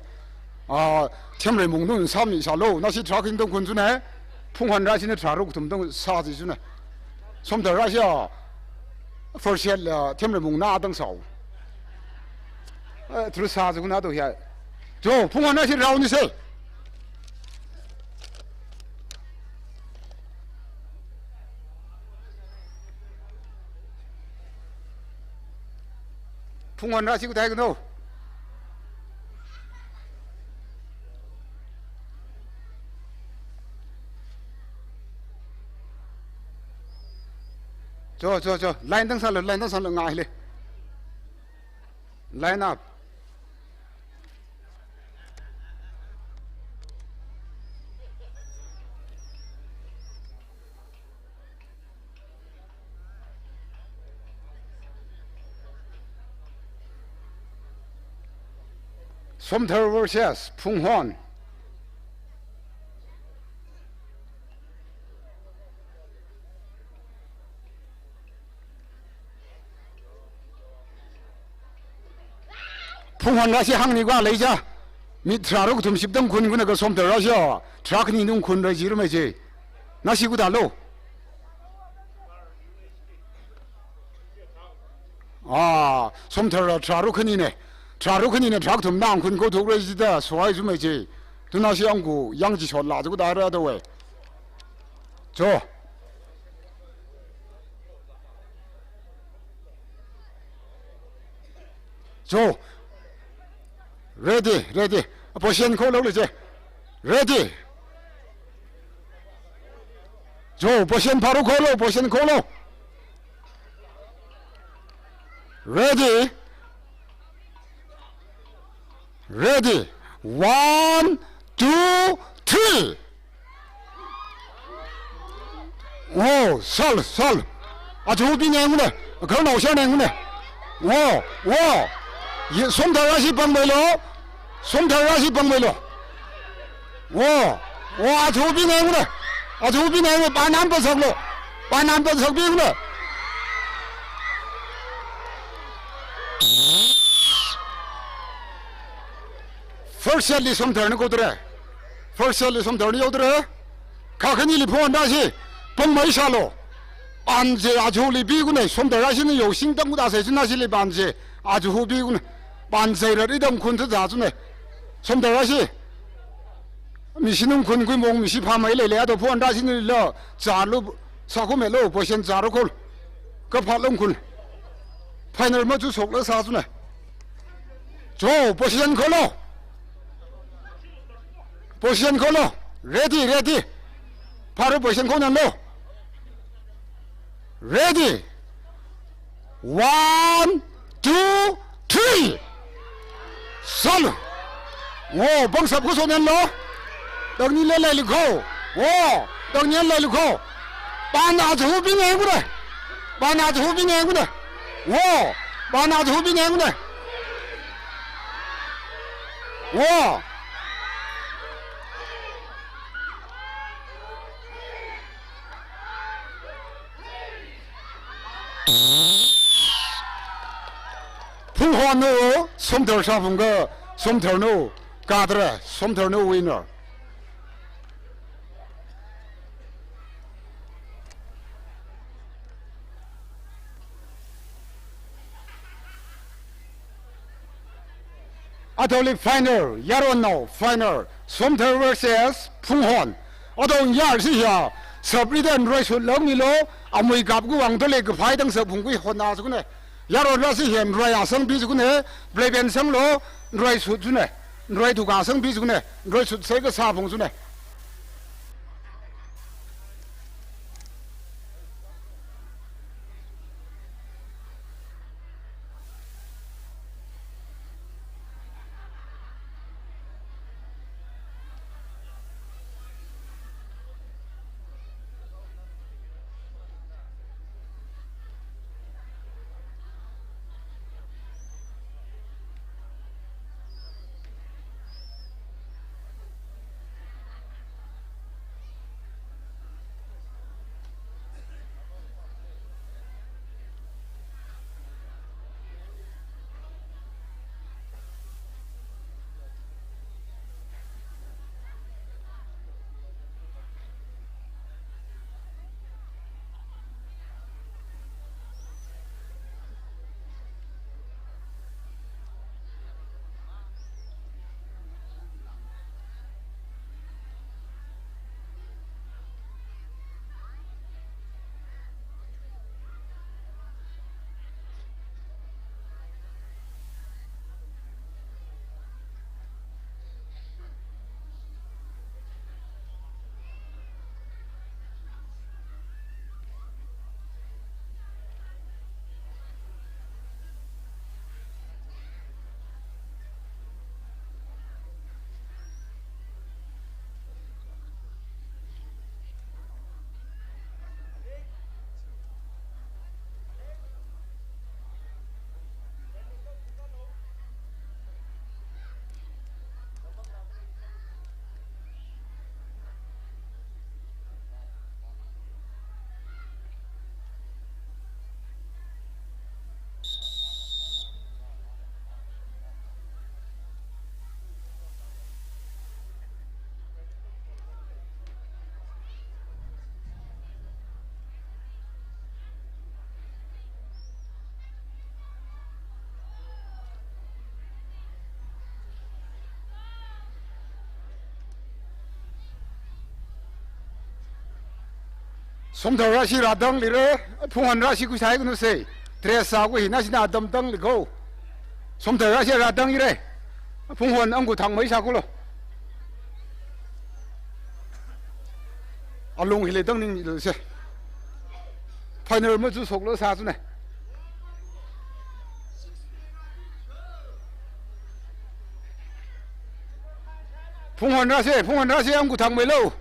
Ah, Themreimung tung sāmi sālo, nasi tharuk khani tung khun suna, Phungwon rāsina tharuk thumtung sā ji suna. Somthar rāsiya, first share la, Themreimung na tang sāo. Eh, thru sā ji kuna to hiya. Cho, Phungwon rāsi rao ni se. Phungwon rāsi kathāi kano. Cho, cho, cho. Line tang sālo, line tang sālo ngai le. Line up. Somthar versus Phungwon. Phungwon rāsi hāngni kwa leija. Mi tharuk thum shiptung khun kuna ka Somthar rāsiya, tharuk khani tung khun rā ji ru mai je. Nasi kathālo. Ah, Somthar rā tharuk khani ne. Tharuk khani ne tharuk thum na ang khun ko thuk rā jida, suai ju mai je. Tuna si angku, yang ji shot la ju kathāra da wei. Cho. Cho. Ready, ready. Position kholo le je. Ready. Cho, position pharo kholo, position kholo. Ready. Ready. One, two, three. Oh, sol, sol. Achubi nengune. Kharnao sha nengune. Oh, oh. Ye, Somthar rāsi pang mailo. Somthar rāsi pang mailo. Oh, oh, achubi nengune. Achubi nengune. Panam pa saklo. Panam pa sakbi ngune. First set li Somthar ni ko ture. First set li Somthar ni yau ture. Kha khani li Phungwon rāsi. Pang mai sālo. Pan je achu li bi kune. Somthar rāsi ni yau sing tang kuda sai chuna si li pan je. Achu hu bi kune. Pan je ra ri dang khun thaja chune. Somthar rāsi. Mi shi nung khun kui mong mi shi pha mai le le ato Phungwon rāsi ni lo. Cha lo. Sa khu me lo. Position cha ro khol. Ka pha long khun. Final machuk shoklaga sā chuna. Cho, position kholo. Position kholo. Ready, ready. Phāra position khonanlo. Ready. One, two, three. Sālu. Wo, pangshap khuishoknanlo. Tangni lei leilu kho. Wo, tangni lei leilu kho. Pana chihubing e kure. Pana chihubing e kure. Wo, pana chihubing e kure. Wo. Phunghon no, Somthar sāphung kha, Somthar no, kadra, Somthar no winner. Atholi final, yaron no final, Somthar versus Phunghon. Athon yar si ya, sabri dan roi sut lang ni lo, amui kap gu wang tole kaphai dang sāphung kui hon na sukune. Yaron ra si ya, roi asang pi sukune, play ben sang lo, roi sut sune, roi tuka asang pi sukune, roi sut sai kasā phung sune. Somthar ra si rātang lire, Phunghon ra si kuisai kunu se, dress sā ku hina sina dam tang liko. Somthar ra si rātang lire, Phunghon angku thangmei sā kulo. Alung hili tang ning se. Final machuk shoklo sā chuna. Phunghon ra se, Phunghon ra se, angku thangmei lo.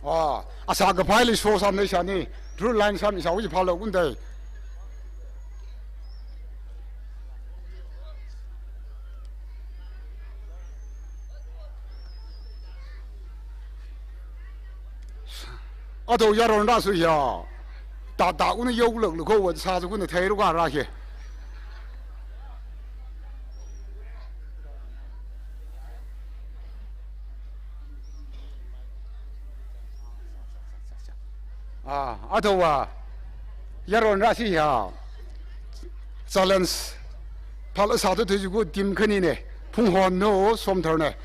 Ah, asā kaphai li so sāmei sani, through line sāmei sā uji phalo kundai. Athon yaron ra su ya. Tata kuna yau lak lak ko wan sā su kuna thei ru ka ra ke. Ah, athon wa yaron ra si ya. Challenge. Phala sāthu thuijiku team khani ne. Phunghon no Somthar ne.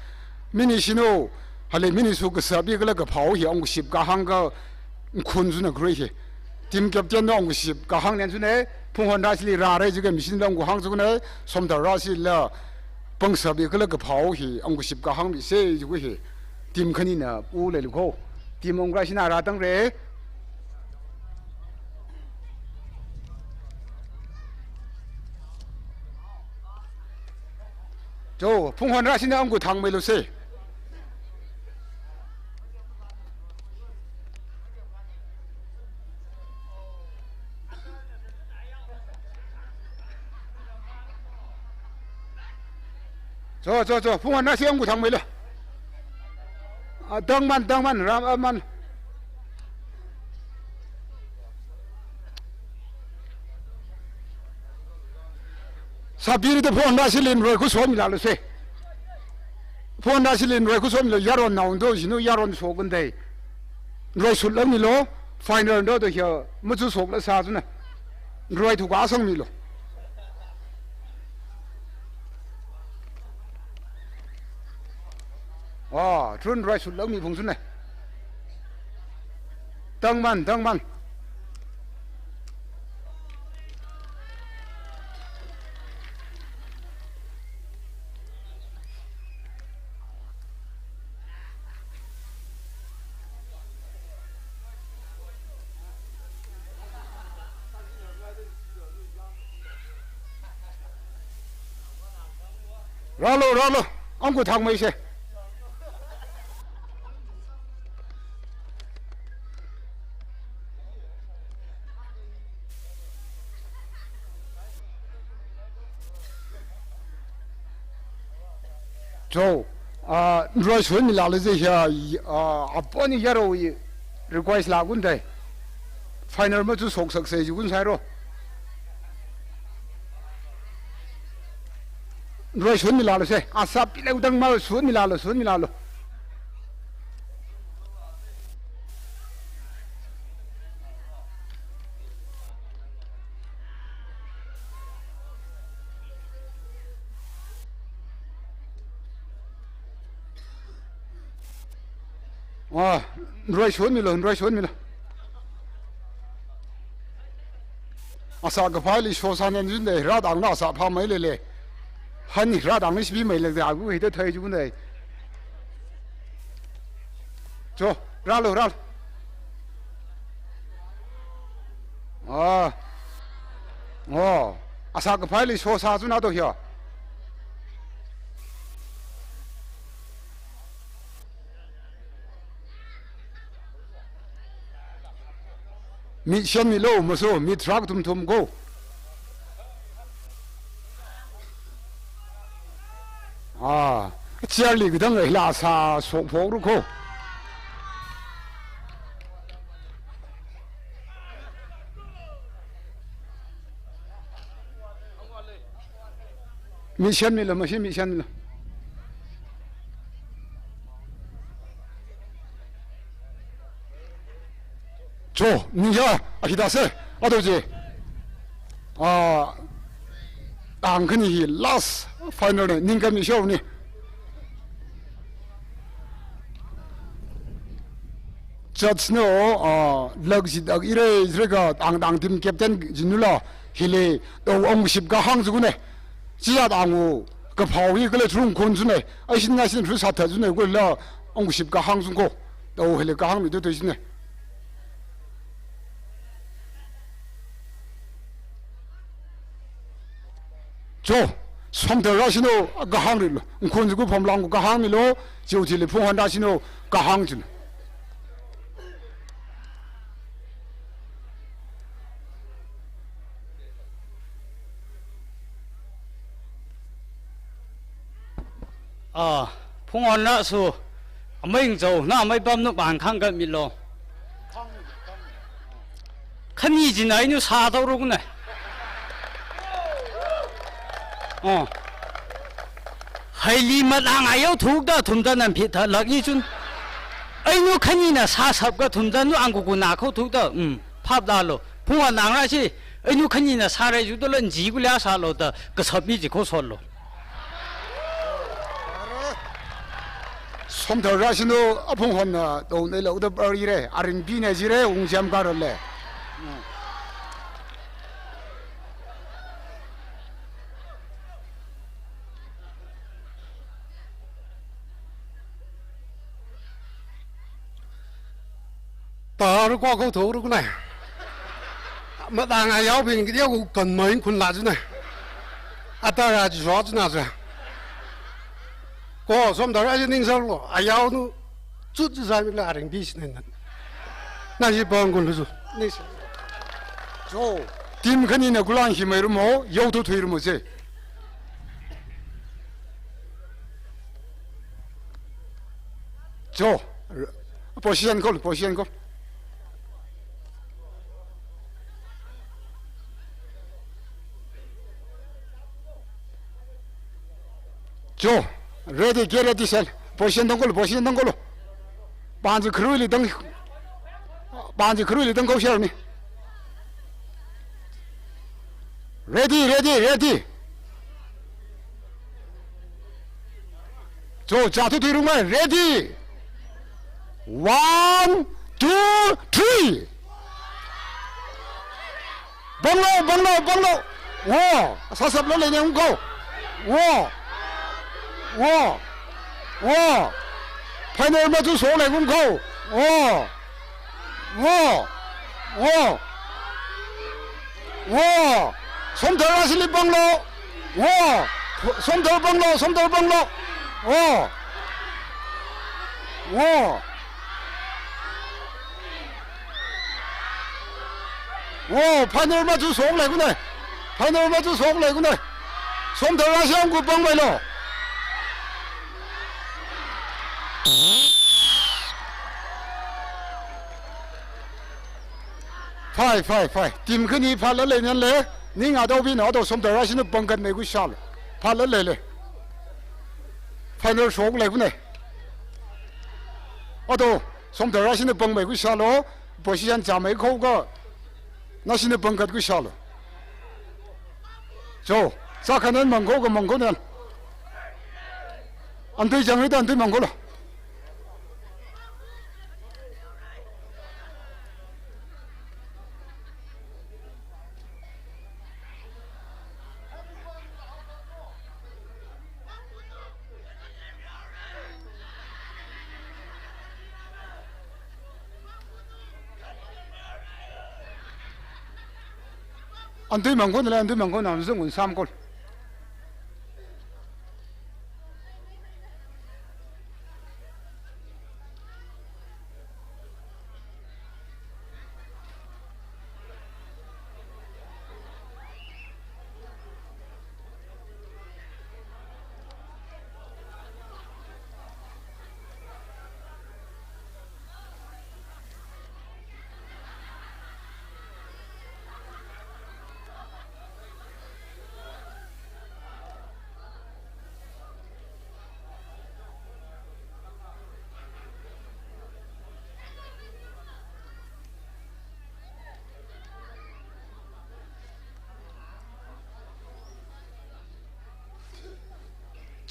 Mini shino. Hale minisu kasāpi kala kaphao hi ungkaship kahāng kha khun suna kharei hi. Team captain na ungkaship kahāng nen suna, Phunghon rāshili rāra jiakha machine la ungkahāng suna, Somdal rāshila pangkasāpi kala kaphao hi ungkaship kahāng misa jiakha hi. Team khanina u leilu ko. Team ungkashina rātangra. Cho, Phunghon rāshina ungkathang meilu se. Cho, cho, cho, Phunghon rāshi ungkathang meilu. A, tangman, tangman, ram, a, man. Sāpirida Phunghon rāshili nroi khushon milalu se. Phunghon rāshili nroi khushon milu, yaron naondo shinu yaron shokundai. Nroi shut lāmilu, final do do hiya, machu shokla sā suna. Nroi thuka sangmilu. Ah, tun nroi shut lāmi phung suna. Tangman, tangman. Rālu, rālu, ungkathang meisa. Cho, ah, nroi shon milalu se hiya, ah, apong yaron request lākundai. Final machu shoksak se jikun sairo. Nroi shon milalu se, asāpi lei tangman shon milalu, shon milalu. Ah, nroi shon milu, nroi shon milu. Asā kaphaili shosāna jindai, rādangna asā phamei leile. Hani rādangna shipi mei leile, agu hithāda thei jikundai. Cho, rālu, rālu. Ah. Oh. Asā kaphaili shosā suna do hiya. Mi shan milu, maso, mi truck thumthum ko. Ah, chair li kidang hila sā shokphokra ko. Mi shan milu, mashi mi shan milu. Cho, ningyā, a hithāda se, ado je. Ah, tang khani hi last final ne, ningkami show ne. Judge no, ah, lak jit ak ire, ire ka tang tang team captain jinula, hili, do ungkaship kahāng jikune. Chiya tangu, kaphao hi kala tharung khun suna, aishin ngashin tharu sātha suna, kala ungkaship kahāng sung ko. Do hili kahāng mi do do suna. Cho, Somdal rāshino kahāng rilu, khun jiakha phomlang kahāng milu, chiwui thili Phunghon rāshino kahāng chun. Ah, Phunghon rāsu, amei ngzao, na amei pam nu ban khang ka milo. Khani jin ai nu sā tau ruk ne. Oh. Haili malang ayau thukda thumda nam phit tha lak i chun. Ai nu khanina sā sap ka thumda nu ang kuku na khau thukda, um, phap da lo. Phunghon nang rāshi, ai nu khanina sārai ju da lan ji ku lia sālo da, kasāpi ji kho solo. Somdal rāshinu, aphung honna dong nei lo da bar ire, aring bi nei jire, ung jam kar le. Tar ko ko thor ko nai. Matang ayao bing dia ko kan main kun la jina. Ata ra ji so jina ja. Ko somdal ra ji ning sar lo. Ayao nu chut ji sa mi la ring bi si nen. Na ji bang kun lu ju. Ni si. Jo, team khani na kulang hi mai rumo, yau tu thui rumo je. Jo, position call, position call. Jo, ready, get ready, sel. Position tong call, position tong call. Panji khrui li tong, panji khrui li tong call share ni. Ready, ready, ready. Jo, ja tu tui rung mai. Ready. One, two, three. Banglo, banglo, banglo. Wo, sasap lo le ne ung ko. Wo. Wo. Wo. Final ma tu so le ung ko. Wo. Wo. Wo. Wo. Somdal rāshili banglo. Wo. Somdal banglo, somdal banglo. Wo. Wo. Wo, final ma tu so le ku ne. Final ma tu so le ku ne. Somdal rāshi ang ku bang mai lo. Fine, fine, fine. Team khani pha la lei nan le, ning ado bi na ado somdal rāshina pangkat mai ku shal. Pha la lei le. Final shok lei ku ne. Ado somdal rāshina pang mai ku shal lo, position ja mai kho ka. Nashina pangkat ku shal lo. Jo, sa khanan mang kho ka mang kho nan. Antui jang ri ta antui mang kho lo. Antui mang kho na le, antui mang kho na, zung un sam kho.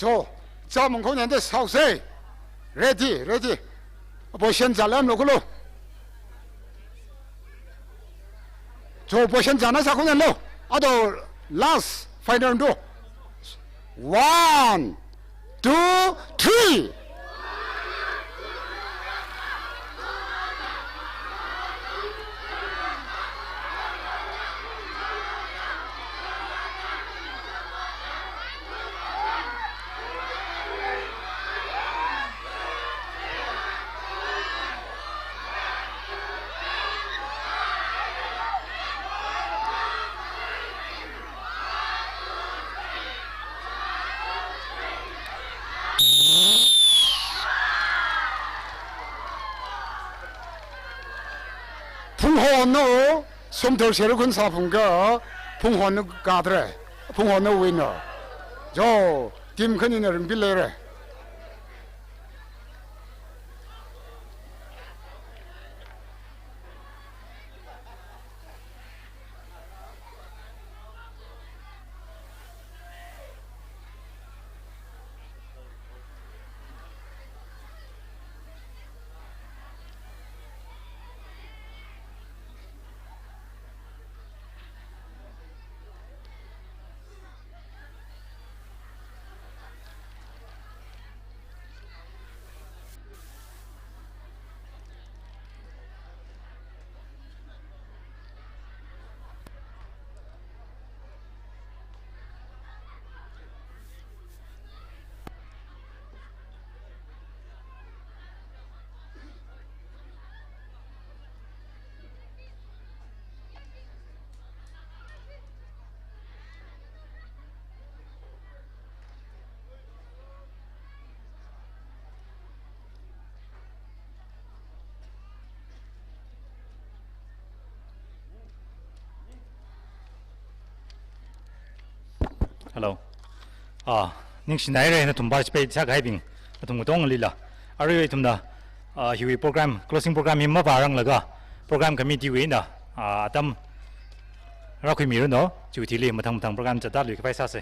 Jo, cha mangkho nyande saose. Ready, ready. Position jalam lo kulo. Jo, position jana sa kunan lo. Ado last final do. One, two, three. Phunghon no, Somdal Sherukun Saphung ka, Phunghon no kadre, Phunghon no winner. Jo, team khani na ringpi lere. Hello. Ah, ningshinaira nathum participate sākahaibing, nathum katongalila. Arui ithumna, ah, hiwui program, closing program hi mavāranglaga, program committee wuina, ah, atam rākhuimiranu, chiwui thili mathang mathang program zatda luikhavai sāsa.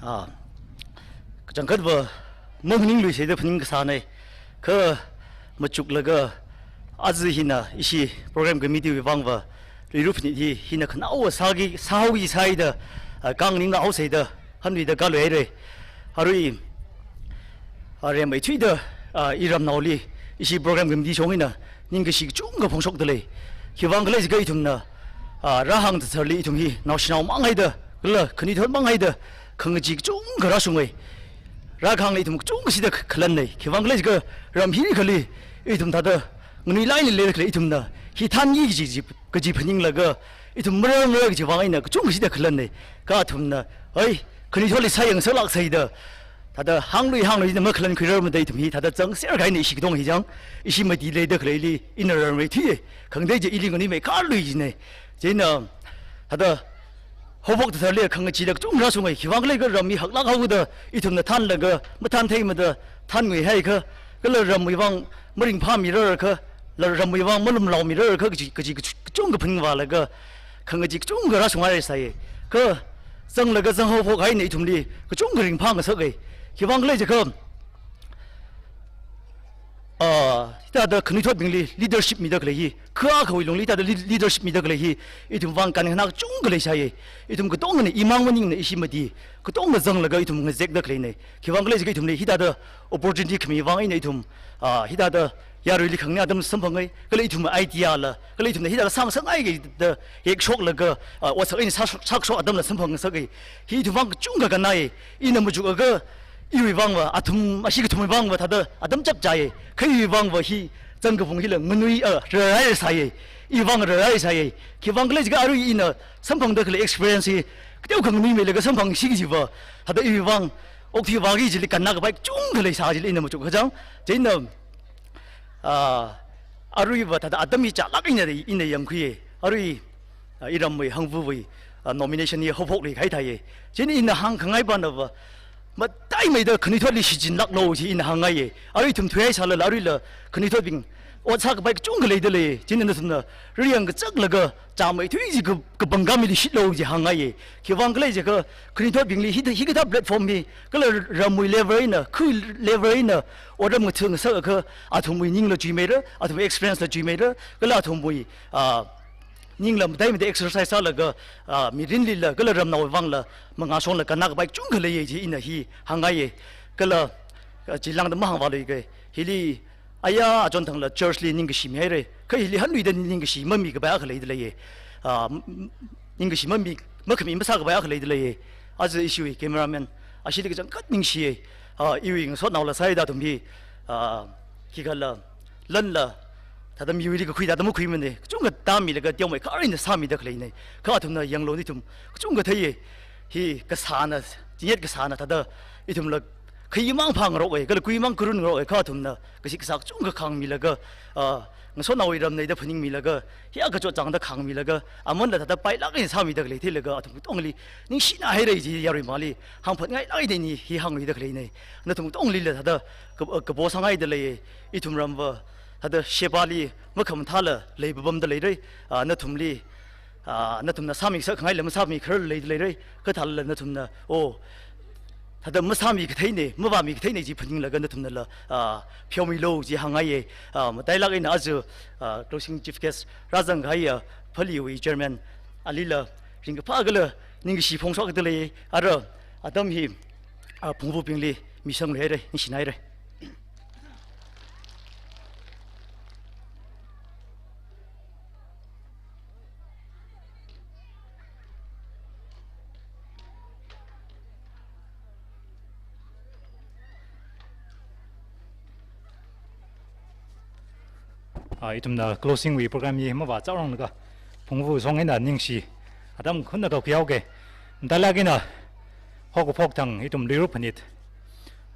Ah, kachangkhatva maningluisei da phaning kasānei. Kha machuklaga aja hina ishi program committee wui vangva luirup ni hi hina khanaowa sāki, sāhaoki sāida, ah, kang ningla haosei da hanwui da kaluihaira. Arui, ah, rimeithuida, ah, iramnaoli ishi program committee shong eina ningkashi kachungkha phongshokda lei. Khiwuivang khala jiakha ithumna, ah, rāhāng tharsarli ithum hi naoshinao mang haida, kala khanuithot mang haida, khangachee kachungkha rāshungai. Rākhangli ithum kachungkha shida khalannei. Khiwuivang khala jiakha ram hi khali ithum thāda nganuilāk eina leida khalei ithumna hi thanki kaji, kaji phaninglaga ithum marar marar kajiwui vang eina kachungkha shida khalannei. Kha athumna, oi, khanuithotli sāyang sālāksei da, thāda hānglui hānglui eina makhalānkhuirarmada ithum hi thāda zangser kahaina ishi katong hi chang, ishi mati leida khaleili ina rarmeithuiya. Khangatei chi ili nganuimeikharlui jinei. Chieina thāda haophok tharsarli khangacheela kachungkha rāshungai. Khiwuivang khala jiakha ram hi haklāk haoda ithumna thanlaga mathāntheimada thannguihaikha, kala ramwui vang maringphāmirarkha, la ramwui vang malumlaomirarkha kaji, kaji kachungkha phaningvālaga khangachee kachungkha rāshunghaisai. Kha zanglaga zanghaophok kahaina ithumli kachungkha ringphāngasaka. Khiwuivang khala jiakha, ah, hithāda khanuithotbingli leadership mida khalei hi, kha akhawui lungli hithāda lead-, leadership mida khalei hi, ithum vang kankhanā kachungkha leisai. Ithum katongana imang maningna ishi mati, katonga zanglaga ithum ngazekda khaleinei. Khiwuivang khala jiakha ithumli hithāda opportunity khami vang eina ithum, ah, hithāda yaruili khangni atam samphangai, kala ithum idea la, kala ithumna hithāda sāngasakngai kaji da yekshoklaga, ah, otsak eina sā, sākashok atamla samphangngasaka. Hi ithum vang kachungkha kannai. Ina machuklaga iwui vangva, athum, ashi kathumwui vangva thāda atam chapchai. Kha iwui vangva hi zangkaphung hila nganui, ah, rarhaisai. Iwui vang rarhaisai. Khiwuivang khala jiakha arui ina samphangda khalei experience hi kateokha nganuimeilaga samphangsi kajiva, thāda iwui vang okthui vāki chili kannā kapai kachungkha leisā chili ina machuk kachang. Chieina, ah, aruiva thāda atam hi chālāk eina ina yangkhuiya. Arui, ah, iramwui hangvawui, ah, nomination hi haophokluikahai thāya. Chieina ina hāngkhangai panava, mataimeida khanuithotli shichinlāklu chi ina hāngngaiya. Arui ithum thuihaisālala aruila khanuithotbing ot sākapai kachungkha leida lei. Chieina nathumna riyang kachaklaga chāmeithui chi ka, kapangkhamili shitlu chi hāngngaiya. Khiwuivang khala jiakha khanuithotbingli hi, hikathā platform hi, kala ramwui level eina, kha level eina otram ngathangasakakha athumwui ningla chuimeira, athumwui experience la chuimeira, kala athumwui, ah, ningla mataimeida exercise sālaga, ah, mirinlila, kala ramnaowui vangla, mangāshongla kannā kapai kachungkha leiya chi ina hi hāngngaiya. Kala, ah, chilāngda mahāngvāluika. Hili aya achon thangla church li ningkashi mihaira. Kha hili hanluida ningkashi mamikapai akha leida leiya. Ah, m-, m-, ningkashi mami, makhami masākapai akha leida leiya. Aja ishiwui cameraman, ashili kachangkhat ningshiya. Ah, iwui ngasotnaola sāida athum hi, ah, khikhala, lanla, thāda miwuili kakhui thāda makhuimanei. Kachungkha tāmilaga teomeikhar eina sāmida khaleinei. Kha athumna yanglu ithum kachungkha theiya. Hi kasāna, chingit kasāna thāda ithumla khaimang phāngaroka, kala kuimang karungaroka, kha athumna kashi kasā kachungkha khāngmilaga, ah, ngasotnaowui ramneida phaningmilaga, hi akachot chāngda khāngmilaga, amanla thāda pailāk eina sāmida khalei theilaga, athum katongli ningshina haira chi yaruimali hāngphatngailāk eina hi hāngluida khaleinei. Nathum katonglila thāda ka, kapo sāngaida lei, ithum ramva thāda shepali makhamathāla leipapamda leira, ah, nathumli, ah, nathumna sāmikasakngaila masāmikharar leida leira, kathāla nathumna, oh, thāda masāmikatheinei, mavāmikatheinei chi phaninglaga nathumnala, ah, pheomilu chi hāngngaiya. Ah, matailāk eina aja, ah, closing chief guest rāzangkahaiya Phaleewui chairman alila ringkaphā kala ningkashi phongshokda lei. Ara atam hi, ah, phungvubingli misangluihaira, ningshinaira. Ah, ithumna closing wui program hi mavāchaoranglaga, Phungvu song eina ningshi atam khunnakha khuihaoke. Matailāk eina Haokaphok thang ithum Luira Phanit,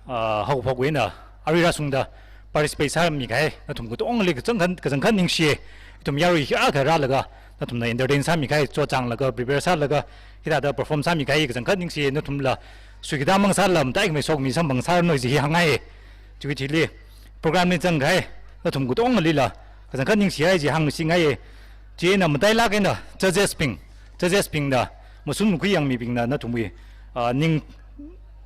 ah, Haokaphokwui eina arui rāshungda participate sāmikahai nathum katongali kachangkhat, kachangkhat ningshiye. Ithum yarui hiyākha rālaga nathumna entertain sāmikahai, chotchānglaga, prepare sālaga, hithāda perform sāmikahai kachangkhat ningshiye. Nathumla suikatā mang sālala mataikhamei sokhami samphang sāranu kaji hi hāngngaiye. Chiwui thili program li zangkahai nathum katongalila kachangkhat ningshihai chi hāngshingaiye. Chieina matailāk eina judges bing, judges bingna, mashun makhui yangmibingna nathumwui, ah, ning,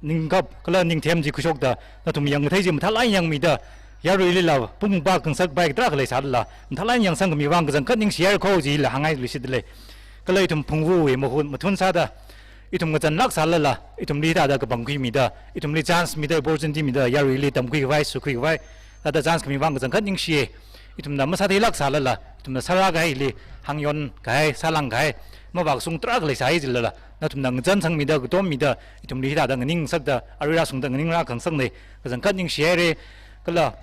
ningkap kala ningthem chi khuishokda, nathum yangkathei chi mathālāk eina yangmida, yaruilila pung pā khangasak pai tarākha leisālala mathālāk eina yangsangkhami vang kachangkhat ningshihaira kho chila hāngngai luishitdalei. Kala ithum Phungvuwui mahut mathun sāda, ithum ngazanlāk sālala, ithumli hithāda kapangkhuimida, ithumli chance mida, opportunity mida, yaruili tamkhuikhavai, sukhuikhavai, thāda chance khami vang kachangkhat ningshiye. Ithumna masātheilāk sālala, ithumna sārākahaili hāngyonkahi, sālāngkahi mavākashung tarākha leisāi jilala, nathumna ngazansangmida, katommida, ithumli hithāda nganingsakda, arui rāshungda nganingrakhangasaknei, kachangkhat ningshihaire. Kala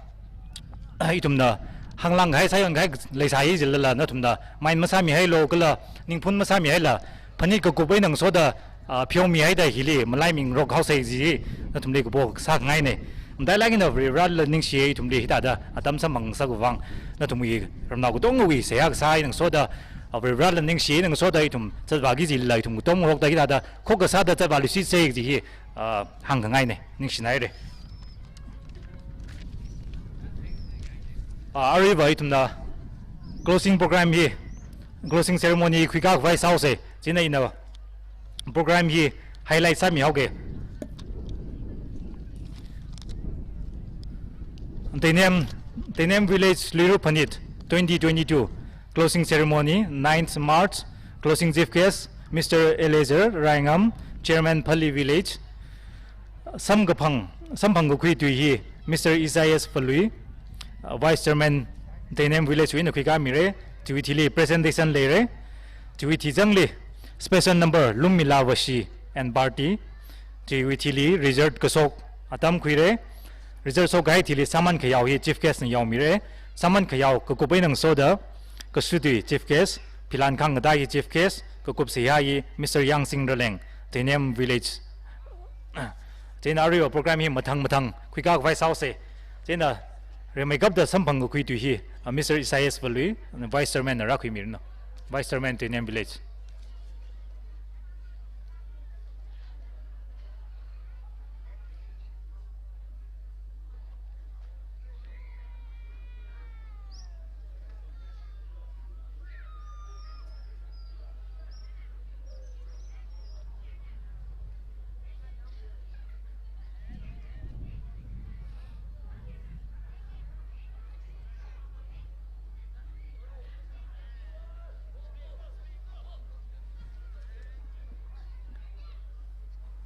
ithumna hānglāngkahai, sāyonkahai leisāi jilala, nathumna mind masāmihailu, kala ningphun masāmihaila, phanit kakup eina ngasoda, ah, pheomihaida hili malaimingarok haosei kaji nathumli kapo sākhangainei. Matailāk eina Varivarāla ningshiye, ithumli hithāda atam samphangngasakvang, nathumwui ramnao katongawui seihā kasā eina ngasoda, ah, Varivarāla ningshiye eina ngasoda ithum zatvāki jilala ithum katongarokta hithāda khokkha sāda zatvāluishitsei kaji hi, ah, hāngkhangainei, ningshinaire. Ah, aruiva ithumna closing program hi, closing ceremony khuikakhavai sāhaosei. Chieina ina program hi highlight sāmihaoke. Teinem, Teinem Village, Luira Phanit, twenty twenty-two. Closing ceremony, ninth March. Closing chief guest, Mister Eleazar Raingam, Chairman Phalli Village. Samkaphang, samphang kakhui tui hi Mister Isaias Phalui, uh, Vice Chairman Teinem Village wui eina khuikamire. Chiwui thili presentation leire. Chiwui thizangli special number Lummila Vashi and party. Chiwui thili result kashok atam khuire. Result shokkahai thili Saman Khayao hi chief guest na yaomire. Saman Khayao kakup eina ngasoda kasutui chief guest, Philan Khangada hi chief guest, kakup seihā hi Mister Yangsing Raleng, Teinem Village. Chieina aruiva program hi mathang mathang khuikakhavai sāhaosei. Chieina rimeikapta samphang kakhui tui hi, uh, Mister Isaias Phalui, Vice Chairman na rākhuimiranu. Vice Chairman Teinem Village.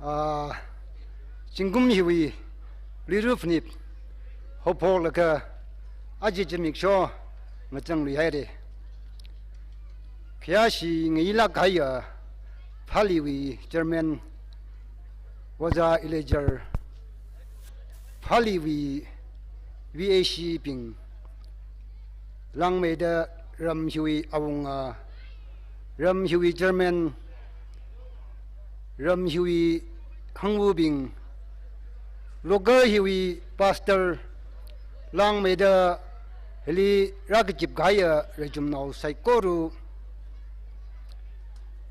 Ah, zingkum hiwui Luira Phanit haophoklaga aja zimiksho ngachangluihaire. Khayāshi ngayilāk kahaiya Phalliwui Chairman Ojā Eleazar, Phalliwui V A C bing, langmeida ram hiwui awunga, ram hiwui Chairman, ram hiwui hangvubing, local hiwui pastor, langmeida hili rākazip kahaiya rechumnao saikora,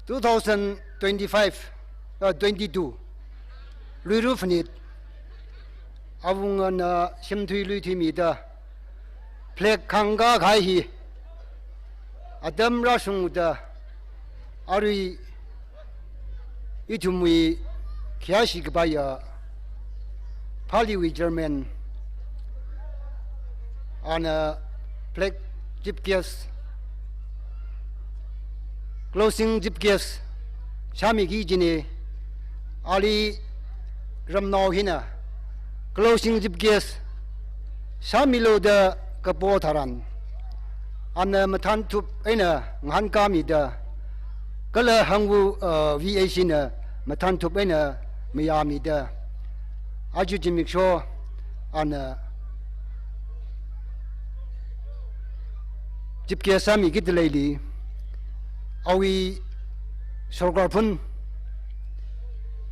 two thousand twenty-five, uh, twenty-two, Luira Phanit, awungana shimthui luithuimida, flag khangkā kahai hi atam rāshungda, arui ithumwui khayāshi kapaiya Phalliwui Chairman, ana flag chief guest, closing chief guest sāmiki kajina. Ali ramnao hina closing chief guest sāmilu da kapo tharan, ana mathānthup eina ngahānkāmida, kala hangvu, uh, V A C na mathānthup eina mayāmida, aja zimiksho ana Chief guest sāmikida leili, awui sorkar phun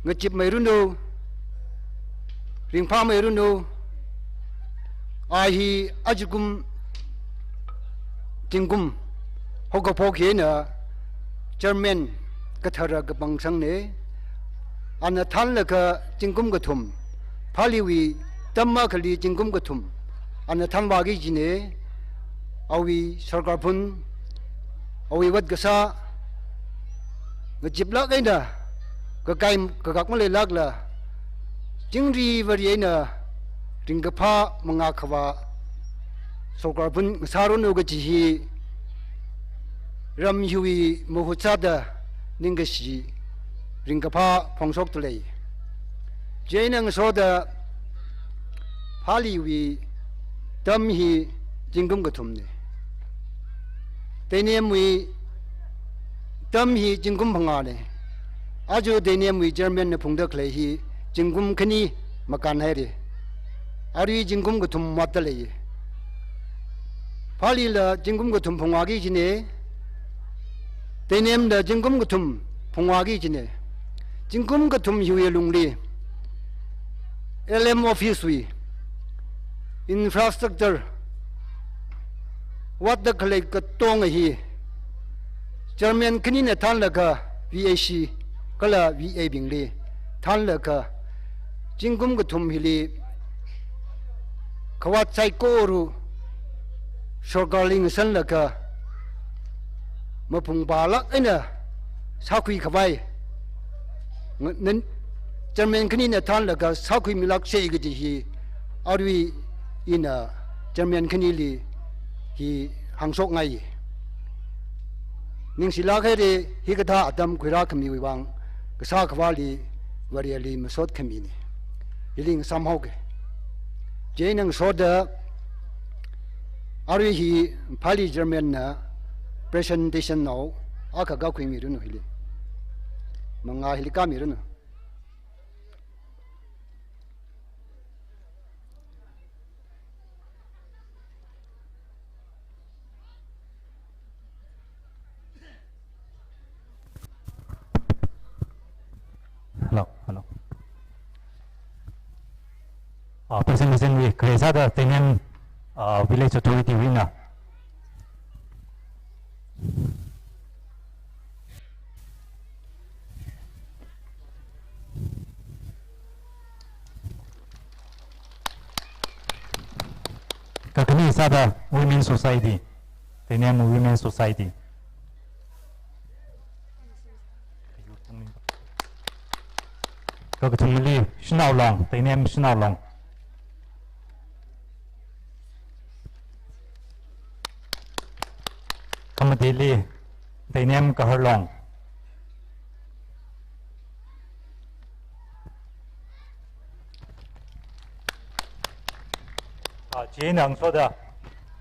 ngachipmeiranu, ringphāmeiranu, a hi ajakum zingkum haokaphok eina chairman kathara kapangsangna. Ana thanlaga zingkum kathum, Phaliwui term akhali zingkum kathum ana thanvāki kajina. Awui sorkar phun, awui vātkasā ngachiplāk eina kakai kakak maleilākla, chingri vāri eina ringkaphā mangā khavā sorkar phun ngasāranu kaji hi ram hiwui mahut sāda ningkashi ringkaphā phongshokda lei. Chieina ngasoda Phaliwui term hi zingkum kathumna. Teinemwui term hi zingkum phangāna. Aja Teinemwui chairman na phungda khalei hi zingkum khani makānhaira. Arui zingkum kathum vātda lei. Phalila zingkum kathum phungvāki kajina. Teinemla zingkum kathum phungvāki kajina. Zingkum kathum hiwui lungli L M office wui infrastructure vātda khalei katonga hi chairman khanina thanlaga V A C kala V A bingli thanlaga zingkum kathum hili khavāt saikora sorkarli ngasanlaga maphungphalāk eina sākhui khavai, nga-, nan chairman khanina thanlaga sākhuimilāksa kaji hi arui ina chairman khanili hi hāngshokngai. Ningshilāk haira, hikathā atam khuirākhamiwui vang kasā khavāli Vareli masot khamina. Hili ngasāmhaoga. Chieina ngasoda arui hi Phali chairman na presentation nao akha kakhuimiranu hili. Mangā hili kāmiranu. Hello, hello. Ah, presentation wui khare sāda Teineim, ah, Village Authority wui eina. Kakhane sāda Women Society, Teineim Women Society. Kakathumali Shanao Long, Teineim Shanao Long. Khamatili Teineim Kahar Long. Ah, chieina ngasoda,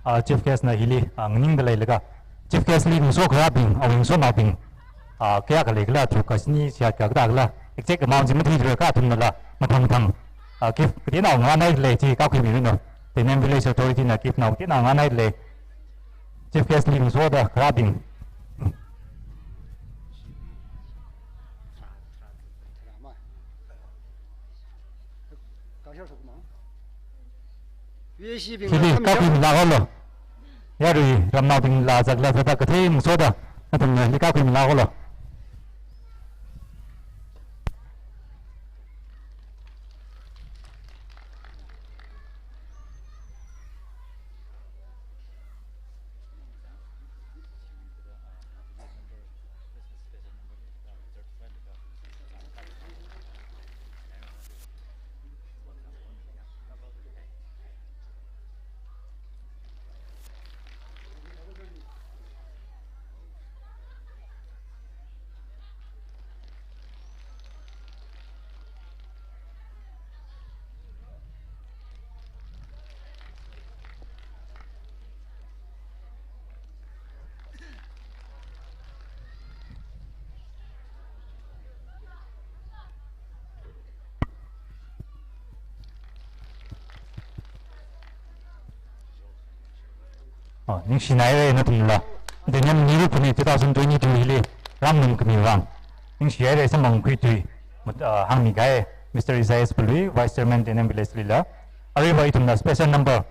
ah, Chief Guest na hili, ah, nganingda leilaga, Chief Guest li ngaso kharābing, awui ngasonaobing, ah, kayākha leikhala, tharuk kha shini, shiyat kha kathākhala, exact amount chi matheithura, kathumnala mathang mathang, ah, gift kateonao ngahānhaida lei, chi kakhuimiranu. Teineim Village Authority na gift nao kateonao ngahānhaida lei. Chief Guest li ngasoda kharābing. Hili kakhuimilāk haolu. Yarui ramnaobingla zaklā zatta kathei ngasoda, nathumna hili kakhuimilāk haolu. Oh, ningshinaira nathumla. Daniel Niru Puni two thousand twenty-two hili rāngarum khami vang ningshihaira samphangkhui tui, mut-, ah, hāngmi kahai Mister Isaias Palui, Vice Chairman Daniel Village lila. Aruiva ithumna special number,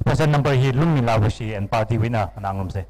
special number hi Lungmila Vashi and party wui eina nganāngarumsa.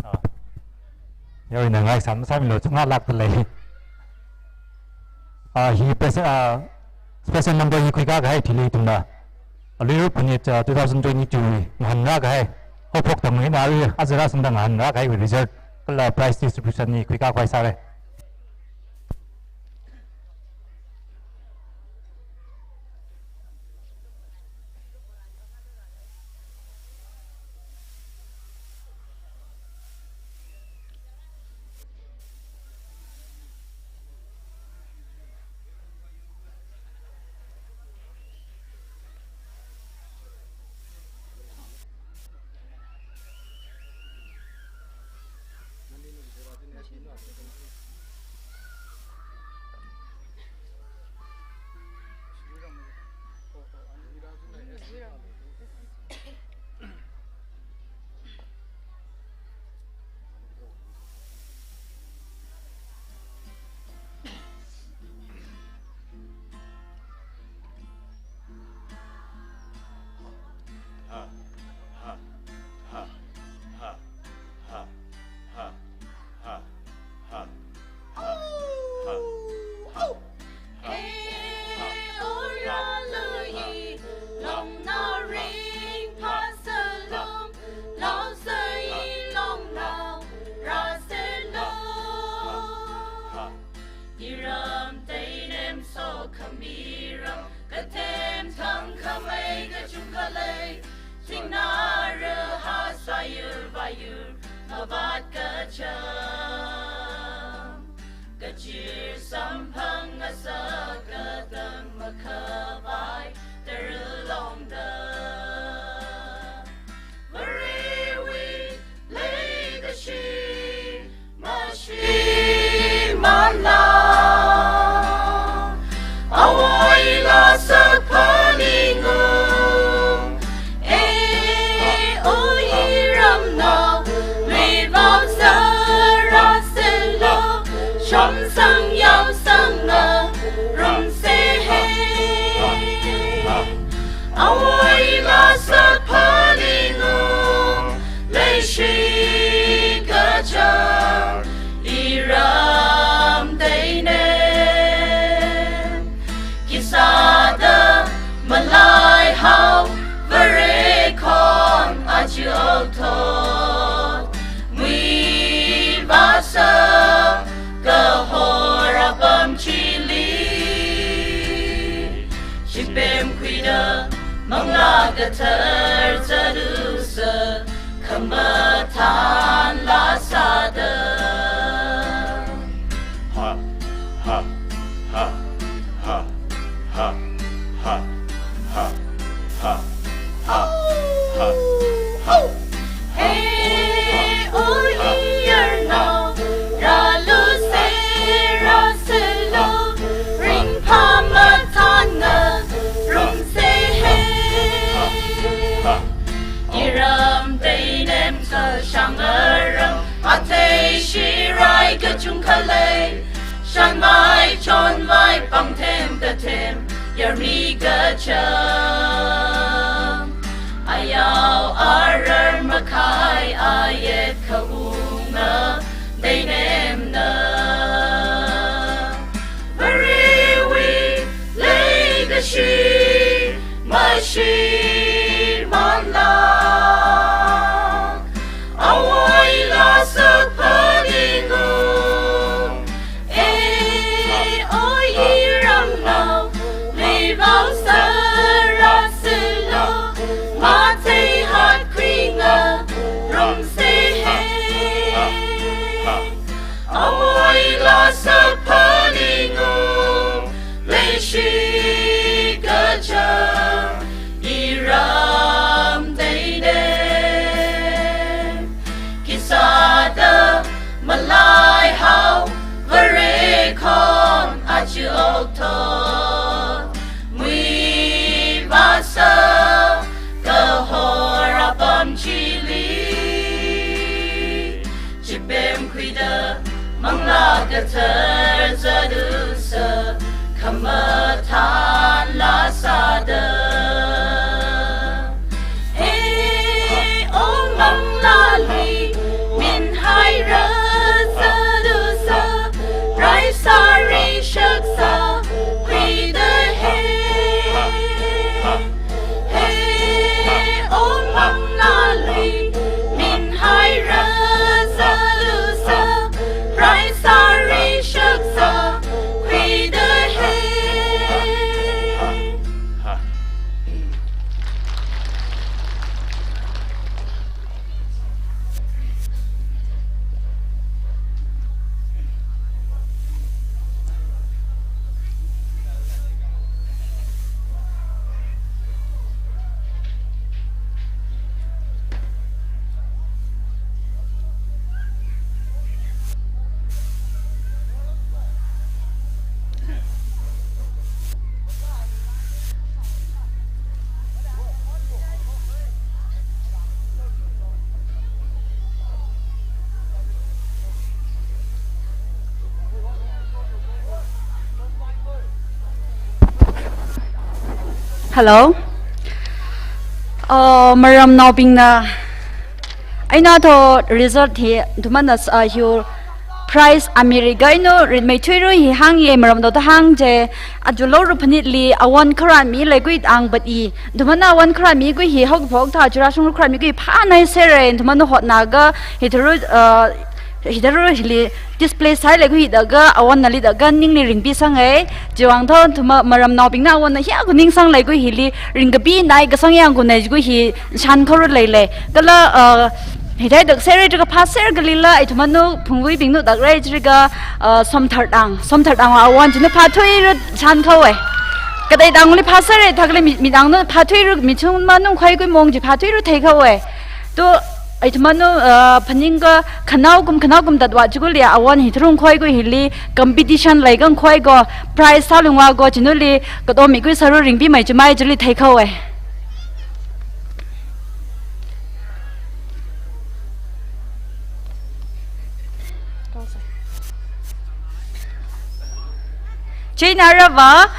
Ah. Yaruina ngai sam samilu chunga lak talei. Ah, hi pes-, ah, special number hi khuikā kahai thili ithumna Aluiru Puni, ah, two thousand twenty-two hi ngahānrā kahai, haophok tangmeina arui azara sangda ngahānrā kahai result kala prize distribution hi khuikā khavai sāra. Iram teinem sokhami ram, katem thangkhamei kachungkha lei, thingna raha sāyur vāyur mavāt kachang, kachir samphang ngasak katang makhavai tara longda. Varewui leikashi mashimānla, awui lāsak phaningung. E, o iramnao, luivao sārāselo, shomsang yaosang ngarumsa he. Awui lāsak phaningung, leishi kachang iram teinem. Khisāda malaihao Vare khon aja okthot, muivāsa kahor apam chili, shipemkhuida Manglā Kathara zatlusa, khamathān laa sāda. Ha, ha, ha. He, o iyarnao, rālusa, rāselo, ringphā mathān ngarumsa he. Iram teinem kashāng aram, athei shirai kachungkha lei, shānvai chonvai pāngthem kathem yarmi kachang, ayao arar makhai ayet khaunga teinemna. Varewui leikashi mashimānla, awui laa Mathānla sāda, he, O Manglā lui, minhaira sāda sā, rai sāri shaksa, khuida he. He, O Manglā lui, minhaira sāda sā, rai sāri shaksa, khuida he. Hello. Uh, maramnaobingna, eina to result hi, ithumna, uh, hi prize America inu ritmeithuilu hi hānga, maram to ta hāngje, aja Louru phanitli awon kharan mi leikhui ang but i, ithumna awon kharan mikhui hi haokaphok thā churashung kharan mikhui phānai sere, ithumna hotnakha, hithāda, uh, hithāda hili display sāhai leikhui hithākha awonna lithākha ningli ringpi sāngai. Chiwuivang to ithum maramnaobingna awonna hiyākha ningsang leikhui hili ringkapi nai kasang yangkhui nai jikhui hi shankhaoru leilei. Kala, uh, hithāda sere jiakha phāser kalila, ithumna Phungvuibingna dak rai jiakha, uh, somthardang, somthardang awon china phāthuilu shankhaowa. Kateitangli phāsere thākhala mi, midangna phāthuilu, mithum manung khuikhui mong chi phāthuilu theikhaowa. To, ithumna, uh, phaningkha khanaokum, khanaokum tatva chikhuili awon hi tharung khuikhui hili competition leikhui kho, prize sālungva kho chinuli katom mikhui sālu ringpimei chimei chili theikhaowa. Chieina aruiva,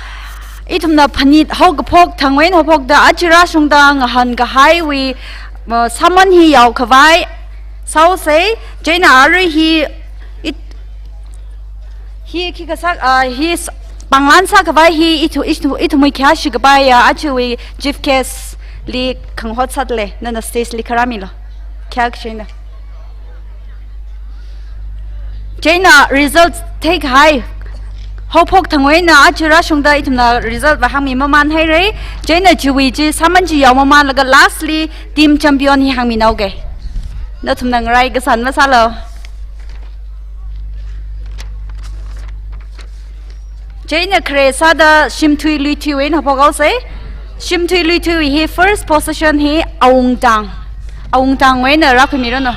ithumna phanit haokaphok thangwui eina haophokta aja rashungda ngahānkahaiwui, uh, sāman hi yaokhavai sāhaosa, chieina arui hi, it-, hi khikha sā, uh, hi s-, pānglan sākhavai hi ithu-, ithu-, ithumwui khayāshi kapai ya, ajawui chief guest li khangahot sāda lei, nana stage li kharāmilu. Khayākashi eina. Chieina result theikahai haophok thangwui eina aja rashungda ithumna result va hāngmi maman haira. Chieina chiwui chi sāman chi yao mamanlaga lastly team champion hi hāngminaoga. Nathumna ngarai kasān masālu. Chieina khare sāda shimthui luithuiwui eina haophok haosa. Shimthui luithuiwui hi first position hi Awungtang. Awungtangwui eina rākhuimiranu.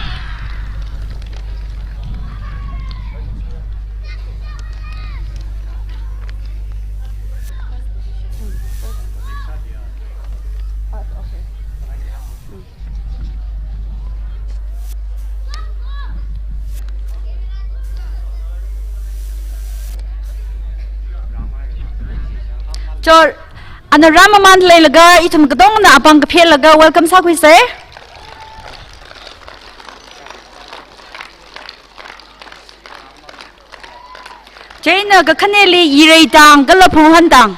Chor, ana rāmaman leilaga ithum katongna apāng kaphelaga welcome sākhuisa. Chieina kakhaneli Yireitang kala Phunghontang.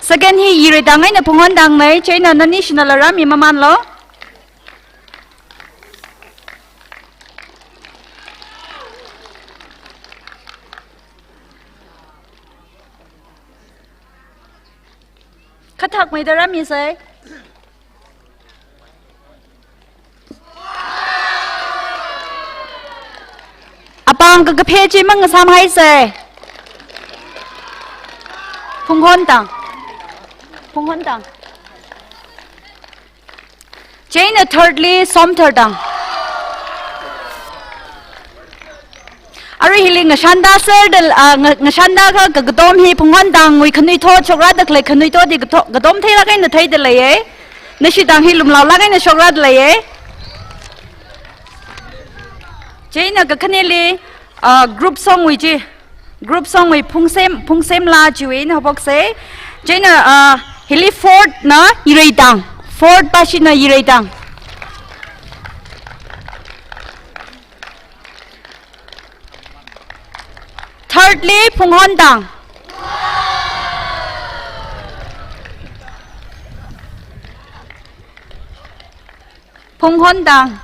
Second hi Yireitang eina Phunghontangna, chieina nani shinala rāmi mamanlu. Kathakmeida rāmisa. Apāng kakaphe chi mangasāmhaisa. Phunghontang. Phunghontang. Chieina thirdly, Somthardang. Arui hili ngashanda sāda, ah, nga-, ngashanda kha ka-, katom hi Phunghontangwui khanuithot shokrāda khalei khanuithot hi kato-, katom theilāk eina theida leiya. Nashitang hi lumlaolāk eina shokrada leiya. Chieina kakhaneli, ah, group songwui chi. Group songwui Phungsem, Phungsemla chiwui eina haophoksa. Chieina, uh, hili fourth na Yireitang. Fourth pashina Yireitang. Thirdly, Phunghontang. Phunghontang.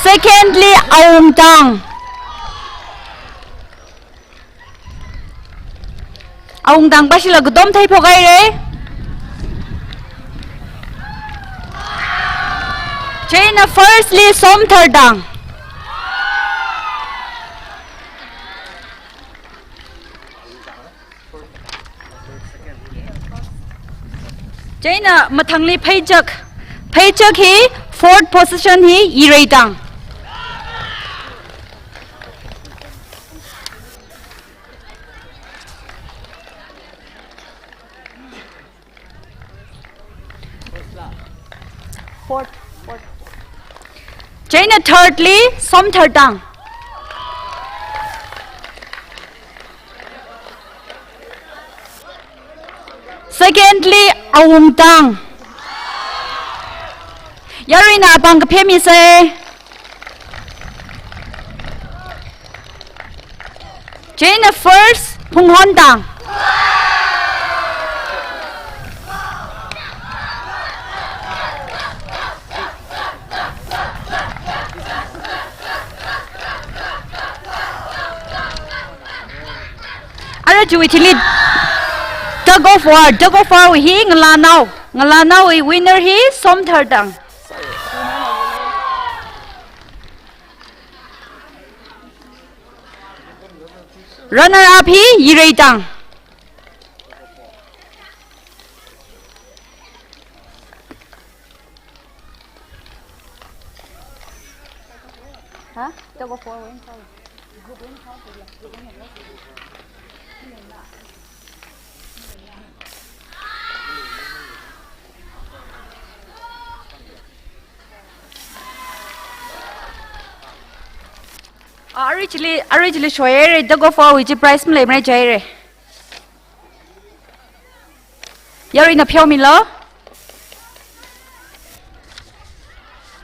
Secondly, Awungtang. Awungtang pashila katom theiphok haira. Chieina firstly Somthartang. Chieina mathangli Pheichak. Pheichak hi fourth position hi Yireitang. Fourth, fourth. Chieina thirdly, Somthartang. Secondly, Awungtang. Yaruina apāng kaphemisa. Chieina first, Phunghontang. Ara chiwui thili tug of war, tug of war wui hi ngalanao. Ngalanaowui winner hi Somthartang. Runner up hi Yireitang. Ah, arui chili, arui chili shoihaira, tug of war wui chi prize maleimara jihaira. Yaruina pheomilu.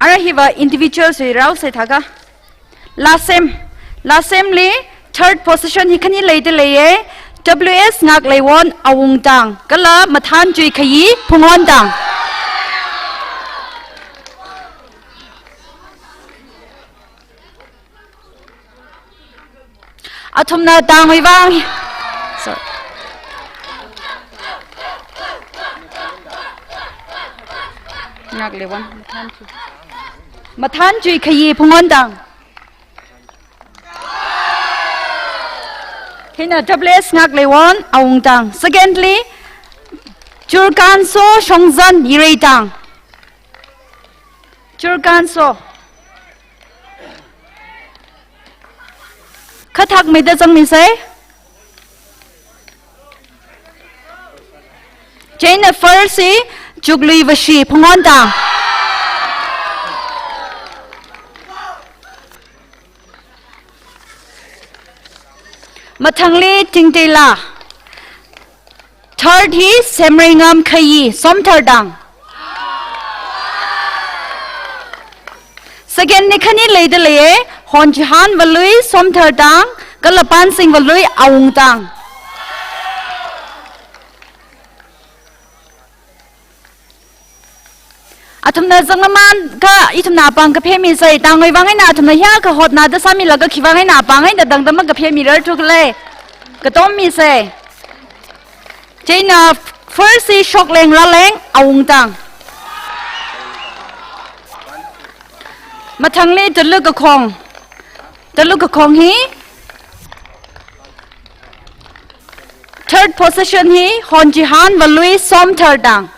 Ara hiva individual sui rao sai thaka. Last sem, last sem li third position hi khani leida leiya. W S Ngakleiwon Awungtang, kala Mathanchui Khayi Phunghontang. Athumna tangwui vang. Sorry. Ngakleiwon, Mathanchui. Mathanchui Khayi Phunghontang. Hina W S Ngakleiwon Awungtang. Secondly, Churkanso Shongzan Yireitang. Churkanso. Khathak mida zangmisai. Chieina first hi Chuklui Vashi Phunghontang. Mathangli Tingteila. Third hi Semreingam Khayi, Somthartang. Second li khani leida leiya, Honchihan Valui, Somthartang, kala Pansing Valui, Awungtang. Athumna zanglaman kha ithumna apāng kaphemisa, tangwui vang eina athumna hiyākha hotnada sāmilaga khiwui vang eina apāng eina tangda makaphemirar thukle. Katomisa. Chieina first hi Shokleng Raleng Awungtang. Mathangli Talu Kakhong. Talu Kakhong hi. Third position hi Honchihan Valui Somthartang.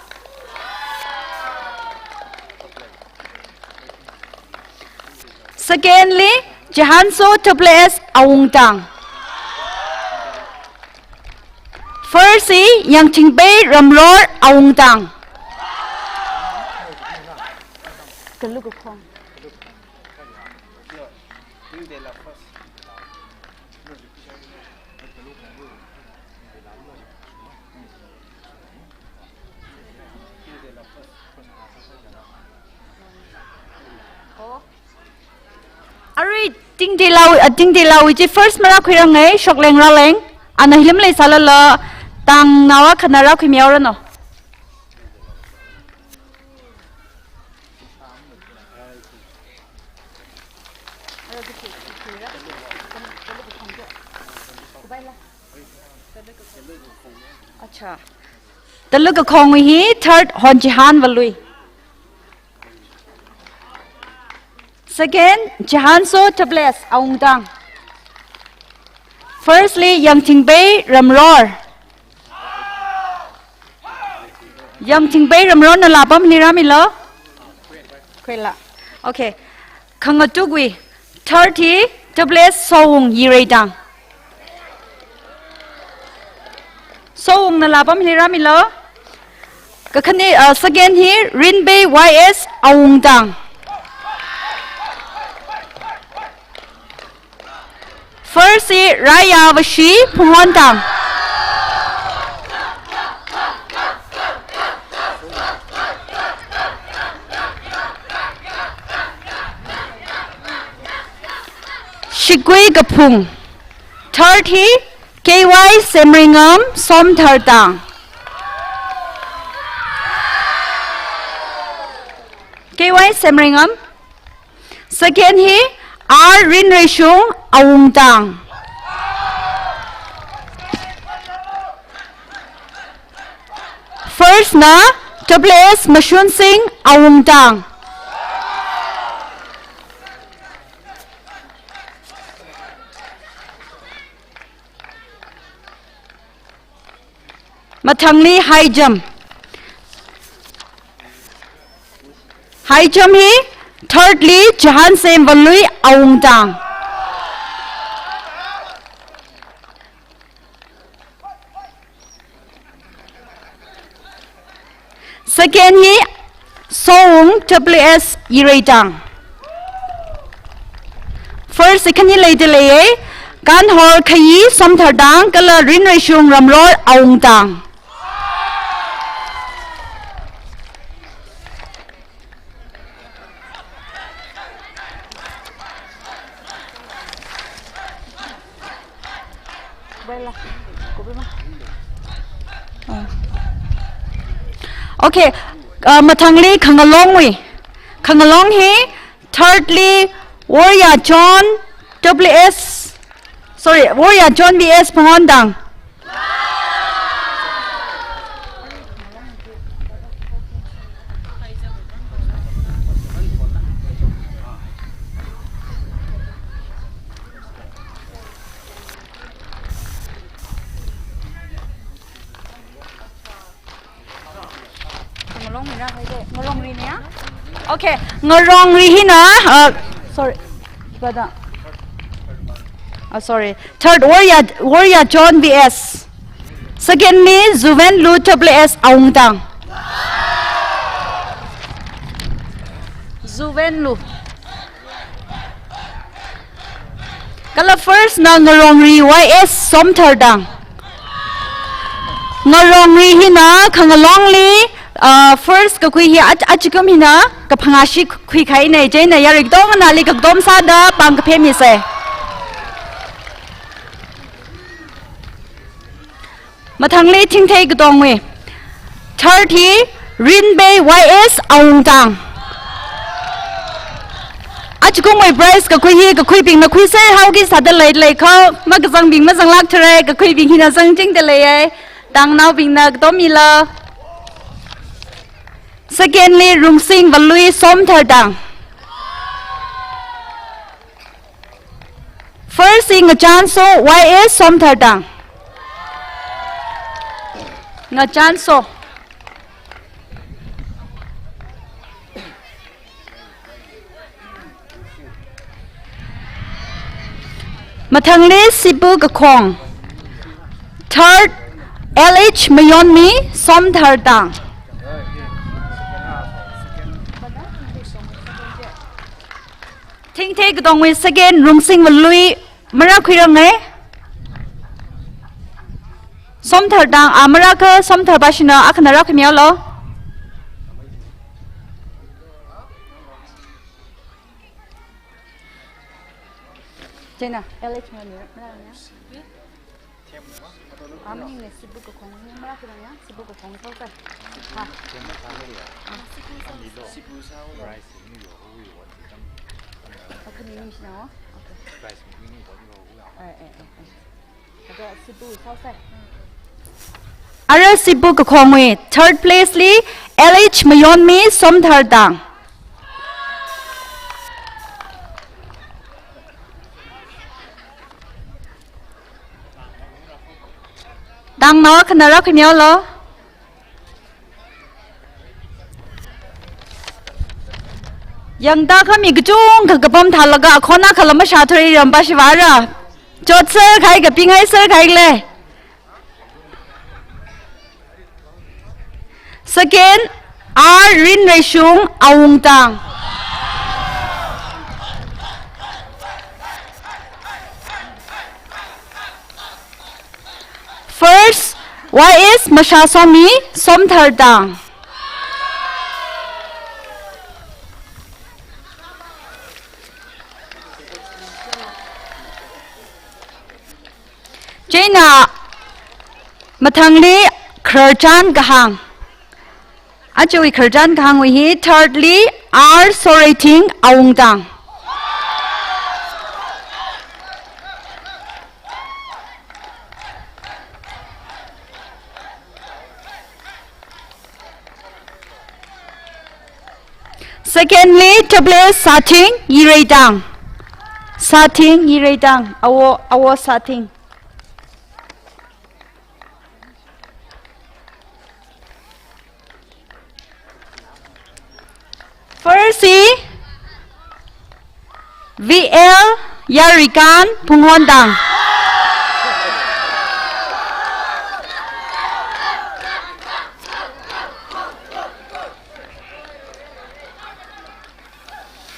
Secondly, Chihanso W S Awungtang. First hi Yangchingbei Ramror Awungtang. Talu Kakhong. Tingteilao, a, Tingteilao chi first marākhuirangai, Shokleng Raleng. Ana hilim leisālala, tangnao akhana rākhuimihaoranu. Acha. Talu kakhongwui hi third Honchihan Valui. Second, Chihanso Tables Awungtang. Firstly, Yangthingpei Ramror. Yangthingpei Ramror nala pamli rāmilo. Khuila. Okay. Khangatukvai third hi Tables Sowung Yireitang. Sowung nala pamli rāmilo. Kakhane, uh, second hi Rinpei Y S Awungtang. First hi Raya Vashi Phunghontang. Shigui Kaphung. Third hi K Y Semringam Somthartang. K Y Semringam. Second hi R Rinreishung Awungtang. First na Tables Mashunsing Awungtang. Mathangli high jump. High jump hi thirdly Chihansem Valui Awungtang. Second hi Sowung W S Yireitang. First, second hi leida leiye. Kanhor Khayi Somthartang kala Rinreishung Ramror Awungtang. Okay, uh, mathangli khangalongwui. Khangalong hi thirdly Warrior John W S, sorry, Warrior John V S Phunghontang. Ngalong mina hai de, ngalong ri nia? Okay, ngalong ri hina, uh, sorry, brother. Uh, sorry. Third Warrior, Warrior John V S. Secondly, Zuvenlu W S Awungtang. Zuvenlu. Kala first na Ngarongri Y S Somthartang. Ngarongri hina khangalongli, uh, first kakhui hi ach-, achikum hina kaphangā shikhui khaina, chieina yaruitongna ali kakdom sāda pāng kaphemisa. Mathangli Thingthei Katongwui. Third hi Rinbei Y S Awungtang. Achikumwui prize kakhui hi kakhuibingna khuiser haoki sāda leilei kho, makazangbing mazanglāk thare, kakhuibing hina zangchingda leiye. Tangnaobingna katom milo. Secondly, Rungsing Valui Somthartang. First hi Ngachanso Y S Somthartang. Ngachanso. Mathangli Sipu Kakhong. Third, L H Mayonmi Somthartang. Thingthei Katongwui second Rungsing Valui marākhuirange. Somthartang, a, marākha Somthar bashina akhana rākhuimihaolo. Chieina, L H mani, mani, mani. Amni ne sibu kakhong ni mara kira ya, sibu kakhong sao sai. Ha. Akhani ni shina. Okay. Eh, eh, eh, eh. Ada sibu sao sai. Ara sibu kakhongwui third place li L H Mayonmi Somthardang. Dang nao khanara khanyao lo. Yangda khami kachungkha kapam thālaga akhona khalama sha thuri ramba shivara. Chot sir khai kapingai sir khai le. Second, R Rinreishung Awungtang. First, Y S Mashasomi Somthardang. Chieina mathangli khararchan kahāng. Ajawui khararchan kahāngwui hi third li R Soreithing Awungtang. Secondly, Tablet Sathing Yireitang. Sathing Yireitang. Awo, Awo Sathing. First hi V L Yarikan Phunghontang.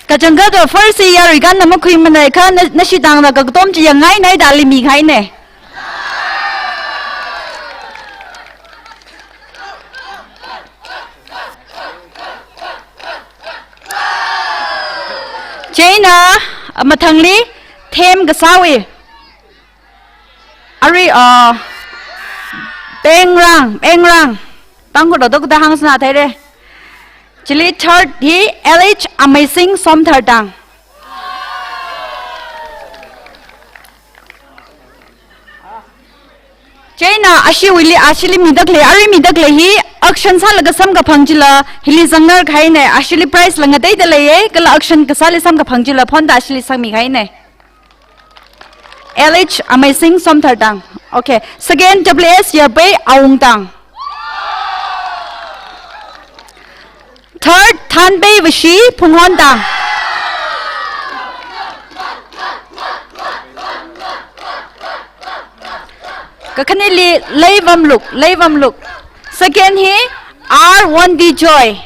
Kachangkhat do first hi Yarikanna makhuimanei kha na, nashi tangna kakatom chi yangngai nai dali mikhainei. Chieina, mathangli, them kasāwui. Arui, uh, Pengrang, Pengrang. Tangkhul dodok da hāngsāna theire. Chili third hi L H Amazing Somthardang. Chieina ashiwuili, ashili midakle, arui midakle hi auction sālaga samkaphang chila, hili zangnar kahainei, ashili prize la ngateida leiye, kala auction kasāli samkaphang chila, phonda ashili sangmi kahainei. L H Amazing Somthardang. Okay. Second, W S Yapei Awungtang. Third, Thanpei Vashi Phunghontang. Kakhanili Leivamluk, Leivamluk. Second hi R Wonti Joy.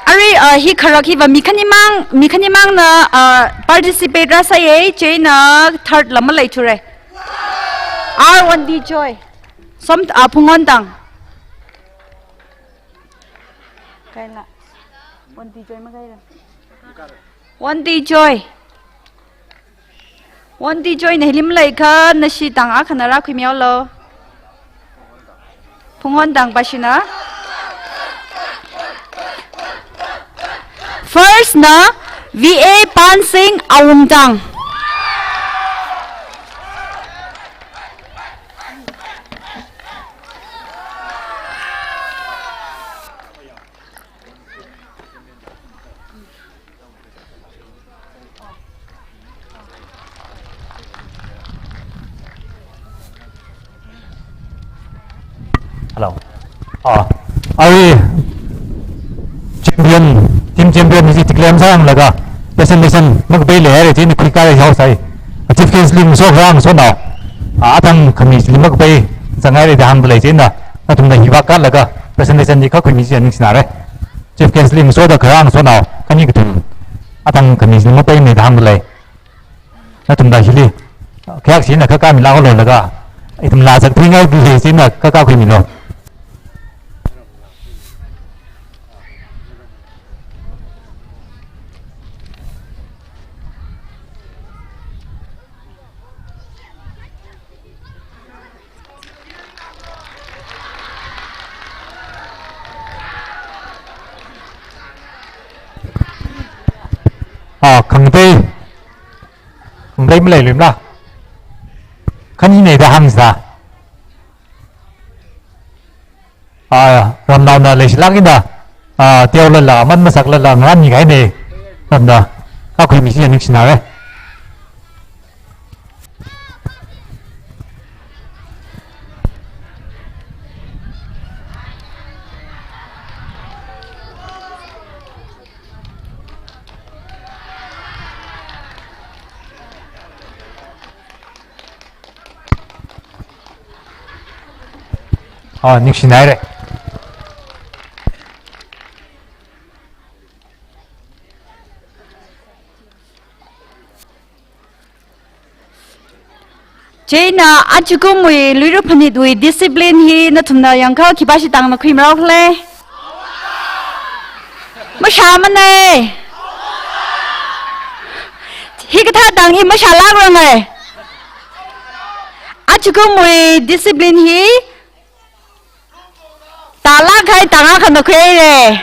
Arui, uh, hi kharak hiva mi khanimang, mi khanimangna, uh, participate rāsāye, chieina third la maleithura. R Wonti Joy. Som, uh, Phunghontang. Kaila. Wonti Joy makaila. Wonti Joy. Wonti Joy na hili maleikha nashi tang akhana rākhuimihaolu. Phunghontang pashina. First na V A Pansing Awungtang. Hello. Ah, arui champion, team champion hi declare sāhānglaga presentation makapai leihaira, chieina khuikahai haosai. Chief guest li ngasokharā ngasonao, ah, atam khami chili makapai zanghaira da hāngda lei, chieina nathumna hiva kālaga presentation hi khuimi chi ningshinare. Chief guest li ngasoda kharā ngasonao, khani kathum atam khami chili mapaimana da hāngda lei. Nathumda hili khayākshina khakā mila holo laga, ithumla zakthuingai kaji chieina khakā khuimilu. Ah, khangatei. Khangatei maleiluimala. Khani nei da hāngsa. Ah, ramnaona leishilāk eina, ah, teolala, man masaklala, ngarānmi kahaina, ramna, kakhuimishi ningshinare. Ah, ningshinaire. Chieina ajakumwui Luira Phanitwui discipline hi nathumna yangakha khipāshi tangna khuimarao khala? Mashāmana. Hikathā tang hi mashālākranga. Ajakumwui discipline hi tālāk kahai tang akhana khuihaire.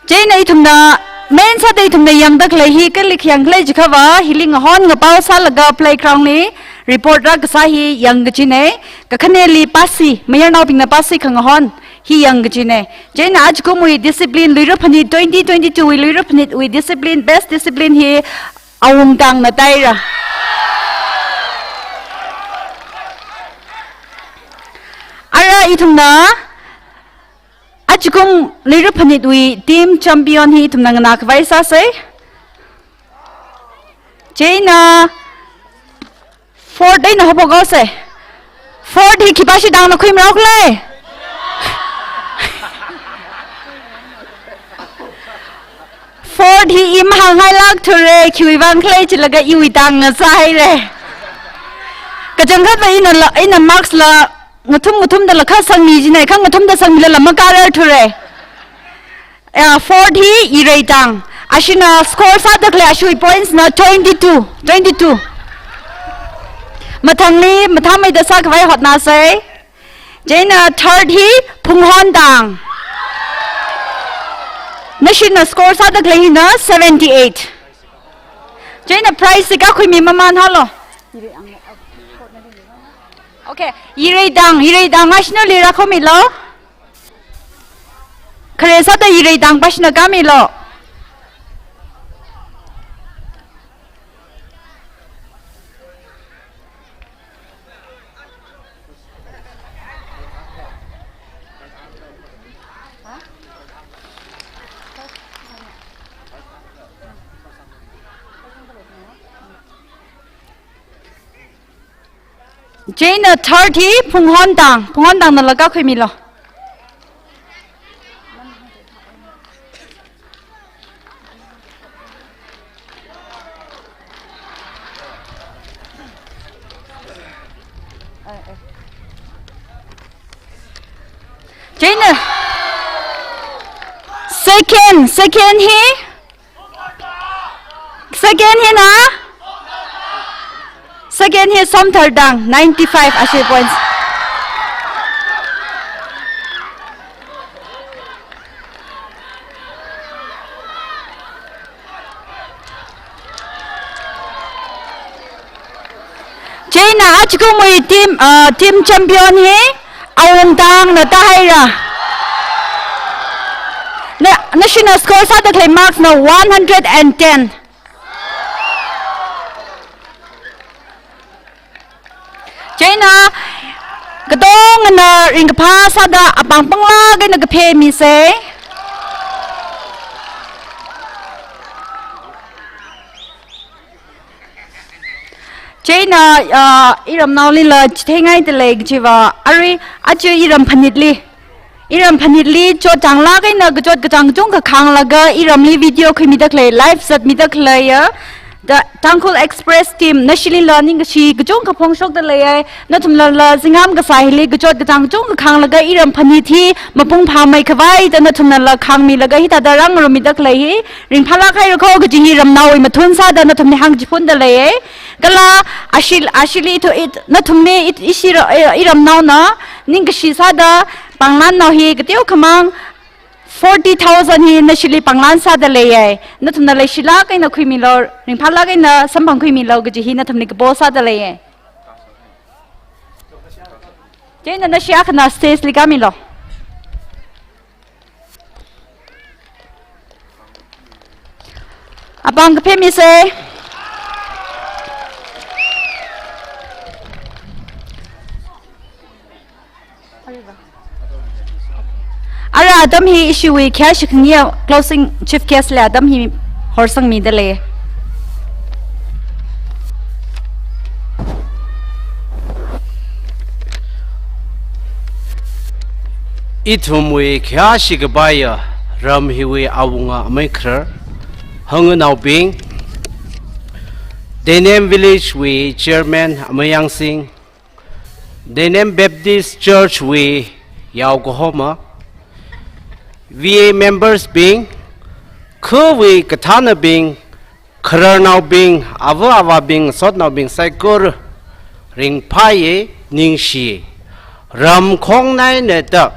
Chieina ithumna, main sāda ithumna yangda khalei hi kali khayang khala jiakhava, hili ngahon ngapao sālaga playground li report rākasā hi yangkachina, kakhaneli pasi, mayarnaobingna pasi khangahon hi yangkachina. Chieina ajakumwui discipline, Luira Phanit twenty twenty-two wui Luira Phanitwui discipline, best discipline hi Awungtangna tāhaira. Ara ithumna ajakum Luira Phanitwui team champion hi ithumna nganākhavai sāsa. Chieina fourth eina haophok haosa. Fourth hi khipāshi tangna khuimarao khala? Fourth hi i mahānghailāk thura, khiwui vang khala jilaga iwui tang ngasāhaira. Kachangkhatva ina la, ina marks la ngathum ngathumdala kha sangmi jina, kha ngathumda sangmilala makārar thura. Ya, fourth hi Ireitang. Ashina score sāda khalei ashiwui points na twenty-two, twenty-two. Mathangli mathāmeida sākhavai hotnāsa. Chieina third hi Phunghontang. Nashina score sāda khalei hina seventy-eight. Chieina prize hi kakhuimi mamānhaolu. Okay, Ireitang, Ireitang, ashina lira khomilu. Khare sāda Ireitang pashina kāmilu. Chieina third hi Phunghontang, Phunghontang nala kakhuimilu. Chieina second, second hi Second hina? Second hi Somthartang, ninety-five ashi points. Chieina ajakumwui team, uh, team champion hi Awungtangna tāhaira. Na, nashina score sāda khalei marks na one hundred and ten. Chieina katongana ringkaphā sāda apāng panglāk eina kaphā misa. Chieina, ah, iramnaolila chitheingaida lei kajiva, arui, aja iram Phanitli. Iram Phanitli chotchānglāk eina kachot kachāng kachungkha khānglaga iramli video khuimida khalei, live zatmida khaleiya. The Tangkhul Express team, nashilila ningkashi kachungkha phongshokda leiya. Nathumlala zingham kasā hili kachot kachāng kachungkha khānglaga iram Phanit hi mapung phāmeikhavai da nathumnala khāngmilaga hithāda rāngarummida khalei hi ringphālāk haira kho kaji hi ramnaowui mathun sāda nathumli hāngchiphunda leiya. Kala ashil, ashili ithu it, nathumli it, ishira, eh, iramnaona ningkashi sāda panglānnao hi kateokhamang forty thousand hi nashili panglan sāda leiya. Nathumna leishilāk eina khuimilu, ringphālāk eina samphang khuimilu kaji hi nathumli kapo sāda leiya. Chieina nashi akhana stage li kāmilu. Apāng kaphā misei. Ara atam hi ishiwui khayāshi khani closing chief guest li atam hi horsangmida lei. Ithumwui khayāshi kapaiya ram hiwui awunga amei kharar, hanganaobing, Deinem Village wui Chairman amei yangsing, Deinem Baptist Church wui yaokahoma, V A members bing, khawui kathānabing, khararnaobing, ava avābing, sotnaobing saikora, ringphāya, ningshiya. Ram khongnaina da,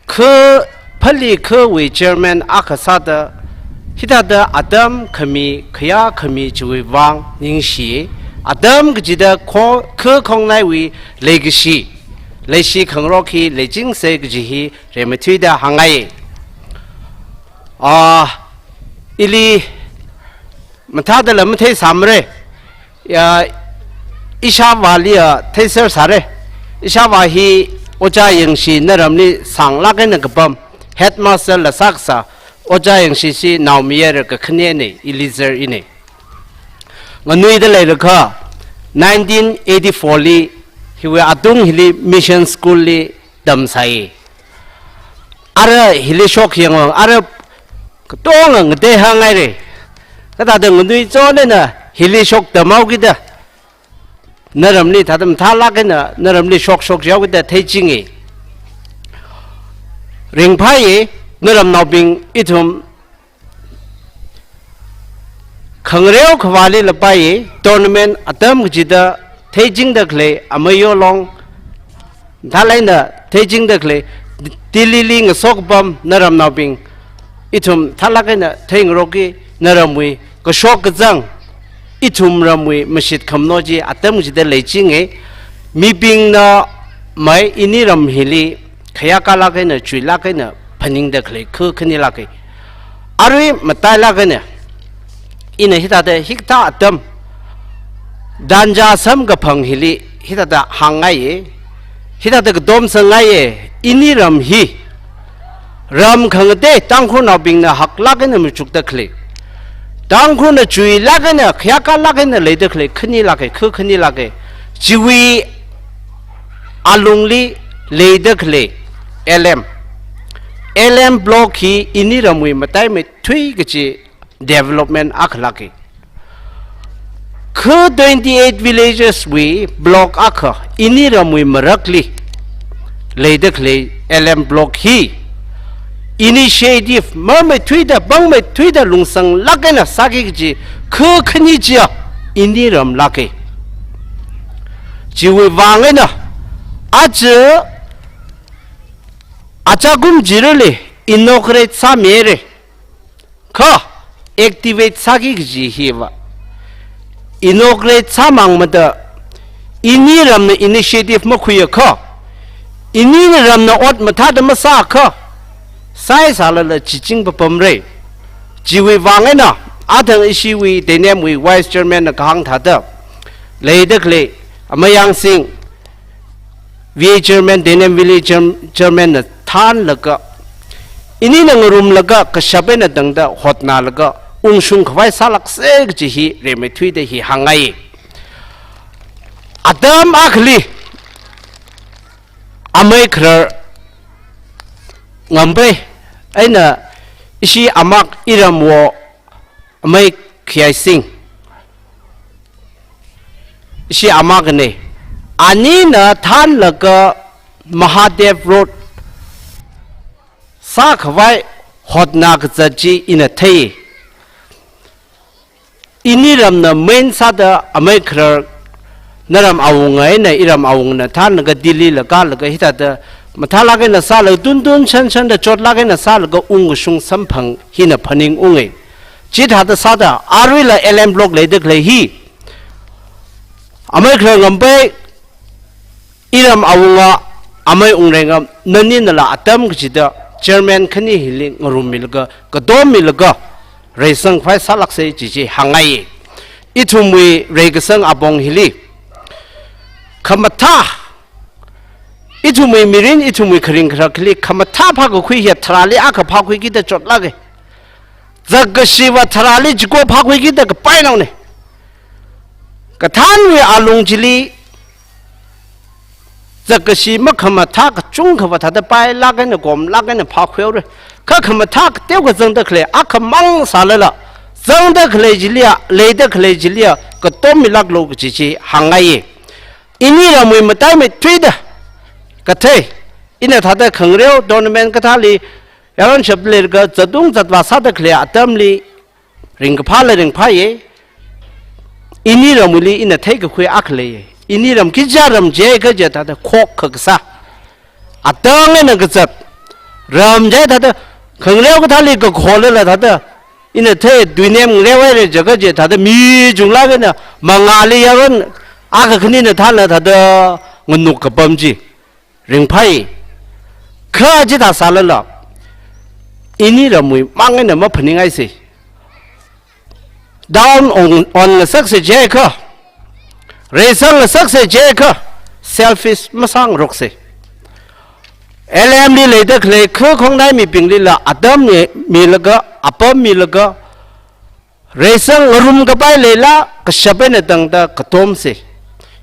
kha Phalee khawui chairman akha sāda, hithāda atam khami, khayā khami chiwui vang ningshiya. Atam kachida kho-, kha khongnaiwui leikashi, leishi khangarok hi leichingsa kaji hi rimeithuida hāngngaiya. Ah, ili mathāda lam matheisāmara. Ya, ishāvāli ya theiser sāra. Ishāvā hi Ojā Yangshi naramli sānglāk eina kapam, headmaster la sākasā, Ojā Yangshi chi naomayara kakhanena, Eliezer ina. Nganuida leilakha, nineteen eighty-four li, hiwui atung hili mission school li tamsai. Ara hili shok yangwang, ara katonga ngatei hāngngaira. Kathāda nganui chonena hili shok tamhaokida, naramli thāda mathālāk eina, naramli shokshok jihaokida theichinga. Ringphāya, naramnaobing ithum khangareo khavāli lapaiya, tournament atam kachida theichingda khalei, amei yolong, thālāk eina theichingda khalei, Delhi li ngasokapam naramnaobing, ithum thālāk eina theingaroka, naramwui kashok kazang, ithum ramwui mashit khamano chi atam kachida leichinga. Mibingna mai ini ram hili khayākalāk eina, chuilāk eina phaningda khalei kha khanilāka. Arui matailāk eina, ina hithāda hikathā atam, danja samkaphang hili hithāda hāngngaiya, hithāda katom sangngaiya, ini ram hi, ram khangatei Tangkhulnaobingna haklāk eina machukda khalei, Tangkhulna chuilāk eina, khayākalāk eina leida khalei khanilāka, kha khanilāka. Chiwui alungli leida khalei L M, L M block hi ini ramwui mataimeithui kachi development akhalāka. Kha twenty-eight villages wui block akha ini ramwui marakli leida khalei L M block hi initiative marmeithuida, pangmeithuida lungsanglāk eina sāki kaji kha khani chiya ini ramlāka. Chiwui vang eina aja, aja kum chirali inaugurate sāmira. Kha activate sāki kaji hiva, inaugurate sāmang mada, ini ramna initiative makhuiakha, ini ramna ot mathāda masāakha, saisālala chiching papamra. Chiwui vang eina, athang ishiwui Deinemwui Vice Chairman na kahāng thāda, leida khalei amei yangsing, V A chairman, Deinem Village chair-, chairman na thānlaga, inina ngarumlaga, kashap eina tangda hotnalaga, ungshung khavai sālāksa kaji hi rimeithuida hi hāngngai. Atam akhali, amei kharar ngampai, eina ishi amak iramwo amei Khiyaising. Ishi amakane. Anina thānlaga Mahadev Road sākhavai hotna kazat chi ina thei. Ini ramna main sāda amei kharar naram awunga eina iram awungna thānlaga Delhi la kālaga hithāda Mathālāk eina sālaga tuntun shanshanda chotlāk eina sālaga ungkashung samphang hina phaningunga. Chithāda sāda aruila L M Block leida khalei hi amei Khararngampai, iram awunga amei Wungreingam, naninala atam kachida chairman khani hili ngarummilaga, katommilaga reisangkhavai sālāksa kaji chi hāngngai. Ithumwui reikasang apong hili khamathā, ithumwui mirin, ithumwui kharing kharak hili khamathā phākakhui hiya tharāli akha phākhuikida chotlāka. Zakkashiva tharāli chiko phākhuikida kapainaona. Kathānwui alung chili zakkashi makhamathā kachungkhava thāda pailāk eina komlāk eina phākhuihaora. Kha khamathā kateokha zangda khalei akhamang sālala, zangda khalei chiliya, leida khalei chiliya katommilāklu kaji chi hāngngai. Ini ramwui mataimeithuida kathei, ina thāda khangareo tournament kathāli yaronshap leilaga zatung zatvā sāda khalei atamli ringkaphāla ringphāya. Ini ramwuili ina theikakhui akha leiya. Ini ram khija ram jiakha jiakha thāda khokkha kasā, atang eina kazat ram jiakha thāda khangareo kathāli kakholala thāda ina thei tuinem ngareohaira jiakha jiakha thāda mi chunglāk eina mangāli yaron akha khanina thānla thāda nganuk kapam chi ringphāi. Kha chithā sālala ini ramwui mang eina maphaningaisa. Down on, on ngasaksa jiakha, reisang ngasaksa jiakha, selfish masāngaroksa. L M li leida khalei kha khongnaimibinglila atam mi, milaga, apam milaga, reisang ngarumkapai leila kashap eina tangda katomsa.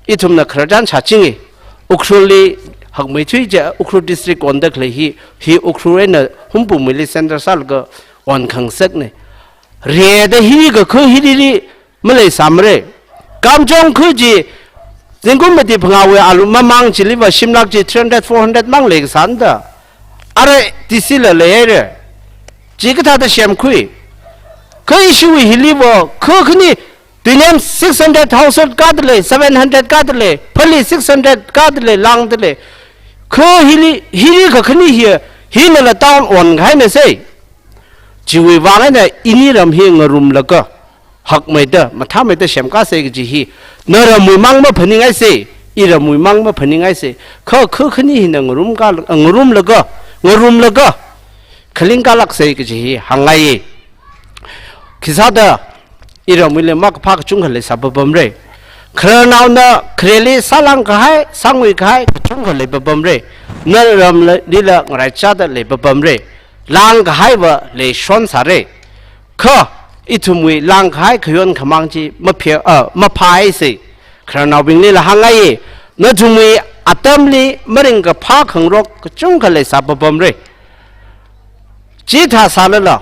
Ithumna khararchan shāchinga. Ukhrulli hakmeithui chi, Ukhrul district onda khalei hi, hi Ukhrul eina Hunpungmeili center sālaga onkhangasakna. Rida hili kakhu hilili maleisāmara. Kamjong khu chi zingkum mati phangāwui alung mamang chiliva shimlāk chi three hundred, four hundred mang leikasāna da. Ara T C la leihaira. Chi kathāda semkhui? Kha ishiwui hiliva khu khani tuinem six hundred household kadalei, seven hundred kadalei, phali six hundred kadalei, langdalei. Khu hili, hili kakhani hi, hinala town onkahaina sai. Chiwui vang eina ini ram hi ngarumlaga, hakmeida, mathāmeida semkāsa kaji hi naramwui mang maphaningaisa, iramwui mang maphaningaisa. Kha khu khani hina ngarumka, ngarumlaga, ngarumlaga khalingkalāksa kaji hi hāngngai. Khisāda iramwuili makaphā kachungkha leisā papamra. Khararnaona khareli sālāngkahai, sānguikahai kachungkha leipapamra. Naramlila ngaraichāda leipapamra. Lāngkahaiva leishonsāra. Kha ithumwui lāngkahai khayon khamāng chi maphe-, ah, maphāhaisa. Khararnaobinglila hāngngai. Nathumwui atamli maringkaphā khangarok kachungkha leisā papamra. Chithā sālala,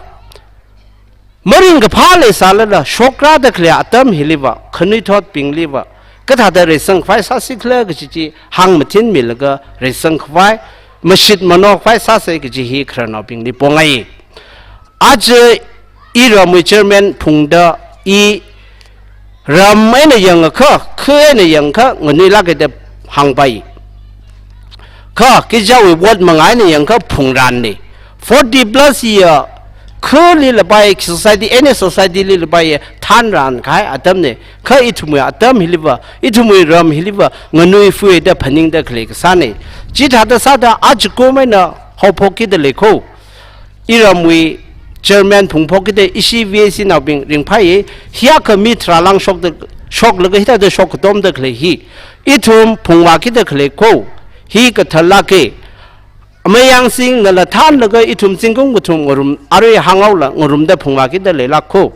maringkaphā leisālala, shokrāda khalei atam hiliva, khanuithotbingliva kathāda reisangkhavai sāsi khala kaji chi hāngmathinmilaga reisangkhavai, mashit manokhavai sāsa kaji hi khararnaobingli pongai. Aja iramwui chairman phungda i ram eina yangakha, khu eina yangakha nganuilāka da hāngpai. Kha khijawui vote mangā eina yangakha phungranna. Forty plus year khulila pai, society, any society lila pai, thanrankahai atamna. Kha ithumwui atam hiliva, ithumwui ram hiliva nganuifuida phaningda khalei kasāna. Chithāda sāda ajakum eina haophokkida leikho. Iramwui chairman phungphokkida ishi V A C naobing ringphāya, hiyākha mi tharā lāngshokda, shoklaga hithāda shokkatomda khalei hi ithum phungvākida khaleikho. Hi kathālāka. Amei Yangsingnala thanlaga ithum zingkum kathum ngarum, arui hānghaola ngarumda phungvākida leilākho.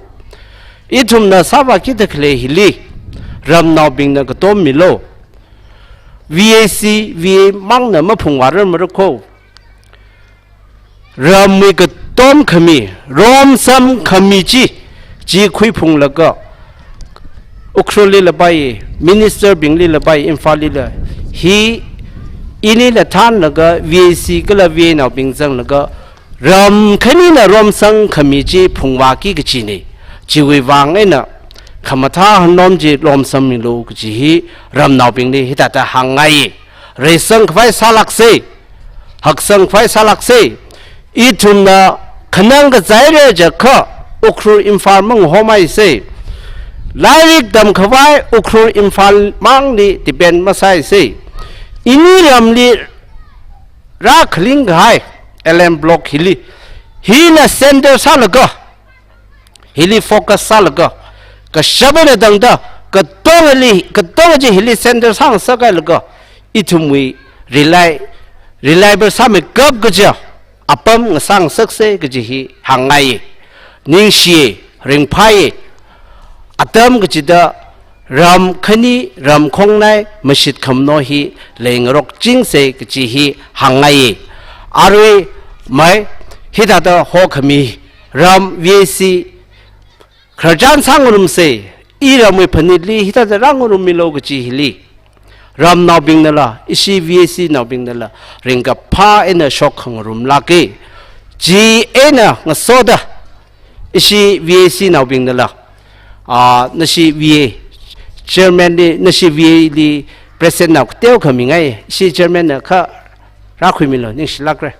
Ithumna sāvākida khalei hili ramnaobingna katommilu. V A C, V A mangna maphungvārarmarakho. Ramwui katom khami, romsam khami chi, chi khuiphunglaga, Ukhrullila pai, minister binglila pai, Imphallila, hi inila thanlaga, V A C kala V A naobing zanglaga, ram khanina romsang khami chi phungvāki kachina. Chiwui vang eina, khamathā hannom chi lomsammilu kachi hi, ramnaobingli hithāda hāngngai. Reisang khavai sālāksa. haksang phai sālāksa. Ithumna khanang kazaira jiakha Ukhrul Imphal mangahomaisa. Lairik tamkhavai Ukhrul Imphal mangli depend masāisa. Ini ramli rākhaling kahai L M Block hili, hina center sālaga, hili focus sālaga, kashap eina tangda, katongali, katonga chi hili center sāngasakhailaga, ithumwui rely, reliable sāmeikap kaja apam ngasāngasaksa kaji hi hāngngai. Ningshi, ringphai, atam kachida ram khani, ram khongnai mashit khamano hi leingarokchingsa kaji hi hāngngai. Arui mai hithāda hokhami ram V A C khararchan sāngarumsa, iramwui phanitli hithāda rāngarummilu kaji hili ramnaobingnala, ishi V A C naobingnala ringkaphā eina shok khangarumlāka. Chieina ngasoda ishi V A C naobingnala, ah, nashi V A chairman li, nashi V A li president nao kateo khamingai, ishi chairman na kha rākhuimilu, ningshilākra.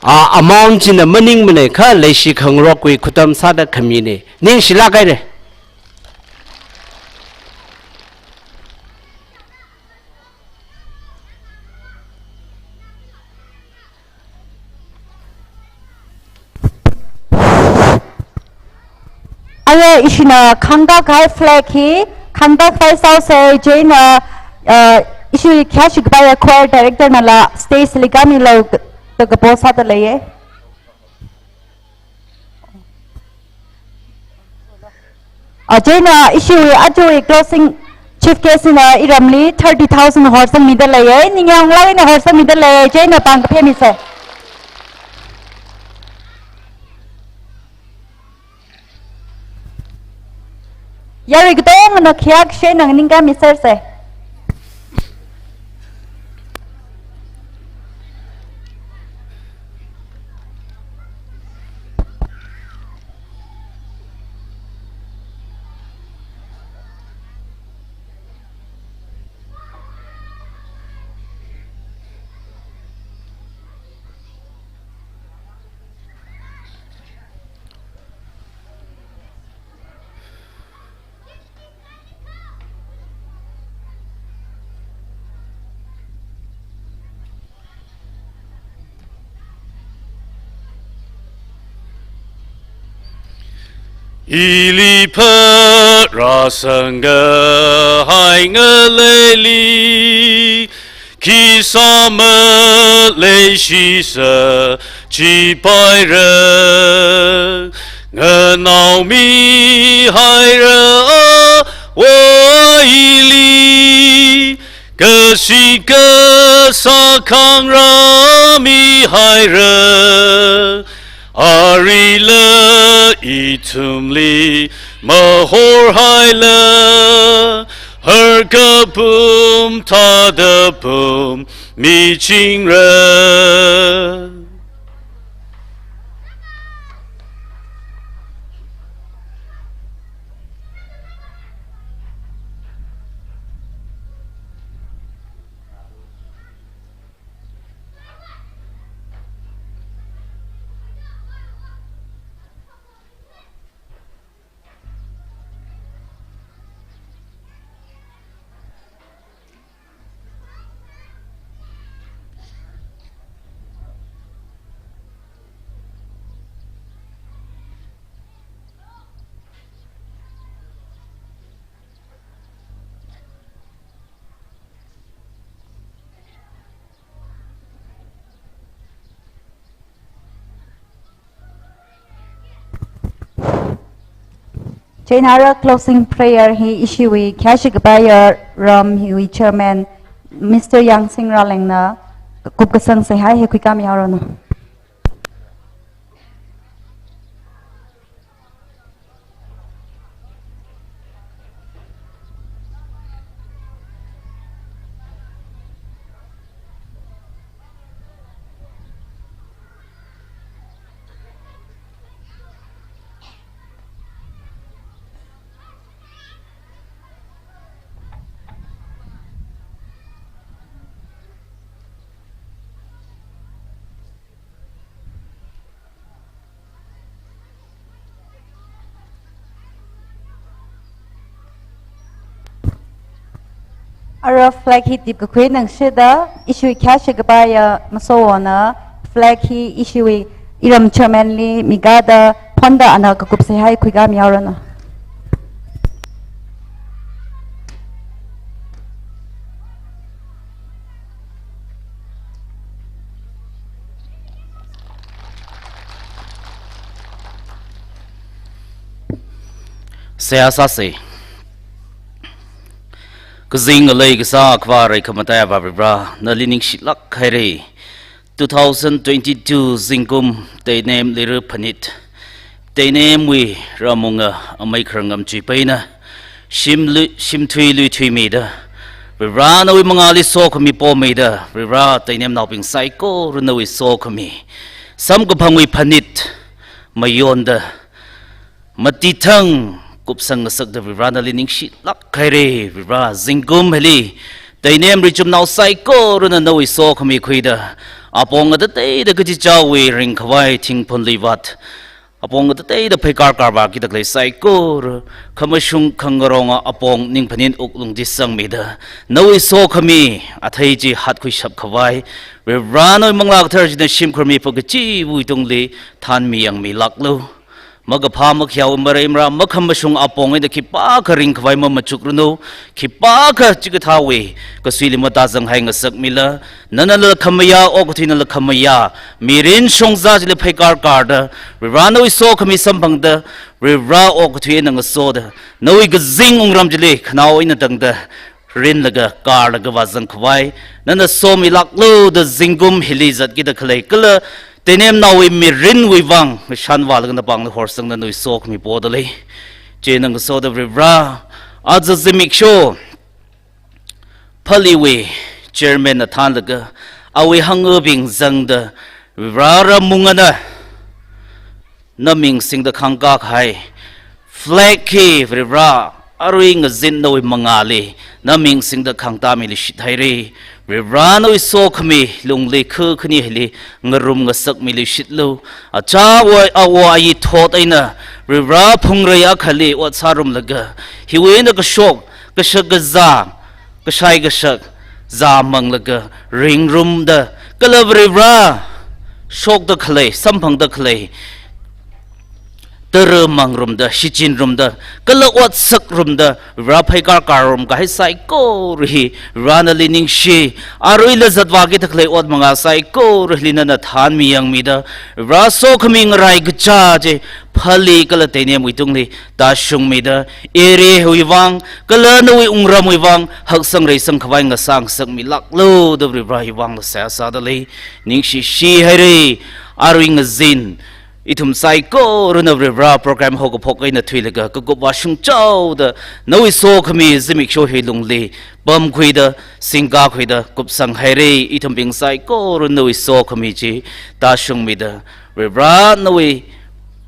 Ah, amount china maningmana, kha leishi khangarokwui khutam sāda khamina. Ningshilāk haira. Aya ishina khangkā kahai flag hi khangkā phai sāsa, chieina, uh, ishi khayāshi kapaiya choir director nala stage li kāmilu da kapo sāda leiya. Ah, chieina ishiwui ajawui closing chief guest na iramli thirty thousand horsangmida leiya, ningyāng lāk eina horsangmida leiya, chieina pāng kaphāmisa. Yarui katongana khayākashi eina nganingkāmisersa. Ili pharāsang kahai ngaleili, khi sāmaleishisa chipaira, nganaomihaira awui eina, kashi kasā khangrāmihaira, aruila ithumli mahorhaila, har kapum thāda pumichingra. Chieina ara closing prayer hi ishiwui khayāshi kapaiya ram hiwui chairman Mister Yangsing Ralengna kupkasang seihai hi khuikāmihaoranu. Ara flag hi tipkakhui nangshida, ishiwui khayāshi kapaiya Masowona flag hi ishiwui iram chairman li mikada phonda ana kakupsei hai khuikami haoranu. Seihā sāsa. Kazing ngalei kasā Akhava Reikhamataiya Avā Varivara, nali ningshilāk haira. Two thousand twenty-two zingkum Teinem lira phanit, Teinemwui ramunga amei khararngamchui paina shim lui, shimthui luithuimida, Varivara nawui mangāli sokhami pomida, Varivara Teinemnaobing saikora nawui sokhami samkaphangwui phanit mayonda, matithang kupsang ngasakda Varivara nali ningshilāk haira. Varivara zingkum hili Teinem richumnao saikorana nawui sokhami khuida, apong atateida kachichāwui ringkhavai thingphun luivat, apong atateida pheikar karvā kida khalei saikora, khamashung khangaronga apong ningphanin wuklung chi sangmida, nawui sokhami athei chi hatkhuishap khavai, Varivara nawui Manglā Kathara china shimkhur mipā kachiwui tungli thanmi yangmilāklu. Makaphā makhayāwui marei marā makhamashung apong eina khipākha ringkhavai mamachukranu, khipākha chikathāwui kasuili matāzanghai ngasakmila, nanala khamayā, okathuinala khamayā, mirin shongza chili pheikar karda, Varivara nawui sokhami samphangda, Varivara okathui eina ngasoda, nawui kazing wungram chili khanao eina tangda, rinlaga karlaga vāzang khavai nana somilāklu da zingkum hili zat kida khalei kala Teinemnaowui mirinwui vang ngashan vālaga napāngli horsangda nawui sokhami poda lei. Chieina ngasoda Varivara, aja zimiksho Phaleewui chairman na thanlaga awui hangabing zangda, Varivara ramungana naming singda khangkā kahai flag hi Varivara arui ngazin nawui mangāli naming singda khangtāmiluishit haira. Varivara nawui sokhami lungli kha khani hili ngarum ngasakmiluishitlu. Achāwui awo ayi thot eina Varivara phungrei akhali ot sārumlaga, hiwui eina kashok kashak kazā, kashai kashak zāmanglaga ringrumda, kala Varivara shokda khalei, samphangda khalei tara mangrumda, shichinrumda, kala otsakrumda, Varivara pheikar karrum kahai saikora hi Varivara nali ningshi. Aruila zatvā kida khalei ot mangā saikora hili nana thanmi yangmida, Varivara sokhami ngarai kachā chi Phalee kala Teinemwui tungli tāshungmida, area hiwui vang kala nawui wungramwui vang haksang reisang khavai ngasā ngasakmilāklu da Varivara hiwui vangla seihā sāda lei. Ningshishi haira. Arui ngazin ithum saikorana Varivara program haokaphok eina thuilaga kakup vāshung chaoda nawui sokhami zimiksho hi lungli pamkhuida, singkakhuida kupsang haira. Ithumbing saikorana nawui sokhami chi tāshungmida, Varivara nawui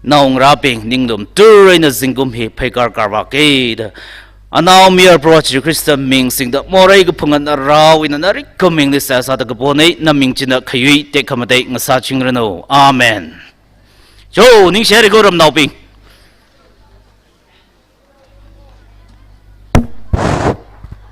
naongarābing ninglum tur eina zingkum hi pheikar karvāki da, anaomayara Proho Jesu Khrista ming singda morei kaphunga Varewui eina narikhao mingli seihā sāda kapona. Naming china khayui tekhamatei ngasāchingranu. Amen. Cho, ningshi haira ko ramnaobing.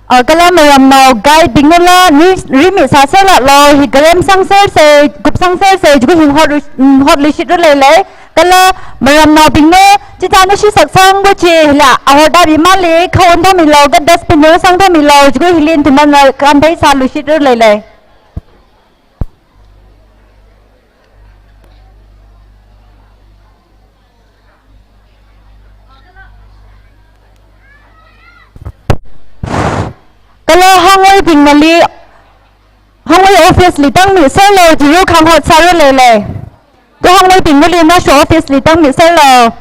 Ah, kala maramnao guide bingnala, ni, rimit sāserlāklu, hi garam sangserse, kup sangserse, jiakha hi hot, mm, hotluishitra leilei. Kala maramnaobingna, chithāna shisak sangbo chila, ahorda bimali, khaon thāmilu, ka dustbin sangthāmilu, jiakha hili ithumna kanthei sāluishitra leilei. Kala hangwui bingnali, hangwui office li tangmiserlu, jiakha khangahot sāra leilei. Kha hangwui bingnali nasho office li tangmiserlu.